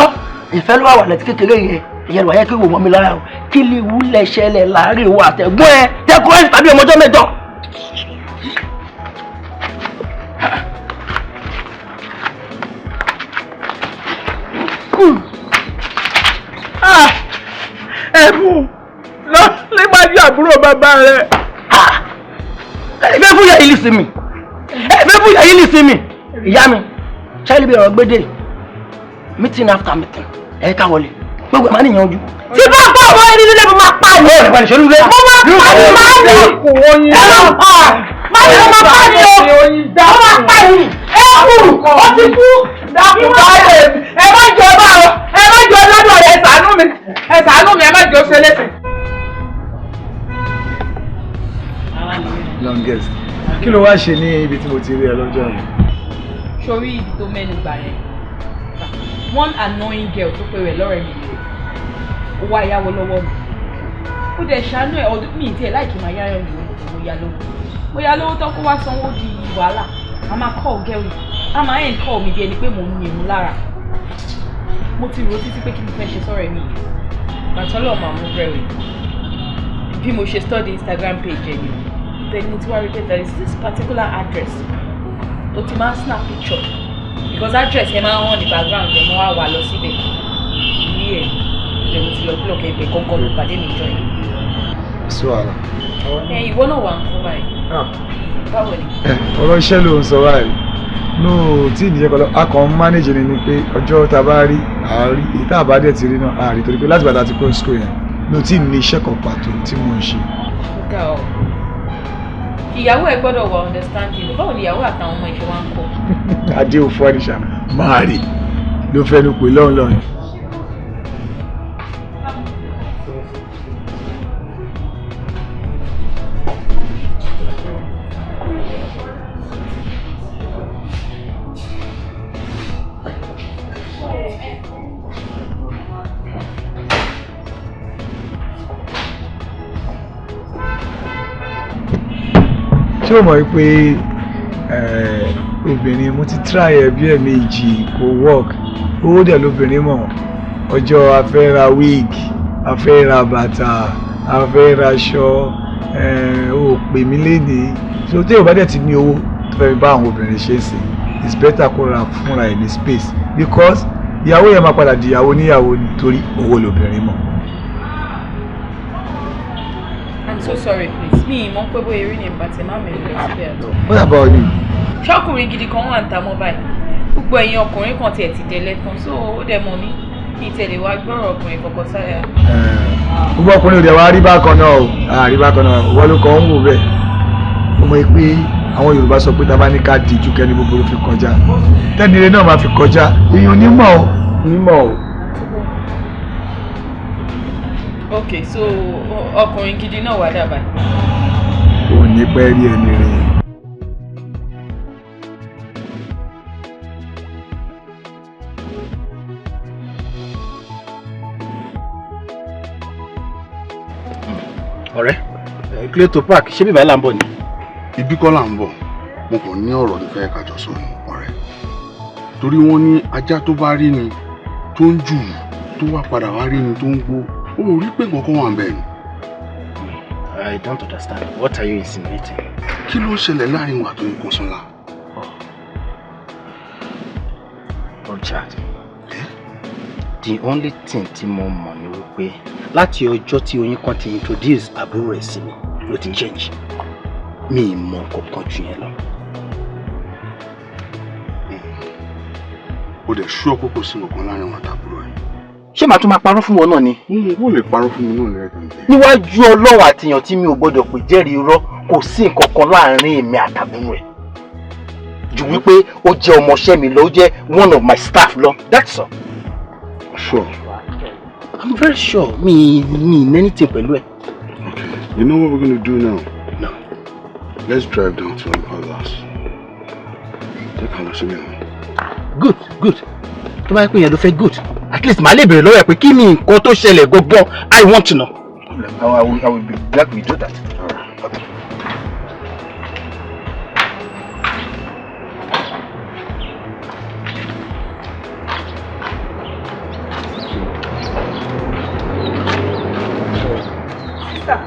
ìfẹ́ ló wà wà láti kékeré yẹn ìyẹn ló wà yẹ kí wò mọ́ mi lára o kí lè wúlẹ̀ ṣẹlẹ̀ láàrin ìwọ àtẹ̀gbọ́n ẹ tẹ́kọ̀ ẹ tàbí ọmọjọ́ mẹ́jọ. Ẹ̀bùn lọ níwájú àbúrò bàbá rẹ̀. Ẹ fẹ́ fún ìyá yìí lè sinmi ẹ fẹ́ fún ìyá yìí lè sinmi ìyá mi ṣáìlì bí ọ̀rọ̀ gbédè meeting after meeting ẹ ká wọlé gbogbo ẹ̀ máa níyàn ojú. Tí bá bá ọmọ ẹni nílé mo máa pa ni. Ọ̀rẹ́ ìbánisọ̀ nílé. Mo máa pa ni máa ní. Ẹ lọ pa máa ní mo máa pa ni o. Mo máa pa ni. Ẹ kú ó ti kú. Dákun báyìí ẹ má jọ bá o ẹ má jọ lọ́dọ̀ rẹ̀ ẹ ṣàánú mi ẹ ṣàánú mi ẹ má jọ ṣe léṣe. Longest kí ló wá ṣe ní ibi tí mo ti rí ẹ lọ́jọ́ yẹn? Sórí ibi tó mẹ́nu gbà yẹn one annoying girl tó pe rẹ̀ lọ́rẹ̀ mi rè ó wá yáwó lọ́wọ́ mi ó dẹ̀ ṣàánú ẹ̀ ọdún mi tiẹ̀ láìkí máa yáyọ̀ mi mo yá lówó mo yá lówó tán kó wá sanwó di wàhálà a máa call girl yìí a máa end call mi bí ẹni pé mò ń ní òun lára mo ti rò ó títí pé kí mo fẹ́ ṣe sọ́rọ̀ mi yìí bàtọ́lọ̀ máa mú bẹ̀rẹ̀ bí mo ṣe study Instagram page ẹ̀ ni then mo ti wá rí pé there is this particular address tó ti máa ń snap picture because address yẹn máa ń hàn ní background ẹ̀ mo wá wà lọ síbẹ̀ ilé ẹ̀ ibẹ̀ mo ti lọ block ẹ̀ ibẹ̀ gángan ló pàdé mi jọ yẹn. Sí wàhálà. Ẹ ìwọ náà wà ń kọ́ báyìí. Báwo ni? Ọ̀rọ̀ iṣẹ́ ló ń sọ báyìí. No, tí ìdíje kan lọ, a kàn ń manage ni pé ọjọ́ tá a bá rí àárí, èyí tá a bá dẹ̀ ti rí náà àárí torí pé láti bàtà ti kúrò school yẹn, mi ò tí ì ní iṣẹ́ kan pàtó tí mò ń ṣe. Ọ̀gá o, ìyàwó ẹ gbọ́dọ̀ wà understanding, báwo ni ìyàwó àtàwọn ọmọ ìṣe wa ń kọ́? Adé òfò àdìsá máa rè ló fẹnu pè lọ́hùn lọ́hùn. Ṣé o mọ̀ pé obìnrin mo ti try ẹ bí ẹ̀ẹ̀mejì kò work, owó dẹ̀ lóbìnrin mọ̀, ọjọ́ a fẹ́ ra wig, a fẹ́ ra bàtà, a fẹ́ ra aṣọ, ó pè mí lénìí. So tí o bá dẹ̀ ti ní owó tó fẹ́ fi bá àwọn obìnrin ṣe é sí, it's better kó ra fúnra ẹ̀ ní space because ìyàwó yẹn máa padà di ìyàwó níyàwó ni torí owó lóbìnrin mọ̀. I'm so sorry please, mi mọ̀ pé bóyá eré ni ìbàtẹ̀ má mi lọ síbẹ̀ àtọ̀. What about you? Ṣọ́kùnrin gidi kan wà ń ta mọ́ báyìí, gbogbo ẹ̀yin ọkùnrin kan tiẹ̀ ti délẹ̀ tán, so ó dẹ̀ mọ̀ mí kí n tẹ̀lé wá gbọ́rọ̀ ọkùnrin kọ̀ọ̀kan sáyà. Gbogbo ọkùnrin ò dẹ̀ wá rí bákan náà o, rí bákan náà, wọ́n ló kàn ń wò bẹ́ẹ̀. Ó mọ̀ pé àwọn Yorùbá sọ pé tá a bá ní ká díjú kẹ́ni búburú fi kọjá, tẹ́nire náà máa fi kọjá, èèyàn onímọ̀ o, onímọ̀ o. Ok, so ọkùnrin gidi náà wà dábàá. Ò ní pẹ́ rí ẹni rẹ̀. Ọ̀rẹ́, Clayton Park, ṣé bíbá là ń bọ̀ ni? Ibi kọ́ là ń bọ̀. Mo kàn ní ọ̀rọ̀ ní fẹ́ kájọ sọ ni, ọ̀rẹ́. Torí wọ́n ní ajá tó bá rí ni tó ń jù, tó wá padà wá rí ni tó ń gbó, ó rí pé nǹkan kan wà ń bẹ̀ ni. I don't understand. What are you insinuating? Kí ló ń ṣẹlẹ̀ láàrin wa tó ń kó sọ́la? Richard, the only thing tí mo mọ̀ ni wípé láti ọjọ́ tí oyin kan ti introduce àbúrò ẹ̀ sí mi ló ti change. Mi ì mọ̀ kankan jù yẹn lọ. O dẹ̀ ṣú ọ̀pọ̀ kò sí nǹkan láàrin wa tàbúrò ẹ̀. Ṣé màá tún máa parọ́ fún wọn náà ni? Wọ́n lè parọ́ fún mi náà lẹ́ẹ̀kan. Níwájú Ọlọ́run àtìyàn tí mi ò gbọ́dọ̀ pè jẹ́rìí irọ́, kò sí nǹkan kan láàrin èmi àtàbúrò ẹ̀ ju wípé ó jẹ́ ọmọọṣẹ́ mi lọ, ó jẹ́ one of my staff lọ. That's all. Sure. I'm very sure mi ní anything pẹ̀lú ẹ̀. Okay. You know what we're gonna do now? No. Let's drive down to my father's. Jẹ́ ká lọ síbẹ̀ náà. Good, good. Tó bá yẹ pé yẹn ló fẹ́, good. At least màá lè béèrè lọ́wọ́ ẹ̀ pé kí ni nǹkan tó ṣẹlẹ̀ gangan. I want to know. I will be glad we do that. All right. Okay. Sister,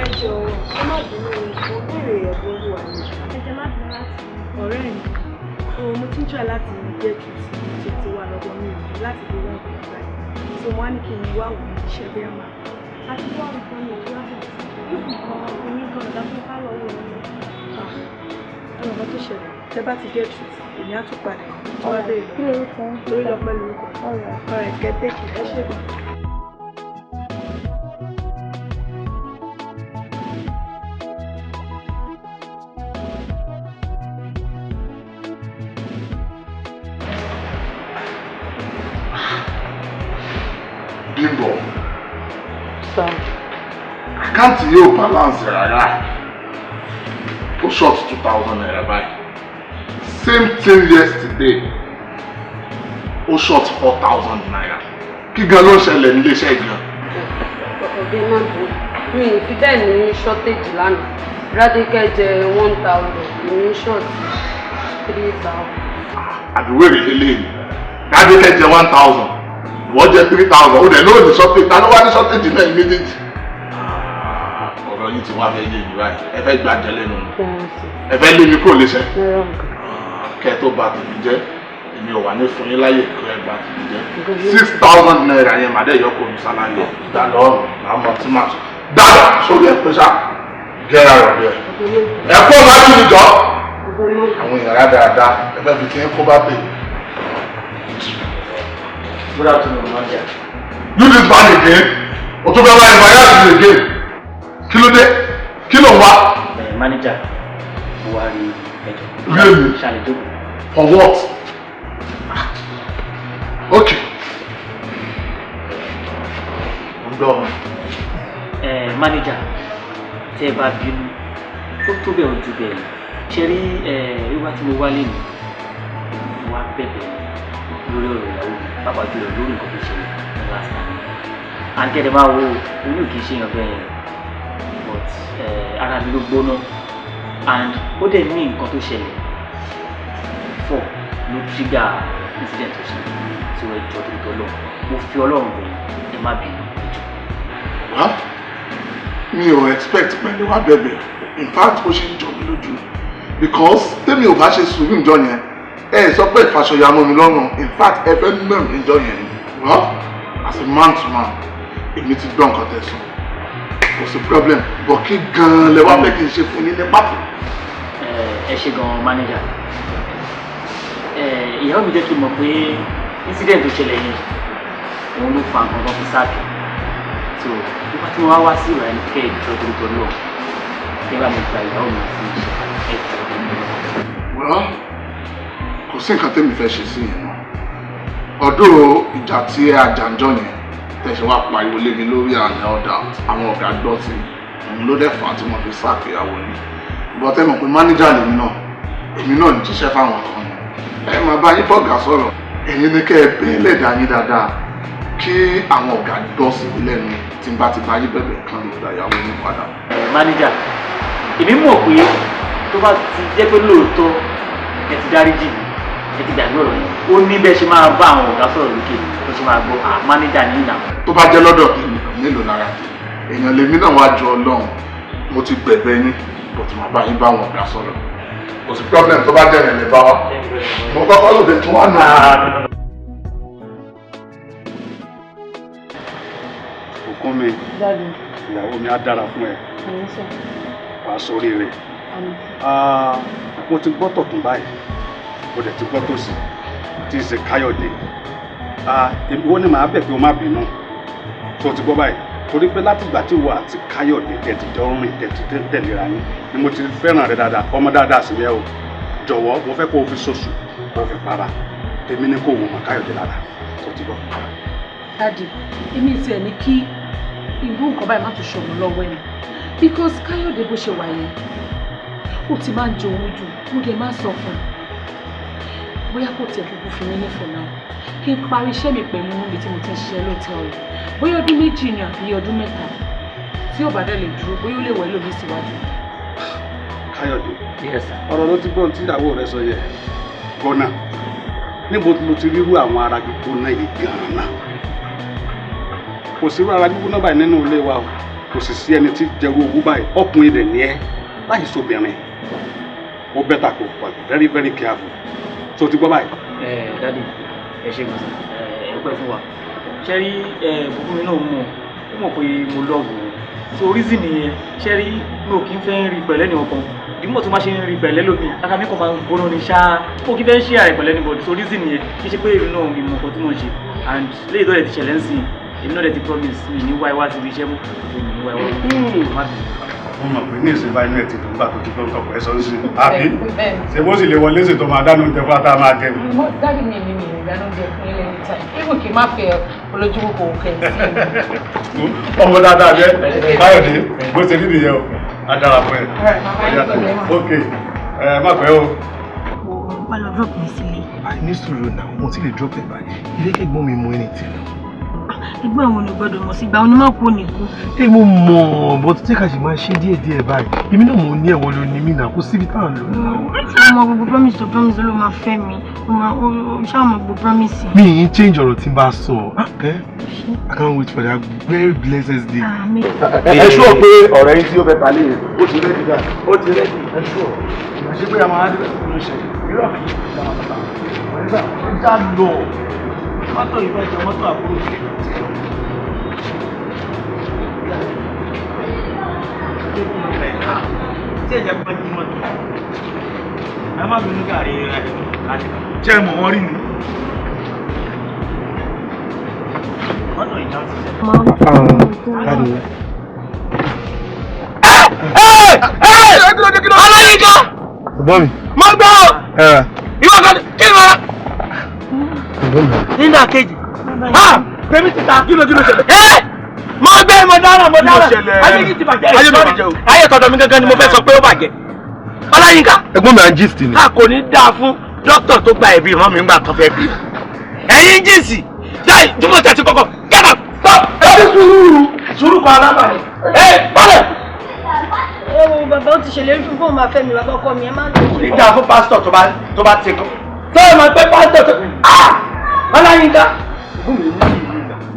ẹ jọ̀ọ́, ẹ má bínú, mo béèrè ẹ̀bùn olúwa ni. Ẹ jẹ́ má bínú láti. Ọ̀rẹ́ mi, o mo ti ń try láti get through sí tó ti wà lọ́wọ́ mi ò ní láti fi wọ́n kò gbà yìí. So mo á ní kí n wá wò ní iṣẹ́ bí ẹ máa. Àti wá nǹkan mi ò tó wá bẹ̀rẹ̀ sí. Ìfún kan èmi gan ọ̀dà fún ká lọ wò ó. Ẹ mọ̀ nǹkan tó ṣẹlẹ̀, tẹ bá ti get through sí, èmi á tún padà tó wá béèrè Kí lorúkọ yín? Torí lọ pẹ́ lorúkọ. Alright, kẹ́ take it, ẹ ṣé gan. Bímbọ̀, account yóò balance rárá. Ó short ₦2,000 báyìí. Same thing yesterday. Ó short ₦4,000. Kí gan ló ń ṣẹlẹ̀ nílé iṣẹ́ gan? Ọ̀gá, ẹ má bínú, mi ì fi bẹ́ẹ̀ ní shortage lánàá. Rádíkẹ́ jẹ 1,000, èmi short 3,000. Àbí wèrè lélẹ́yìn? Rádíkẹ́ jẹ 1,000, ìwọ jẹ 3,000, ó dẹ̀ ló ní shortage. Ta ló wá ní shortage náà yìí méjèèjì? Ọ̀rọ̀ yìí ti wá fẹ́ yé mi báyìí. Ẹ fẹ́ gbàjẹ́ lẹ́nu mi. Ẹ fẹ́ lé mi kúrò léṣẹ́. Kẹ́ ẹ tó bà tèmi jẹ́, èmi ò wà ní fún yín láyè kí ẹ bà tèmi jẹ́. ₦6,000 yẹn màdé yọ kó mi salary ẹ̀. Gbà lọ́rùn, màá mọ tí màá sọ. Dáadáa sórí ẹ pé sá. Get out of here. Ẹ kó máa mi jọ. Àwọn èèyàn rá dáadáa, ẹ fẹ́ fi tí ń kó bá tè. Good afternoon, manager. You this man again? O tún fẹ́ wá embarrass me again? Kí ló dé? Kí ló ń wá? Ẹ manager, mo wá rí ẹjọ́. Rí èmi? Ṣàlẹ̀ jókòó. For what? Okay. Mo ń gbọ́. Ẹ manager, tẹ́ ẹ bá bínú, ó tó bẹ́ẹ̀ ojú bẹ́ẹ̀ lọ. Ṣe rí ẹ wíwá tí mo wá lé ní, mo wá bẹ̀bẹ̀ lórí ọ̀rọ̀ ìyàwó mi, pàápàá jùlọ lórí nǹkan tó ṣẹlẹ̀ ní last time. Àǹkẹ́dẹ̀ máa wo oyún kì í ṣe èèyàn bẹ́ẹ̀ yẹn, but ara mi ló gbóná and ó dẹ̀ ní nǹkan tó ṣẹlẹ̀ before ló trigger incident tó ṣẹlẹ̀. So ẹ jọ̀ọ́, tó tọ́ lọ, mo fi Ọlọ́run bẹ̀ yín, ẹ má bínú, ẹ jọ̀ọ́. Well, mi ò expect pẹ̀lú wa bẹ̀bẹ̀. In fact, ó ṣe ń jọ mí lójú because tèmi ò bá ṣe sùúrù ìjọ yẹn, ẹ sọ pé ìfàṣọyà mọ́ mi lọ́rùn. In fact, ẹ fẹ́ nà mí ìjọ yẹn ni. Well, as a man to man, èmi ti gbọ́ nǹkan tẹ́ sọ, kò sí problem, but kí gan-an lẹ wá fẹ́ kí n ṣe fún yín ní pàtó? Ẹ ṣe gan, manager. Ìyàwó mi jẹ́ kí n mọ̀ pé incident tó ṣẹlẹ̀ yẹn, òun ló fa nǹkan tó fi sack. So nípa tí wọ́n wá wá sí ìwà ẹni kẹ́ ìjọ tó tó lọ, kẹ́ bá mi gba ìyàwó mi sí iṣẹ́, ẹ jọ̀ọ́ tó tó lọ. Well, kò sí nǹkan tẹ́mi fẹ́ ṣe sí yẹn náà. Ọdún ìjà tí àjàǹjọ yẹn tẹ̀sán wá pariwo lé mi lórí and all that, àwọn ọ̀gá gbọ́ sí òun ló dẹ̀ fà á tí wọ́n fi sack ìyàwó ni. But ẹ mọ̀ pé manager lèmi náà, èmi náà ń jíṣẹ́ fáwọn kan ni. Ẹ máa bá yín bọ̀gà sọ̀rọ̀. Ẹ̀yin ní kẹ́ ẹ bẹ́ẹ̀ lẹ̀dá yín dáadáa kí àwọn ọ̀gá gbọ́ sí i lẹ́nu. Tí n bá ti bá yín bẹ̀bẹ̀ kan lè gba ìyàwó yín padà. Manager, èmi mọ̀ pé tó bá ti jẹ́ pé lóòótọ́ ẹ ti dáríjì mí, ẹ ti gbàgbé ọ̀rọ̀ yẹn, ó ní bẹ́ẹ̀ ṣe máa bá àwọn ọ̀gá sọ̀rọ̀ lókè tó ṣe máa gbọ́ à manager ní ìlànà. Tó bá jẹ́ lọ́dọ̀ tèmi, mélòó lára tèmi, èèyàn lèmi náà wá ju Ọlọ́run. Mo ti gbẹ̀bẹ̀ yín, but màá bá yín bá àwọn ọ̀gá sọ̀rọ̀. Kò sí problem, tó bá jẹ́ yẹn lè bá wa. Mo kọ́kọ́ lòdì tún wà náà. Òkun mi, ìyàwó mi, á dára fún ẹ, wàá sórí rẹ. Mo ti gbọ́ tọ̀tún báyìí, mo dẹ̀ ti gbọ́ tòsì tí ń ṣe Káyọ̀dé. Ìwọ ni màá bẹ̀ pé o má bínú tó o ti gbọ́ báyìí, torí pé látìgbà tí ìwọ àti Káyọ̀dé tẹ̀ ti jọ rìn, tẹ̀ ti tẹ̀léra yín ni mo ti fẹ́ràn rẹ dáadáa. Ọmọ dáadáa sì ni ẹ o. Jọ̀wọ́, mo fẹ́ kó o fi ṣoṣù kó o fi para tèmi ní kó o wò mọ́ Káyọ̀dé lára tó ti gbọ́. Daddy, èmi tiẹ̀ ní kí irú nǹkan báyìí má tún ṣọ̀nà lọ́wọ́ ẹ̀, because Káyọ̀dé bó ṣe wà yẹn, ó ti máa ń jẹ owó jù. Mo dẹ̀ máa ń sọ fún un bóyá kò tiẹ̀ kúkú fi mí ní for now, kí n parí iṣẹ́ mi pẹ̀lú níbi tí mo ti ń ṣiṣẹ́ lóòtẹ́ẹ̀lì, bóyá ọdún 2 ni àbí ọdún 3. Tí ò bá dẹ̀ lè dúró, bóyá ó lè wẹ̀ lómi síwájú. Káyọ̀dé, ọ̀rọ̀ ló ti gbọ́n tí ìyàwó rẹ sọ yẹ gbọ́nà. Níbo ló ti rírú àwọn ara gbígbóná yìí gan-an? Kò sí irú ara gbígbóná báyìí nínú ilé wa o. Kò sì sí ẹni tí jẹrú owó báyìí. Ọkùnrin rẹ̀ ní ẹ láì sobìnrin. Ó better kó wà very very careful tó ti gbọ́ báyìí. Ẹ daddy, ẹ ṣe gbèsè, ẹ pẹ́ fún wa. Ṣé rí bùkún mi náà, mọ̀ ó mọ̀ pé mo love òun, so reason nìyẹn. Ṣé rí, mi ò kí ń fẹ́ rí pẹ̀lẹ́ ní ọkàn ìmọ̀ tó máa ṣe ń rí pẹ̀lẹ́ lómi, ara mi kàn máa ń gbóná ní ṣáá. Mo kí fẹ́ ṣe àrẹ pẹ̀lẹ́ anybody, so reason nìyẹn. Kì í ṣe pé èmi náà mi mọ̀ nǹkan tí mò ń ṣe, and léyìí tó dẹ̀ ti ṣẹlẹ̀ ń sìn, èmi náà dẹ̀ ti promise mi ní wáyé wá síbi iṣẹ́ mú, mi ní wáyé wá má bínú. Mo mọ̀ pé ní ìsìn báyìí náà ti dùn gbà tó ti gbọ́ tọkọ ẹ sọ sí, àbí ṣé bó sì lè wọlé sí tó máa dáná oúnjẹ fún ata máa jẹun. Daddy mi ní mi ìdáná oúnjẹ fún ilé níta, even kì í má fẹ́ olójú kòkòrò kẹ̀ sí. Ọmọ dáadáa jẹ Káyọ̀dé, bó ṣe rí nìyẹn o. Á dára fún ẹ. Ok, ẹ má pẹ́ o. Wá lọ drop mi sílé. Ní sùúrù náà, mo ti lè drop ẹ báyìí. Ilé kẹ́gbọ́n mi mú anything náà. Ẹgbẹ́ àwọn ò gbọ́dọ̀ mọ̀ sí ìgbà onímọ̀ kú ní kú. Ẹ mo mọ̀, but tí ká ṣe máa ṣe díẹ̀ díẹ̀ báyìí. Èmi náà mo ní ẹ̀wọ̀ ló ní mí náà, kó síbi tá à ń lọ. Ṣé o mọ gbogbo promise tó promise ló máa fẹ́ mi? O máa o ṣáà mọ gbogbo promise. Mi ì change ọ̀rọ̀ tí n bá sọ. I can't wait for that very blessed day. Ẹ ṣúọ̀ pé ọ̀rẹ́ yín tí ó fẹ́ ta lé ó ti ready báyìí? Ó ti ready. Ẹ ṣúọ̀ ṣé pé a máa dé ló ṣẹlẹ̀? Irọ́ kì í ṣe àwọn bàbá ẹ já lọ. Mọ́tò yìí fẹ́ jọ mọ́tò àbúrò mi. Tí ẹ̀jẹ̀ bá jí mọ́tò, ẹ má bínú gàrí rẹ̀ láti. Ṣé ẹ mọ̀ wọ́n rí ni? Mọ́tò yìí náà ti ṣe. Daddy. Ọláyínká! Ẹ̀gbọ́n mi. Mo gbọ́ ọ! Ìwọ kan kí ni wọ́n? Ẹ̀gbọ́n mi. Nínú àkejì. Tèmi ti ta. Kí ló ṣẹlẹ̀? Mo gbé, mo dára, mo dára. Ayé yìí ti bàjẹ́. Ayé mi bàjẹ́ o. Ayé tọ̀dọ̀ mi gangan ni mo fẹ́ sọ pé ó bàjẹ́. Ọláyínká. Ẹ̀gbọ́n mi, à ń gist ni. A kò ní dáa fún dókítà tó gba ẹ̀bí rán mi ńgbà tó fẹ́ bí. Ẹ̀yin jíǹsì, ṣáì tí mo tẹ̀sí kọ̀kọ̀, get up, stop. Ẹ ti sùúrù. Sùúrù kan alábàárẹ̀. Ẹ bọ́lẹ̀. Ẹ wo bàbá, ó ti ṣèlérí fún bóun máa fẹ́ mi, bàbá ọkọ mi, ẹ má lọ ṣe. Ní dáa fún pásítọ̀ tó bá ti kọ́. Tó ẹ máa pẹ́ pásítọ̀ tó. Ọláyínká.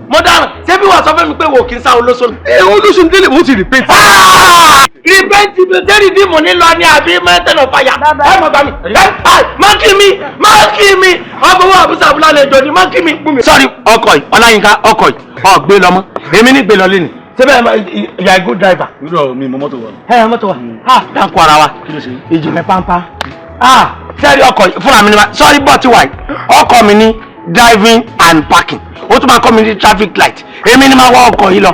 Mo dára, ṣé bí wàá sọ fún mi pé wò kí n sá olóṣòlù. Ẹ olóṣòlù délé, mo ti repent. Repent sẹ́rí dìmú nílọ ní àbí mountain of fire. Ẹ mọ̀ gbà mí, ẹ má kí mi, má kí mi, ọmọ owó àbúṣà abúlé àlejò ni, má kí mi. Sọ́ọ̀rì ọkọ̀ yìí, Ọláyínká, ọkọ̀ yìí, ọ̀ gbé lọ mọ́, èmi ní gbé lọ lé ni. Síbẹ̀ you are a good driver. Irọ́, mi mọ mọ́tò wa. Ẹ mọ́tò wa, ha dáńkọ ara wa. Kí ló ṣe? Ìjìnlẹ̀ pampa. Sẹ́rí ọkọ̀ yìí fúnra mi ni ma sọ́ọ̀rì bọ̀ tí wà yìí, ọkọ̀ mi ní driving and parking, ó tún máa kọ́ mi ní traffic light. Èmi ni máa wọ ọkọ̀ yìí lọ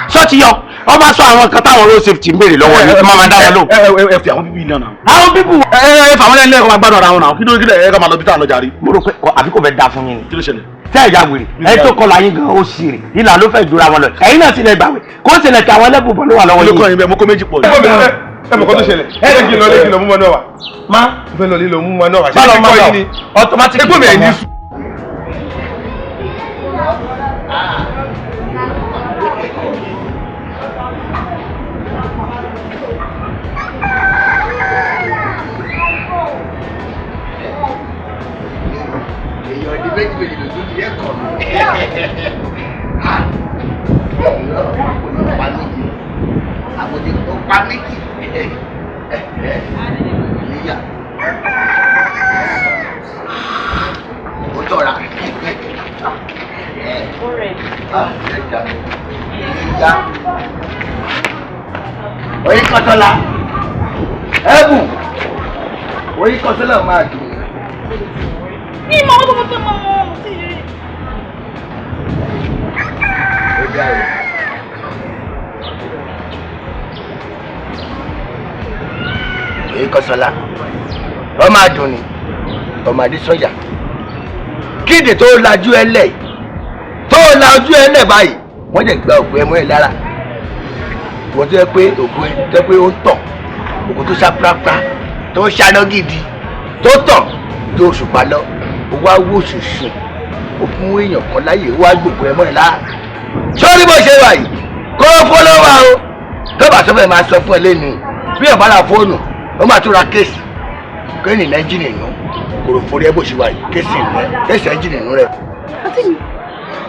sọ́ọ̀tì yọ ọ máa sọ àwọn kan táwọn road safety ń béèrè lọ́wọ́ yìí, ẹ máa máa dá wọn lóhùn. Ẹ fi àwọn bíbí náà. Àwọn bíbù. Ẹ ẹ fà wọn lẹ́nu ẹ̀kọ́ máa gbádùn ara wọn náà. Kí ló kí ló ẹ ká máa lọ bí tá à ń lọ jàre. Mo rò pé àbí kò fẹ́ da fún yín ni. Kí ló ṣẹlẹ̀? Tẹ́ ẹ̀yà wèrè ẹ tó kọlu ayé gan, ó sì rè ìlà ló fẹ́ jura wọn lọ. Ẹ̀yin náà sì lè gbàwé kó ṣẹlẹ̀ kí àwọn ẹlẹ́bùn bọ̀ ló wà lọ́wọ́ Kí ló yín. kọ́ yín bẹ́ẹ̀? Mo kó méjì pọ̀. Ẹ mọ̀ kọ́ tó ṣẹlẹ̀, ẹ jẹ́ kí n lọ lé kí n lọ mú mọ́ náà wá. Má. Mo fẹ́ lọ lé lọ mú mọ́ náà wá. Ṣé Má lọ, kí n má kọ́ lọ. yín ni? Automatic. Ẹ̀gbọ́n mi, ẹ̀ ní sùn. Méjì méjì lójú ti yẹ kọ̀ mí. Pa méjì. Àbòdì ó pa méjì. Níyà. Ó tọ̀ra. Oyin kọsọla ẹbùn oyin kọsọla máa dùn. Ní ìmọ̀ ọdún tó mọ̀ ọ́n sí rí. Ó dá o. Oyin kọsọla ọ máa dùn ni ọmọ Adésọyà kíde tó lajú ẹ lẹ tó lajú ẹ lẹ báyìí wọ́n jẹ́ gba òkú ẹ mọ́ ẹ lára. Wọ́n tó yẹ pé òkú ẹ tó yẹ pé ó ń tàn òkú tó ṣá prápra tó ṣáná gidi tó tàn tó òṣùpá lọ ó wá wó ṣùṣù ó fún èèyàn kan láyè ó wá gbòkú ẹ mọ́ ẹ lára. Sórí bó ṣe wà yìí kó fọ́lọ́ wa o tó bá sọ fẹ́ máa sọ fún ẹ lẹ́nu bí ọ̀bá ra fóònù ó máa tún ra kéèsì kéènì lẹ́ńjìnì nù kòròfórí ẹ bó ṣe wà yìí kéèsì rẹ kéèsì ẹ́ńjìnì nù rẹ. Àǹtí mi,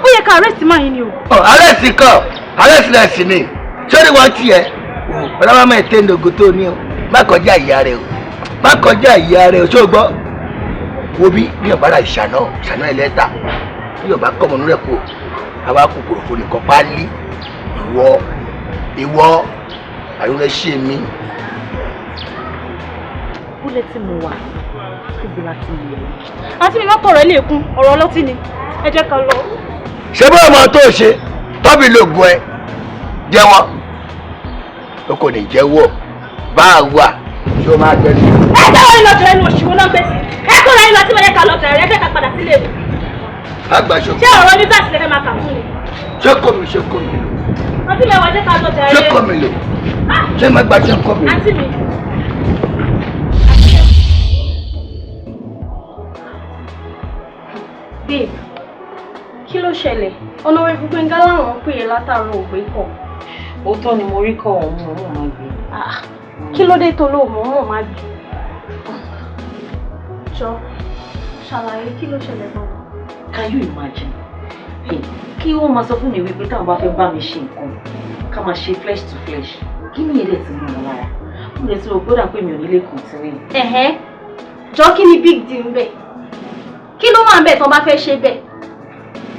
ó yẹ ká arrest máa yín ni o. Ọ arrest kọ́ arrest rẹ̀ sì ni sórí wọn tiẹ̀ ọlọ́wọ́ máa tẹ́ ndògó tó ní o má kọjá ìyá rẹ o má kọjá ìyá rẹ o ṣó gbọ́ wo bí bí ọba ra ìṣàná ìṣàná ẹlẹ́ta bí ọba kọ́mọnú rẹ̀ kú àwa kú kòròfo nìkan pálí ìwọ ìwọ àrùn rẹ ṣe mí. Kúlẹ̀ tí mo wà síbi láti lè. Àǹtí mi má kọ̀rọ̀ ẹ lè kún ọ̀rọ̀ ọlọ́tí ni ẹ jẹ́ ká lọ. Ṣé bó ọmọ tó ṣe tọ́bi lóògùn ẹ jẹ́wọ́ o kò ní jẹ́wọ́ bá a wà ṣé o máa gbẹ́sí. Ẹ jẹ́ wọ́n lọ jọ ẹnu òṣìwò náà gbèsè ẹ kó ra yín lọ tí mo yẹ ká lọ tẹ̀rẹ̀ ẹ jẹ́ ká padà sílé mi. Àgbàṣọ. Ṣé ọ̀rọ̀ ní gáàsì lẹ́fẹ̀ẹ́ máa kà fún mi? Ṣé kò mi ṣe kò mi lò? Àǹtí mi ẹ̀wọ̀n jẹ́ ká lọ tẹ̀rẹ̀. Ṣé kò mi lò? Ṣé má gbà ṣe kò mi lò? Àǹtí mi. Babe, kí ló ṣẹlẹ̀? Honorable Gbénga láwọn pè é látàárọ̀ ògbé kọ̀. Òótọ́ ni mo rí kọ́ ọ̀hún mọ̀ máa gbé. Kí ló dé tó lóò mọ̀ máa gbé? Jọ, ṣàlàyé kí ló ṣẹlẹ̀ gan-an. Can you imagine? Kí wọ́n máa sọ fún mi wípé táwọn bá fẹ́ bá mi ṣe nǹkan, ká máa ṣe flesh to flesh. Kí ni èdè tí mo mọ̀ lára? Mo lè ti rò gbọ́dọ̀ pé mi ò ní lè continue. Ẹ̀hẹ́n, jọ kí ni big deal ń bẹ̀? Kí ló wà ń bẹ̀ tán bá fẹ́ ṣe bẹ́ẹ̀?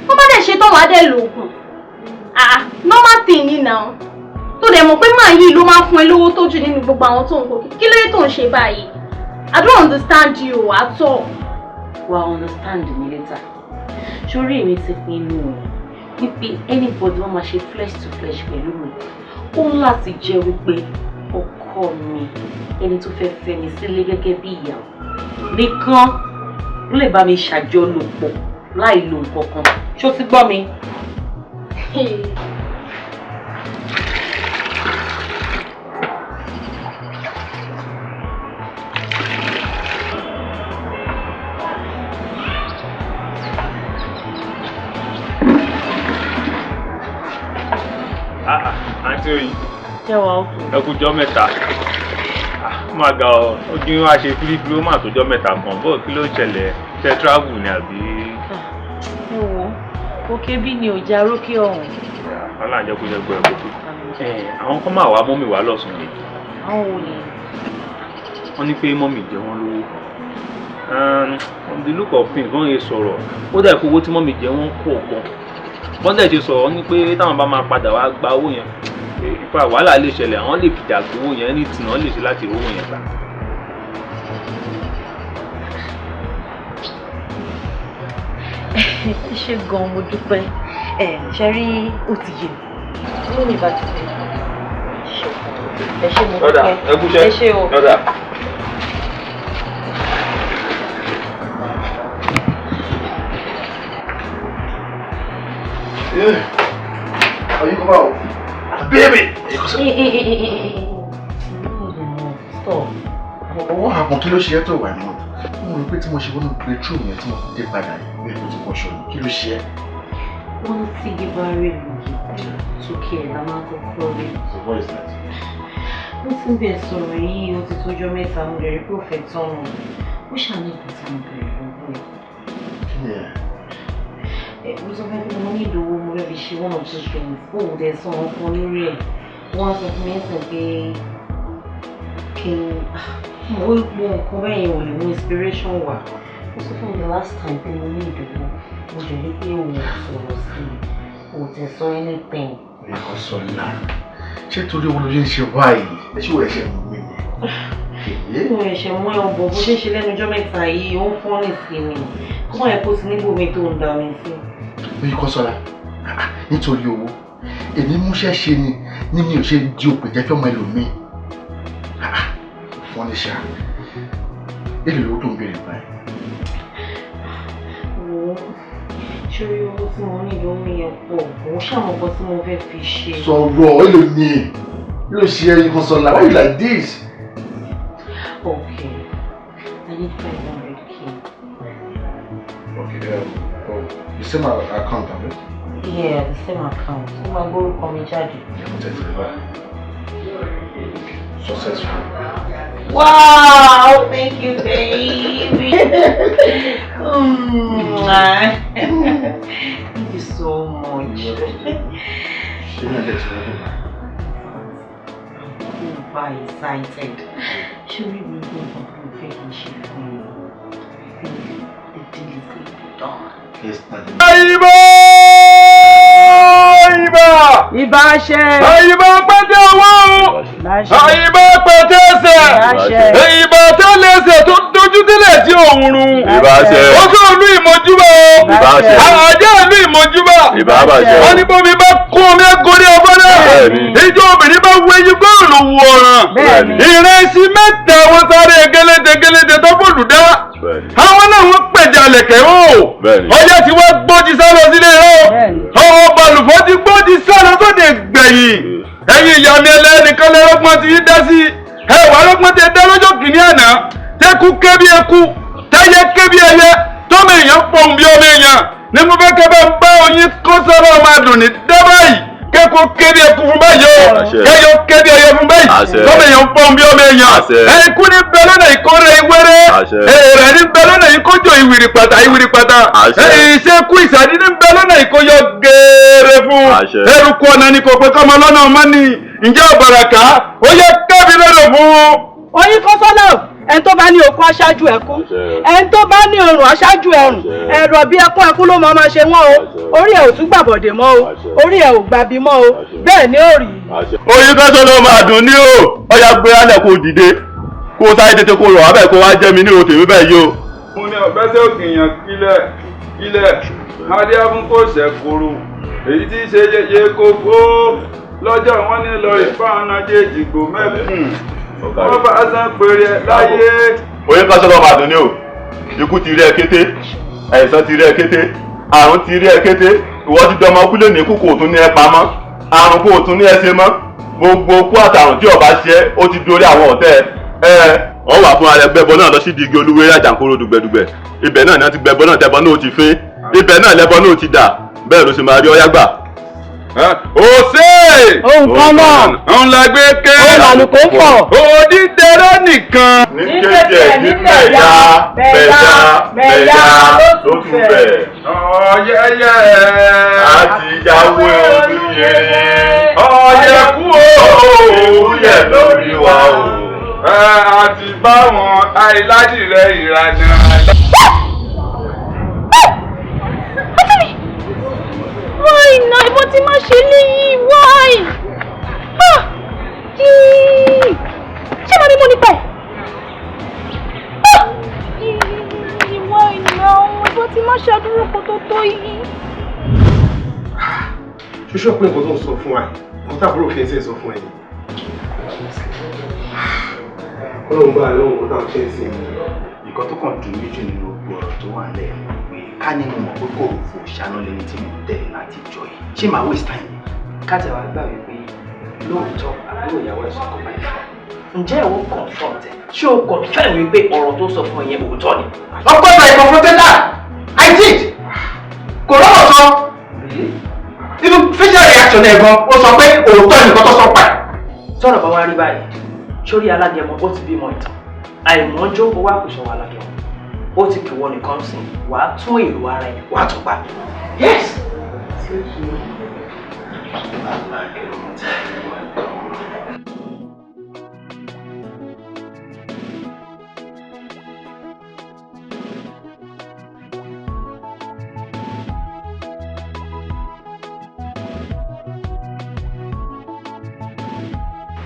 Wọ́n bá dẹ̀ ṣe tán wàá dẹ̀ lòògùn. Ah, normal thing ni now. Tó dẹ̀ mọ̀ pé màá yìí ló máa ń fún ẹ lówó tó jù nínú gbogbo àwọn tó ń kó. Kí ló dé tó ń ṣe báyìí? I don't understand you at all. Wà á understand mi later. Sórí èmi ti pinnu o wípé anybody wọ́n máa ṣe flesh to flesh pẹ̀lú mi. Ó ń láti jẹ́ wípé ọkọ mi ẹni tó fẹ́ fẹ́ mi sílé gẹ́gẹ́ bí ìyàwó nìkan ló lè bá mi ṣàjọlòpọ̀ láì lo nǹkan kan. Ṣó ti gbọ́ mi? Àǹtí Oyin. Ṣé wàá òkè? Ẹ kú jọ́ mẹ́ta. Má ga ọ, ojú wa ṣe fírífírí ó mà tó jọ́ mẹ́ta kan. Bó kí ló ń ṣẹlẹ̀? Ṣé travel ni àbí? Ẹ wo, òkè bí ni ò já rókè ọ̀hún. Ọlọ́run jẹ́ kó jẹ́ gbọ́ ẹ̀ kókó. Àwọn kan máa wá mọ́mì wá lọ́sùn ni. Àwọn wo ni? Wọ́n ní pé mọ́mì jẹ wọ́n lówó. On the look of things, wọ́n yẹ sọ̀rọ̀. Ó dà pé owó tí mọ́mì jẹ wọ́n pọ̀ gan. Wọ́n dẹ̀ ṣe sọ̀rọ̀ ní pé táwọn bá máa padà wá gba owó yẹn. Ìfà wàhálà lè ṣẹlẹ̀, àwọn lè fìjà gbowó yẹn ní tìǹà lè ṣe láti owó yẹn gbà. Ẹ ṣé gan-an mo dúpẹ́. Ẹ ṣe rí ó ti yé mi. Inú mi bá ti dé. Ẹ ṣé mo dúpẹ́. Ẹ ṣé o. Are you come out? Baby! Stop. What happened? Kí ló ṣe ẹ́ tó wà ní? Mo rò pé tí mo ṣe wọnú bedroom yẹn tí mo dé padà yìí, bí mo ti wọṣọ ni, kí ló ṣe ẹ́? Wọ́n ní tí igi bá rí lùgì sókè ẹ̀dá máa kọ́kọ́ rí. So what is that? Mo ti ń bẹ̀ sọ̀rọ̀ yìí, ó ti tójọ́ mẹ́ta, mo lè rí pé ó fẹ́ tọ́nu. Ó ṣàní nǹkan tí mo bẹ̀rẹ̀ lọ́wọ́ ẹ̀. Kí ni ẹ̀? Mo sọ fún ẹ pé mo ní ìdòwò, mo fẹ́ fi ṣe one or two things. Ó ò dẹ̀ sọ nǹkan lórí ẹ̀. Wọ́n á sọ fún mi ẹ̀sìn pé kí n mo gbọ́ nǹkan bẹ́ẹ̀ yẹn ò lè mú inspiration wá. Mo sọ fún mi the last time pé mo ní ìdòwò, mo dẹ̀ rí pé òun ò sọ̀rọ̀ sí i, òun ò tẹ̀ sọ anything. Oyinkanṣọ́lá, ṣé torí owó ló ṣe ń ṣe báyìí? Ẹ ṣé wọ́n ẹ̀ṣẹ̀ mú mi ni? Mo ẹ̀ṣẹ̀ mú ẹ ọ̀bọ̀ bó ṣe ń ṣe lẹ́nu ọjọ́ mẹ́ta yìí, ó ń fọ́n ní sí mi. Kó má yẹ kó ti níbòmí tó ń da mi sí. Oyinkanṣọ́lá, nítorí owó, èmi múṣẹ́ ṣe ni mi ò ṣe di òpè jẹ́ fẹ́mọ ẹlòmíì. Fọ́n ní ṣá, èlò lówó tó ń béèrè báyìí? Wo, ṣórí owó tí mo ní ìdánwò yẹn pọ̀, òun ṣàmọ̀kọ́ tí mo fẹ́ fi ṣe. Sọ̀rọ̀, èlò ni ló ṣe Oyinkanṣọ́lá, why you like this? Okay, I need 500K. Okay, oh, the same account, abi? Yeah, the same account. Ó máa gbórúkọ mi jáde. Yeah, mo tẹ̀sí báyìí. Successful. Wow, thank you, baby. Thank you so much. Ṣé ní ẹ̀jẹ̀ tí wọ́n dùn báyìí? I'm super excited. Ṣé orí gbogbo nǹkan tó ń fẹ́ kí n ṣe fún mi? I think the deal is going to be done. Àyìnbó! Ìbà! Ìbà ṣe. Àyìnbó pẹ́tẹ́ owó! Àyìnbó pẹ́tẹ́ ẹsẹ̀! Ìbà tó lẹ́sẹ̀ tó dojú délẹ̀ tí òun run. Ìbà ṣe. Ó sọ ìlú ìmọ̀júbà o. Ìbà ṣe. Àjẹ́ ìlú ìmọ̀júbà. Ìbà bàjẹ́. Wọ́n ní bómi bá kún omi ẹ̀kọ́rí ọgbọ́n náà. Ìjọ obìnrin bá wọ eyín góòlù wù ọ̀ràn. Ìrẹsì mẹ́ta wọn sáré gẹ́lẹ́dẹ́ gẹ́lẹ́dẹ́ tó bòlù dá. Àwọn náà wọ́n pẹ̀jà lẹ̀kẹ̀ o. Ọjọ́ tí wọ́n gbójú sálọ sílé rẹ̀ o. Ọwọ́ balùfọ́ ti gbójú sálọ sóde gbẹ̀yìn. Ẹ̀yin ìyá mi ẹlẹ́nìkan lẹ́rọ́gbọ́n ti yí dá sí. Ẹ wà lọ́gbọ́n tẹ dá lọ́jọ́ kìíní àná. Tẹ́kú ké bí eku, tẹ́yẹ ké bí ẹyẹ, tọ́mọ èèyàn pọ̀n bí ọmọ èèyàn. Ní mo fẹ́ kẹ́ bá ń bá oyin kó sọ́rọ̀ ọmọ àdùn ní dá báyìí. Kẹ́kọ̀ọ́ ké bí eku fún báyìí o. Kẹ́yọ ké bí ẹyẹ fún báyìí. Tọ́mọ èèyàn pọ̀n bí ọmọ èèyàn. Ẹ̀kú ní bẹ lọ́nà ìkórè ìwéré. Èrè ní bẹ lọ́nà ìkójọ ìwìrì pàtà ìwìrì pàtà. Ìṣekú ìsàdí ní bẹ lọ́nà ìkóyọ gèèrè fún. Eruku ọ̀nà ni kò pé kọ́mọ lọ́nà ọmọ ni. Ǹjẹ́ ọ̀bàràkà ó yẹ kẹ́bi lọ́dọ̀ fún. Oyinkanṣọ́lá, ẹni tó bá ní okun aṣáájú ẹkún, ẹni tó bá ní ọrùn aṣáájú ẹrùn, ẹ̀rọ bí ẹkún ẹkún ló máa ṣe wọ́n o. Orí ẹ̀ ò tún gbàbọ̀dè mọ́ o, orí ẹ̀ ò gbàbí mọ́ o, bẹ́ẹ̀ ni ó rí. Oyinkanṣọ́lá máa dùn ní o, ọ̀yà gbé alẹ̀ kó dìde, kó sáré tètè kó rọ̀ wá bẹ́ẹ̀ kó wá jẹ́ mi ní o tèmi bẹ́ẹ̀ yìí o. Mo ní ọ̀gbẹ́sẹ̀ òkìyàn kílẹ̀ kílẹ̀, adé fún kò ṣẹ̀kúrú, èyí tí í ṣe yeye kókó lọ́jọ́ wọn ní lọ ìfáànà jẹ́jìgbò mẹ́kùn. Wọ́n bá san pèrè láyé. Oyinkanṣọ́lá máa dùn ní o, ikú ti rí ẹ kété, àìsàn ti rí ẹ kété, àrùn ti rí ẹ kété, ìwọ ti dọmọ kú lè ní ikú kò tún ní ẹ pamọ́, àrùn kò tún ní ẹ ṣe mọ́, gbogbo kú àtàrùn tí ọba ṣe ó ti dorí àwọn ọ̀tẹ̀ ẹ. Wọ́n wà fún ara gbẹ́bọ náà lọ sí igi olúwéré àjàǹkóró dùgbẹ̀dùgbẹ̀, ibẹ̀ náà ni wọ́n ti gbẹ́bọ náà tẹ́bọ náà ó ti fín, ibẹ̀ náà lẹ́bọ náà ó ti dà, bẹ́ẹ̀ ló ṣe máa rí ọyá gbà. Òsè! Ohun kan náà. Òun la gbé ké. Òun làlùkò ń fọ̀. Òdìdẹrẹ́ nìkan. Ní kéjẹ ní bẹ̀yà bẹ̀yà bẹ̀yà ló tún bẹ̀. Ọ̀yẹ́yẹ́. A ti jáwé olúyẹ. Ọ̀yẹ̀kú o. Òwúyẹ̀ lórí wa o. A ti bá wọn àìládìrẹ ìrànà. Why now? Ìbọn tí máa ṣe léyìí, why? Ah! Yìí! Ṣé màá ní mo nípa ẹ̀? Ah! Yìí! Why now? Ìbọn tí máa ṣe àdúró kó tó tó yìí. Ṣoṣo pé nǹkan tó ń sọ fún wa, nǹkan táàbúrò fi ẹsẹ̀ sọ fún ẹ ni. Ọlọ́run bá lọ́wọ́ nǹkan táwọn ṣe ń sìn. Nǹkan tó kàn dùn mí jù nínú gbogbo ọ̀rọ̀ tó wà nílẹ̀ pé ká ní mo mọ̀ pé kò fò ṣáná lẹni tí mò ń tẹ̀lé láti jọ yìí. Ṣé màá waste time? Káàtì àwọn àgbà wípé lóòótọ́ àbúrò ìyàwó ẹ̀ sọ kó báyìí fún ẹ. Ǹjẹ́ ìwọ confront ẹ? Ṣé o confirm wípé ọ̀rọ̀ tó sọ fún ẹ yẹn òótọ́ ni? Of course I confronted her. I did. Kò lọ́wọ́ sọ. Even facial reaction ẹ̀ gan, ó sọ pé òótọ́ nìkan tó sọ pa ẹ̀. Sọ̀rọ̀ bá wá rí báyìí, sórí alágẹmọ ó ti bímọ ìtàn. Àìmọ́jó ó wá kò ṣọwọ́ alágẹmọ. Ó ti kì wọ́n nìkan sìn, wàá tún èrò ara ẹ̀, wàá tún pa. Yes.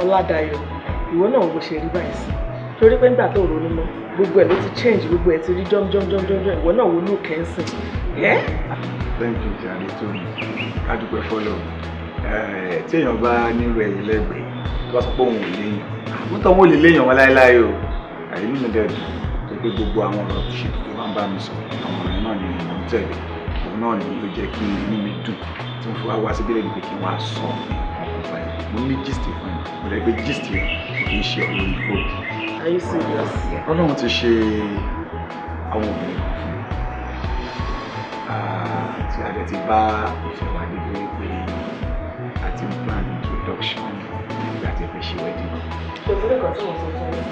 Ọládàyọ̀, ìwọ náà wo ṣe rí báyìí sí, torí pé nígbà tó ronú mọ́, gbogbo ẹ̀ ló ti change, gbogbo ẹ̀ ti rí jọ́mjọ́mjọ́mjọ́m. Ìwọ náà wo look ẹ̀ ń sìn. Thank you jàre tó mi, ká dúpẹ́ fọlọ́. Tí èèyàn bá nílò ẹ̀yìn lẹ́gbẹ̀ẹ́ tó bá sọ pé òun ò léèyàn, àwọn tó ń wò lè léèyàn wọn láéláé o. Inú mi dẹ̀ dùn tó pé gbogbo àwọn ọ̀rọ̀ tó ṣe tó máa ń bá mi sọ, àwọn ọ̀rọ̀ náà ni mò ń tẹ̀lé. Òun náà ni ló jẹ́ kí inú mi dùn tí mo fi wá wá síbílẹ̀ ní pé kí n wá sọ nǹkan fún ẹ. Mo ní gist fún ẹ, mo rẹ̀ pé gist yẹn kì í ṣe ọ̀rọ̀ orí fóònù. Are you serious? Ọlọ́run ti ṣe àwọn obìnrin kan fún mi tí a dẹ̀ ti bá ìfẹ́ wa débi wípé a ti ń plan introduction nígbà tí a fẹ́ ṣe wedding. Kò sí nǹkan tí mo sọ fún ẹ.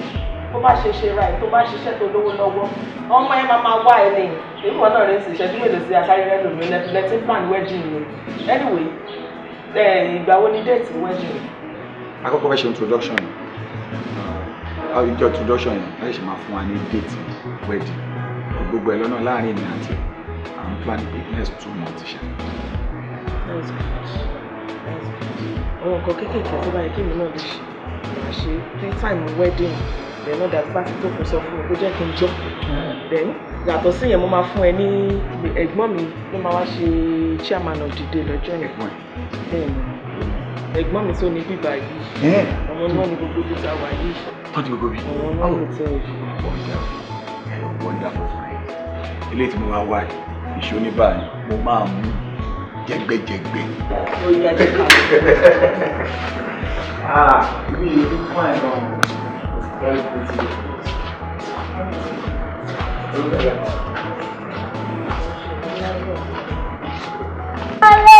Bó bá ṣe ṣe ra ẹ̀, tó bá ṣiṣẹ́ tó lówó lọ́wọ́, ọmọ ẹ máa máa wá ẹ ní. Èmi wọn náà rẹ̀ ń sì ṣẹ́jú mélòó sí asáré rẹ̀ lòmí lẹ́tí plan wedding ni. Anyway, ìgbà wo ni date wedding? Àkọ́kọ́ fẹ́ ṣe introduction yìí. Ìjọ introduction yẹn láì ṣe máa fún wa ní date wedding. Gbogbo ẹ̀ lọ́nà láàrin èmi àti ẹ̀. À ń plan pé next 2 months ṣá. That's good. That's good. Àwọn nǹkan kéékèèké tó bá yẹ kí èmi náà lè ṣe, màá ṣe three time wedding. Then náà dàtí bá ti tó kó sọ fún mi kó jẹ́ kí n jọ́. Then yàtọ̀ sí yẹn, mo máa fún ẹ ní ẹ̀gbọ́n mi ló máa wá ṣe chairman of the day lọ́jọ́ yẹn. Bẹ́ẹ̀ni, ẹ̀gbọ́n mi tó ní bíbá yìí. Ọmọ náà ní gbogbo ibi tá a wà yìí. Tọ́jú gbogbo bí. Ọmọ náà ní tẹ́ ẹ. Wonderful friend. Ilé tí mo wá wá yìí, ìṣó ní báyìí, mo máa mú jẹgbẹjẹgbẹ. Ó yá, jẹ́ ká. Ah, ibi yìí ló fine gan. Very pretty. Hello,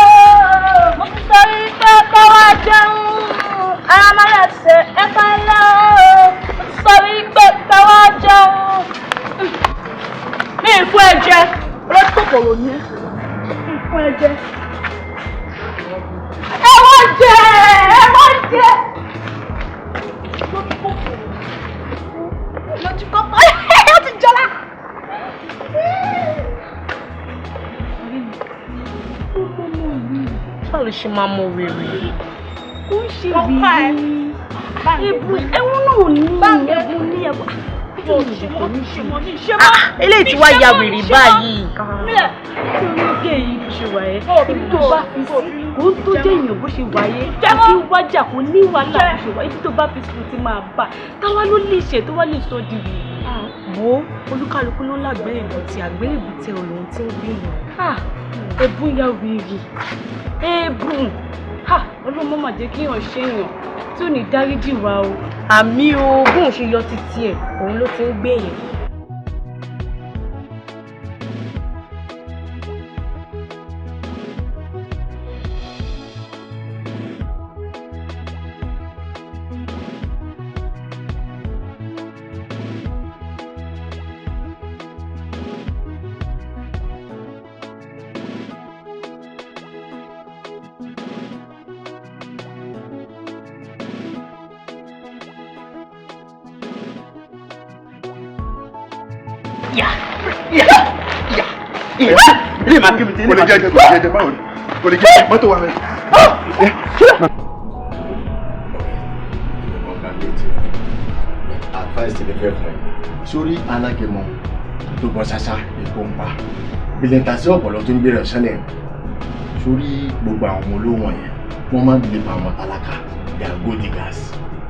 mo ti sọ wípé kọ́ wá jẹun, ara máa rẹ̀ ṣe ẹ kálẹ́ o. Mo ti sọ wípé kọ́ wá jẹun. Mi ì fún ẹ jẹ, olójú kòkòrò ni ẹ. Mi ì fún ẹ jẹ. Ẹ wọ́n jẹ, ẹ wọ́n jẹ. Lójú kòkòrò, ó ti jọlá. Báwo ló ṣe máa mọ wèrè? Kò ń ṣe wèrè. Ẹ̀bùn ẹ̀wọ̀n náà ní ẹ̀bùn ní ẹ̀bùn. Eléyìí tí wàá ya wèrè báyìí. Tí ológe yìí bó ṣe wà yẹn, ibi tó bá fi sí, kò ń tó jẹ́ èèyàn bó ṣe wà yẹn, kí wájà kò ní wàhálà bó ṣe wà, ibi tó bá fi sí ló ti máa bà. Táwa ló lè ṣe tó wá lè sọ di wèrè. Wo, olúkálukú ló lágbélébùú tí àgbélébùú tẹ olóhùn tí ń gbìyànjú. Ẹ̀bùn ya wèrè. Ẹ̀bùn. Ọlọ́mọ mà jẹ́ kí èèyàn ṣe èèyàn tí ò ní dáríjì wa o. Àmì o, bóun ṣe yọ títí ẹ̀, òun ló ti ń gbé yẹn. Ilé máa kí mi tí Kò lè jẹ́ jẹ́, kò lè jẹ́ jẹ́, báwo ni? Kò lè jẹ́, mọ́tò wà mẹ́. Advice ti lè fẹ́ fún ẹ sórí alágẹmọ tó gbọ́n ṣáṣá èkó ń pa bìlẹ̀ntà sí ọ̀pọ̀lọ́ tó ń gbéra ṣẹlẹ̀ sórí gbogbo àwọn ọmọ olówó wọ̀nyẹn. Wọ́n máa ń bìlẹ̀ pa àwọn tálákà, they are gold diggers.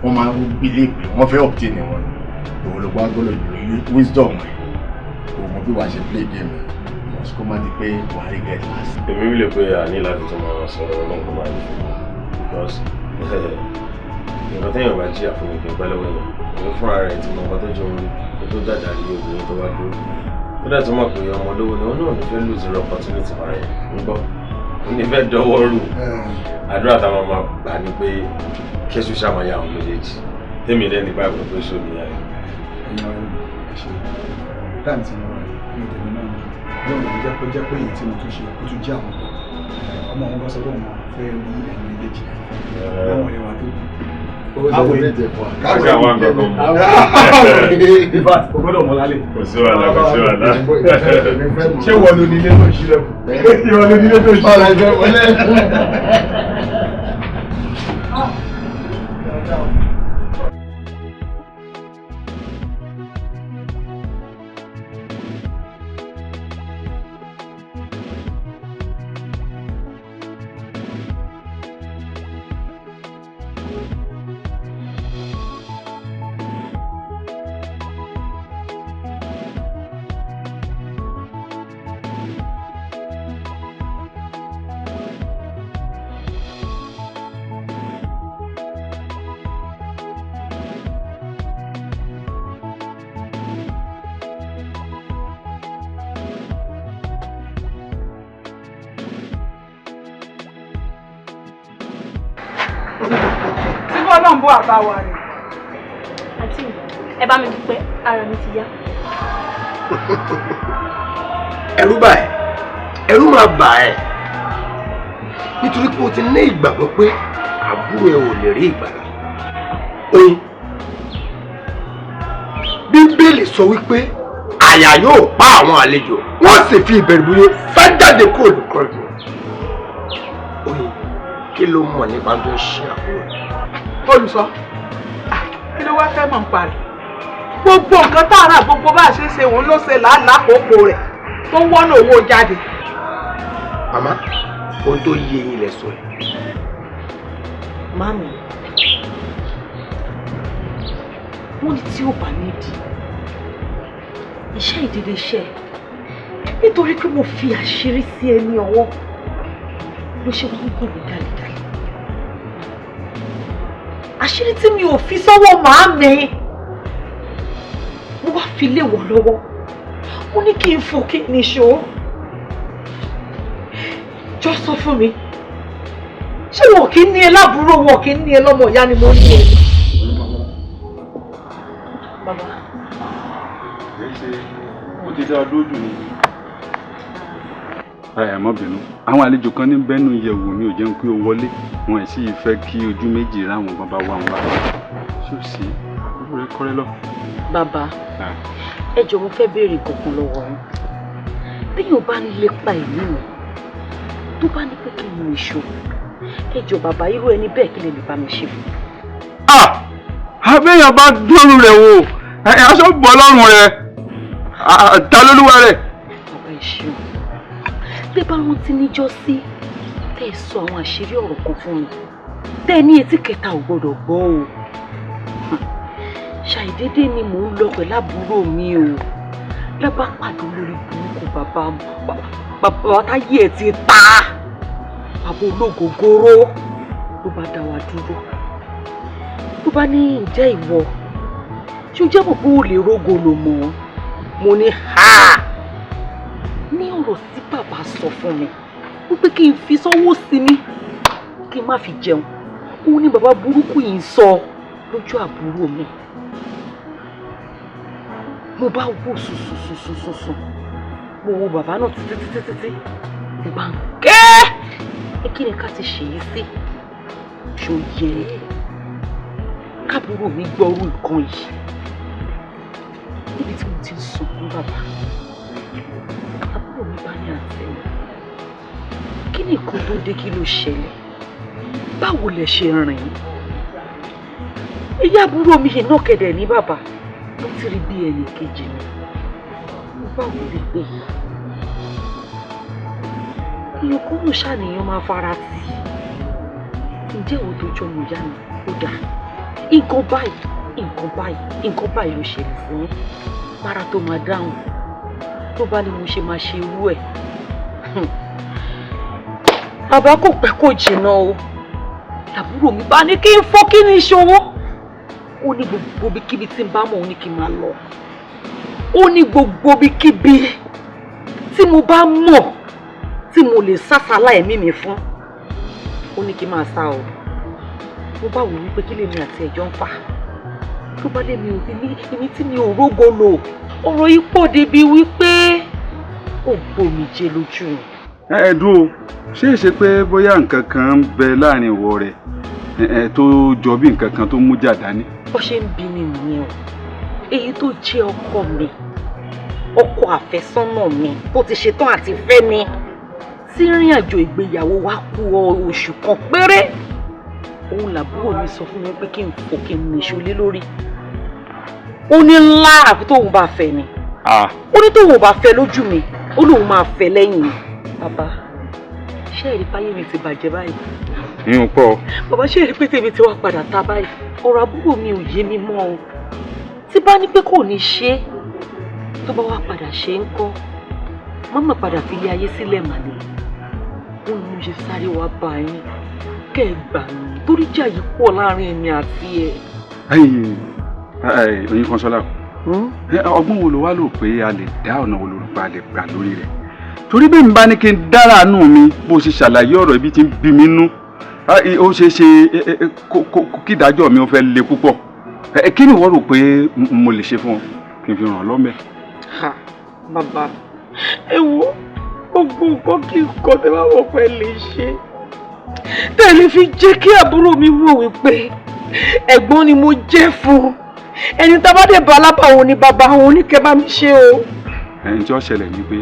Wọ́n máa ń bìlẹ̀ pé wọ́n fẹ́ obtain wọn. Òun ló gbọ́ gbọ́dọ̀ lórí wisdom ẹ̀ kò mọ bí wàá ṣe play game ẹ̀ because kó má di pé wàá regret last. Èmi rí lè pé a ní láti tún máa sọ̀rọ̀ ọlọ́run kó máa ní fún mi because nǹkan téèyàn bá jìyà fún mi kì í pẹ́ lọ́wọ́ èèyàn. Òun fúnra rẹ̀ ti mọ nǹkan tó jẹun kó tó jàjà rí obìnrin tó wá dúró, tó dẹ̀ tún mọ̀ pé ọmọ olówó ni òun náà ní fẹ́ lose the opportunity máa yẹn ń gbọ́, ó ní fẹ́ dọwọ́ rù. Àdúrà táwọn máa gbà ní pé kéṣù ṣàmọ̀yà àwọn méjèèjì. Tèmi dẹ́ ní báyìí pé ṣó níyà yẹn. Ẹ̀yin ọ̀rẹ́ mi, ẹ ṣe time tí mo wà. Inú tèmi náà dùn. Ọlọ́run ló jẹ́ pé jẹ́ pé èyí tí mo tún ṣe ó tún jẹ́ àwọn ọmọ òun kan sọ pé òun fẹ́ rí ẹ̀yin méjèèjì. Ọlọ́run ìwà tó kù. Káṣí àwọn nǹkan kan mọ̀. In fact, o gbọ́dọ̀ mọ̀ lálẹ́. Kò sí wàhálà, kò sí wàhálà. Ṣé wọ́n ló ní ilé tó ń ṣílẹ̀kùn? Ìwọ ló ní ilé tó ń ṣílẹ̀kùn. Tí bọ́lá ń bọ́ àbáwá rẹ̀. Àǹtí mi, ẹ bá mi dúpẹ́, ara mi ti yá. Ẹ̀rù bà ẹ́, ẹ̀rù máa bà ẹ́, nítorí pé o ti ní ìgbàgbọ́ pé àbúrò ẹ ò lè rí ìgbàlà. Oyin, Bíbélì sọ wípé àyà yóò pa àwọn àlejò, wọ́n sì fi ìbẹ̀rù bóyá sájáde kúrò ní kọ́ọ̀tù. Oyin, kí ló mọ̀ nípa tó ń ṣe àbúrò ẹ? Olùsọ, kí ló wá fẹ́ mọ̀ ń parí? Gbogbo nǹkan tá a rà, gbogbo bá a ṣe ń ṣe òun ló ṣe làálàá kókó rẹ̀ tó ń wọ́nà owó jáde. Màmá, ohun tó yé yín lẹ sọ yìí. Mami, wọ́n ní tí ó bá nídìí, iṣẹ́ ìdílé iṣẹ́, nítorí pé mo fi àṣírí sí ẹ ní ọwọ́ ló ṣe wọ́n ń gbọ̀n mí gàlígàlí. Àṣírí tí mi ò fi sọ́wọ́ màámi, mo wá fi lé wọ̀ lọ́wọ́, mo ní kí n fò kí n níṣó. Jọ sọ fún mi, ṣé wọn kì í ní ẹ lábúrò, wọn kì í ní ẹ lọ́mọ ìyá ni mo ní ẹ? Bàbá. Ó ti dá dójú ni. Ẹ má bínú, àwọn àlejò kan ní bẹ́nu yẹ̀wò ni ò jẹun pé ó wọlé, wọn sì fẹ́ kí ojú méjì ráwọn gan bá wà wọn wá. Ṣé ò sí ojú rẹ kọ́rẹ́ lọ? Bàbá, ẹ jọ̀ọ́ mo fẹ́ béèrè kankan lọ́wọ́ yín. Téèyàn bá ń lépa ẹ̀mí mi, tó bá ní pé kí n mú iṣu, ẹ jọ̀ọ́ bàbá, irú ẹni bẹ́ẹ̀ kí lè lè bá mi ṣe fún? Àbẹ́yàn bá dúró rẹ̀ wò, aṣọ bọ̀ lọ́rùn rẹ̀, ta lólúwa rẹ̀. Bàbá, ẹ ṣeun. Tẹ́ bá rántí níjọ́sí, tẹ́ ẹ sọ àwọn àṣírí ọ̀rọ̀ kan fún mi, tẹ́ ẹ ní etí kẹta ò gbọ́dọ̀ gbọ́ o. Ṣàìdédé ni mò ń lọ pẹ̀lú àbúrò mi o, lábá pàdé olórí burúkú bàbá bàbá táyé ẹ̀ ti ta, bàbá ológogoro, ló bá dá wa dúró. Ló bá ní, ǹjẹ́ ìwọ ṣé o jẹ́ mọ̀ pé o lè rógo lò mọ́? Mo ní ha! Ní ọ̀rọ̀ tí bàbá sọ fún mi wípé kí n fi sọ́wọ́ sí mi kí n má fi jẹun, òun ni bàbá burúkú yìí ń sọ lójú àbúrò mi. Mo bá wò sùsùsùsùsùn, mo wo bàbá náà títí títí títí, mo bá ń ké. Ẹ kí ni ká ti ṣèyí sí? Ṣó yẹ kábúrò mi gbọ́rú nǹkan yìí? Níbi tí mo ti ń sunkún bàbá, àbúrò mi bá ní àtẹ̀yìn, kí ni nǹkan tó dé, kí ló ṣẹlẹ̀, báwo lẹ ṣe rìn? Ìyá àbúrò mi yìí náà kẹ̀dẹ̀ ní bàbá, mo ti rí bí ẹnì kejì mi. Mo bá wò rí pé èèyàn kan ló ṣàníyàn máa fara tì. Ǹjẹ́ òun tó jọmọ ìyá mi ó dáa? Nǹkan báyìí, nǹkan báyìí, nǹkan báyìí ló ṣẹlẹ̀ sí yín. Para tó máa dáhùn, tó bá ní mo ṣe máa ṣe irú ẹ̀. Bàbá, kò pẹ́ kò jìnnà o, àbúrò mi bá ní kí n fọ́ kí ni ìṣòwò. Ó ní gbogbo ibikíbi tí n bá mọ̀, ó ní kí n máa lọ. Ó ní gbogbo ibikíbi tí mo bá mọ̀ tí mo lè sásàlá ẹ̀mí mi fún, ó ní kí n máa sá o. Mo bá wò wípé kí lèmi àti ẹ̀jọ́ ń fà, tó bá lé mi ò ní èmi tí mi ò rógo lò. Ọ̀rọ̀ yìí pọ̀ débi wípé Ó gbòmìjẹ lójú mi. Ẹ dúró, ṣé é ṣe pé bóyá nǹkan kan ń bẹ láàrin ìwọ rẹ tó jọ bí nǹkan kan tó mú jà dání? Bó ṣe ń bí mi nìyẹn o. Èyí tó jẹ́ ọkọ mi, ọkọ àfẹ́sọ́nà mi, tó ti ṣetán àti fẹ́ mi, tí ìrìn àjò ìgbéyàwó wa kù oṣù kan péré, òun làbúrò mi sọ fún mi pé kí n fò kí n nìṣó lé lórí. Ó ní ńlá àfi tóun bá fẹ́ ni. Ó ní tóun ò bá fẹ́ lójú mi, ó lóun máa fẹ́ lẹ́yìn mi. Bàbá, ṣé ẹ̀rí páyé mi ti bàjẹ́ báyìí? Ìyún pọ̀. Bàbá, ṣé ẹ̀rí pé tèmi ti wá padà ta báyìí? Ọ̀rọ̀ àbúrò mi ò yé mi mọ́ o. Tí bá ní pé kò ní ṣe é, tó bá wá padà ṣe ń kọ́, má padà fi ilé ayé sílẹ̀ mà ní. Ó ní mo ṣe sáré wá bá yín, kẹ́ ẹ gbà mí, torí ìjà yìí pọ̀ láàrin èmi àti ẹ̀. Oyin Kọ́nsọ́lá, ọgbọ́n wo ló wá lò pé a lè dá ọ̀nà wo ló rò pé a lè gbà lórí rẹ̀? Torí bí n bá ní kí n dára nù mi, bó ṣe ṣàlàyé ọ̀rọ̀ ibi tí ń bí mi nú, ó ṣeé ṣe kí ìdájọ́ mi ó fẹ́ le púpọ̀. Kí ni ìwọ rò pé mo lè ṣe fún ọ kí n fi ràn ọ́ lọ́mẹ́? Ha, bàbá, ẹ wo gbogbo nǹkan kí nǹkan tẹ bá wọ̀ pé lè ṣe, tẹ̀lé fi jẹ́ kí àbúrò mi wò wípé ẹ̀gbọ́n ni mo jẹ́ fún ẹni tá a bá dé bá alábàáwọn ni bàbá àwọn oníkẹ́ bá mi ṣe o. Ẹni tí ó ṣẹlẹ̀ ni pé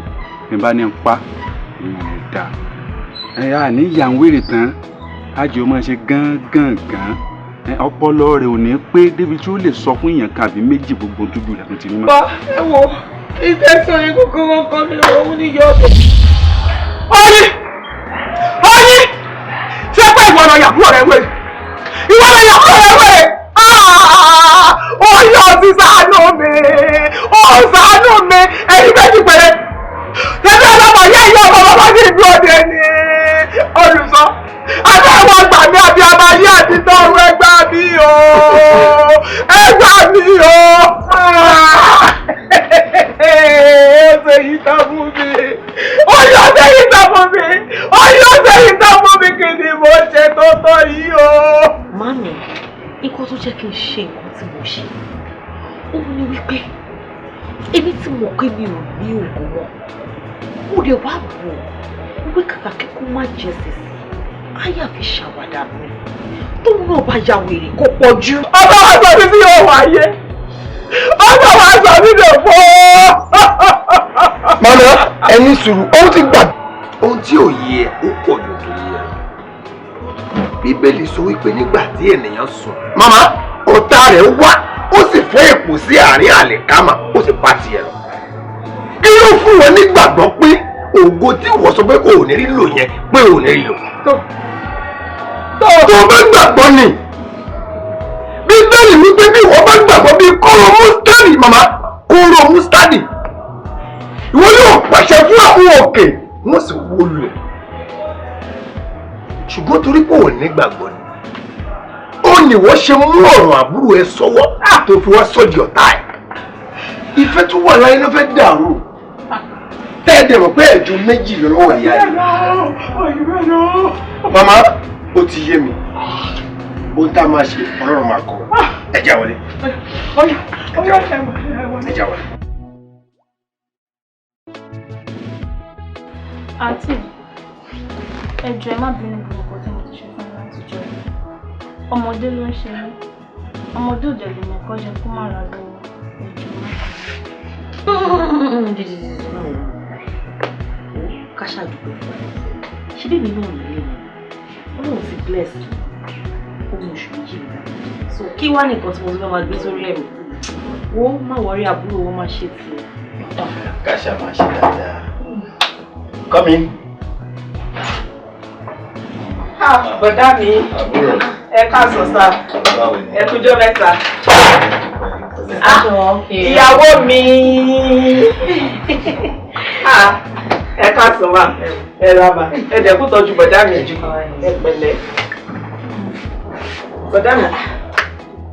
mi bá ní ń pa ìwọ̀n ẹ̀ dá ẹ á ní ìyá ń wèrè tán, ájò máa ṣe gán gán, ọpọlọ rẹ ò ní pé débi tí ó lè sọ fún èèyàn kan àbí méjì gbogbo tójú rẹ tó ti ní mọ́. Bá ẹ wo ìtẹ̀sán yìí kúkú wọn kọ́ mi òun ní yọ ọ̀tọ̀. Oyin! Oyin! Ṣé pé ìwọ lọ yàgò rẹ wèrè? Ìwọ lọ yàgò rẹ wèrè? Oyin ọtí ṣàánú mi! Ó ṣàánú mi! Ẹ̀yin méjì péré! Tẹ̀lé ọlọ́mọ yẹ́ ìyá ọmọ bàbá ní ìlú òde ni olùsọ. Àbẹ́ ẹ̀wọ̀n gbà mí àbí ọmọ yí àti tọrọ ẹgbà mi o! Ẹgbà mi o! Ó ṣe yìí tán fún mi! Ó yọ ṣe yìí tán fún mi! Ó yọ ṣe yìí tán fún mi kí ni mo ṣe tó tó yìí o! Màmí, nǹkan tó jẹ́ kí n ṣe nǹkan tí mo ṣe, òun ni wípé èmi tí mo pé mi ò ní oògùn wọn, mo lè wá wò wípé kàkà kíkún má jẹ sèse, àyà fi ṣàwàdà mi, tóun náà bá ya wèrè kó pọ̀ jù. Ọba wa sọ mi sí òwò ayé, ọba wa sọ mi lè fọ́. Màmá, ẹni sùúrù, ohun ti gbà. Ohun tí ò yé ẹ, ó pọ̀ jù tó yé ẹ lọ. Bíbélì sọ wípé nígbà tí ènìyàn sùn, màmá, ọ̀tá rẹ̀ wá, ó sì fẹ́ èpò sí àárín àlìkámà, ó sì bá tiẹ̀ lọ. Kí ló fún wọn nígbàgbọ́ pé ògo tí ìwọ sọ pé kò ní rí lò yẹn pé ò ní rí lò? Tó bá gbàgbọ́ ni. Bíbélì wípé bí ìwọ bá gbàgbọ́ bí kóró mustadi, màmá, kóró mustadi, ìwọ yóò pàṣẹ fún àwọn òkè, wọ́n sì wó lulẹ̀. Ṣùgbọ́n torí pé ò ní gbàgbọ́ ni, ó ní wọ́n ṣe mú ọ̀rọ̀ àbúrò ẹ sọ́wọ́ tó fi wá sọ́dí ọ̀tá ẹ̀. Ìfẹ́ tó wà láyé ló fẹ́ dàrú. Tẹ́ẹ̀dẹ̀ mọ̀ pé ẹ̀jú méjì lọ́wọ́ ìyá yìí. Màmá, ó ti yé mi. Ohun tá a máa ṣe, Ọlọ́run máa kọ́. Ẹ já wọlé. Ẹ já wọlé. Àǹtí, ẹ jọ̀ọ́ ẹ má bínú gbogbo nǹkan tí mo ti ṣe fún yín láti jọ yìí. Ọmọdé ló ń ṣe mí. Ọmọdé ò dẹ̀ lè mọ̀ kọ́ jẹ kó má ra lọ́wọ́. Ẹ jọ̀ọ́ má bínú. Ká ṣàdúpẹ́ fún ẹ. Ṣé bí mi náà nílé mi? Ọlọ́run ti bless mi. Ó mú oṣù méjì mi dàgbà. So kí wá nìkan tí mo ti fẹ́ máa gbé sórí ẹ̀mí? Wo má wọrí àbúrò wọn máa ṣe tiẹ̀. Ká ṣáà máa ṣe dáadáa. Come in. Bọ̀dá mi, ẹ káàsán sá, ẹ kújọ́ mẹ́ta. Ìyàwó mi, ẹ káàsán ma, ẹ ra ma, ẹ dẹ̀ kú tọ́jú bọ̀dá mi, ẹ pẹ̀lẹ́. Bọ̀dá mi,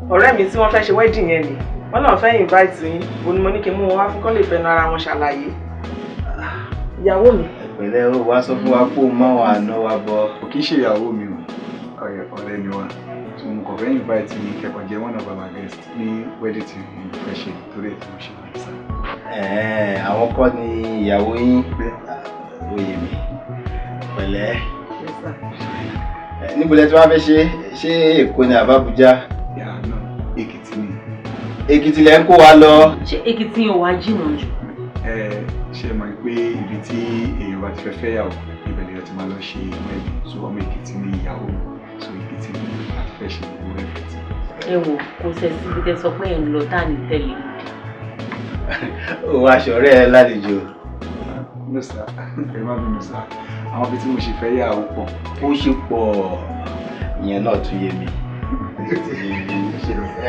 ọ̀rẹ́ mi tí wọ́n fẹ́ ṣe wedding yẹn ni, wọ́n náà fẹ́ invite yín, òun ni mo ní kí n mú wọn wá fún kán lè fẹnu ara wọn ṣàlàyé. Ìyàwó mi. Ìpínlẹ̀ ó wá sọ fún wa kó má wà ná wa bọ̀. Kò kí ń ṣe ìyàwó mi o, ọ̀rẹ́ ni wa. So mo kàn fẹ́ invite yín kẹ́kọ̀ọ́ jẹ́ one of our guests ní wedding tí mo fẹ́ ṣe torí ẹ̀ tí mo ṣe wà ní sáà. Àwọn kọ́ ni ìyàwó yín? Oyè mi, pẹ̀lẹ́. Níbo lẹ tí wàá fẹ́ ṣe? Ṣé Èkó ni àbí Àbújá? Èkìtì ni. Èkìtì lẹ ń kó wa lọ. Ṣé Èkìtì yẹn wàá jìnnà jù? Ẹ ṣe mọ̀ pé ibi tí èèyàn bá ti fẹ́ fẹ́yàwó, ibẹ̀ lèèyàn ti máa lọ ṣe wedding. So ọmọ Èkìtì ni ìyàwó mi, so Èkìtì ni a ti fẹ́ ṣe gbogbo everything. Ẹ wò, kò sẹ síbi tẹ sọ pé ẹ ń lọ tá à ní tẹ̀lé. Òun aṣọ ọ̀rẹ́ ẹ lálejò. No sir, ẹ má bínú sir, àwọn ibi tí mo ṣe fẹ́ yà ó pọ̀. Ó ṣe pọ̀, ìyẹn náà tún yé mi.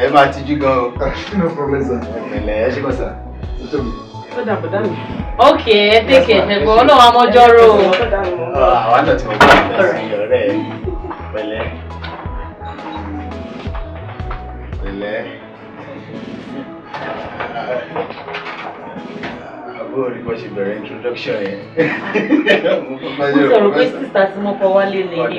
Ẹ máa tijú gan o. No problem sir. Ẹ pẹ̀lẹ́, ẹ ṣe kọ́ sir. Ó dà bọ̀dá mi. Ok, ẹ take care, ṣẹ̀gbọ́n Ọlọ́run amọ́jọ́rò o. Àwa náà ti mọ̀ pé ìfẹ́ sí ọ̀rẹ́ ẹ. Pẹ̀lẹ́. Pẹ̀lẹ́. Àbúrò rí bó ṣe bẹ̀rẹ̀ introduction yẹn. Mo sọ̀rọ̀ pé sísá tí mo kọ wálé lè ní.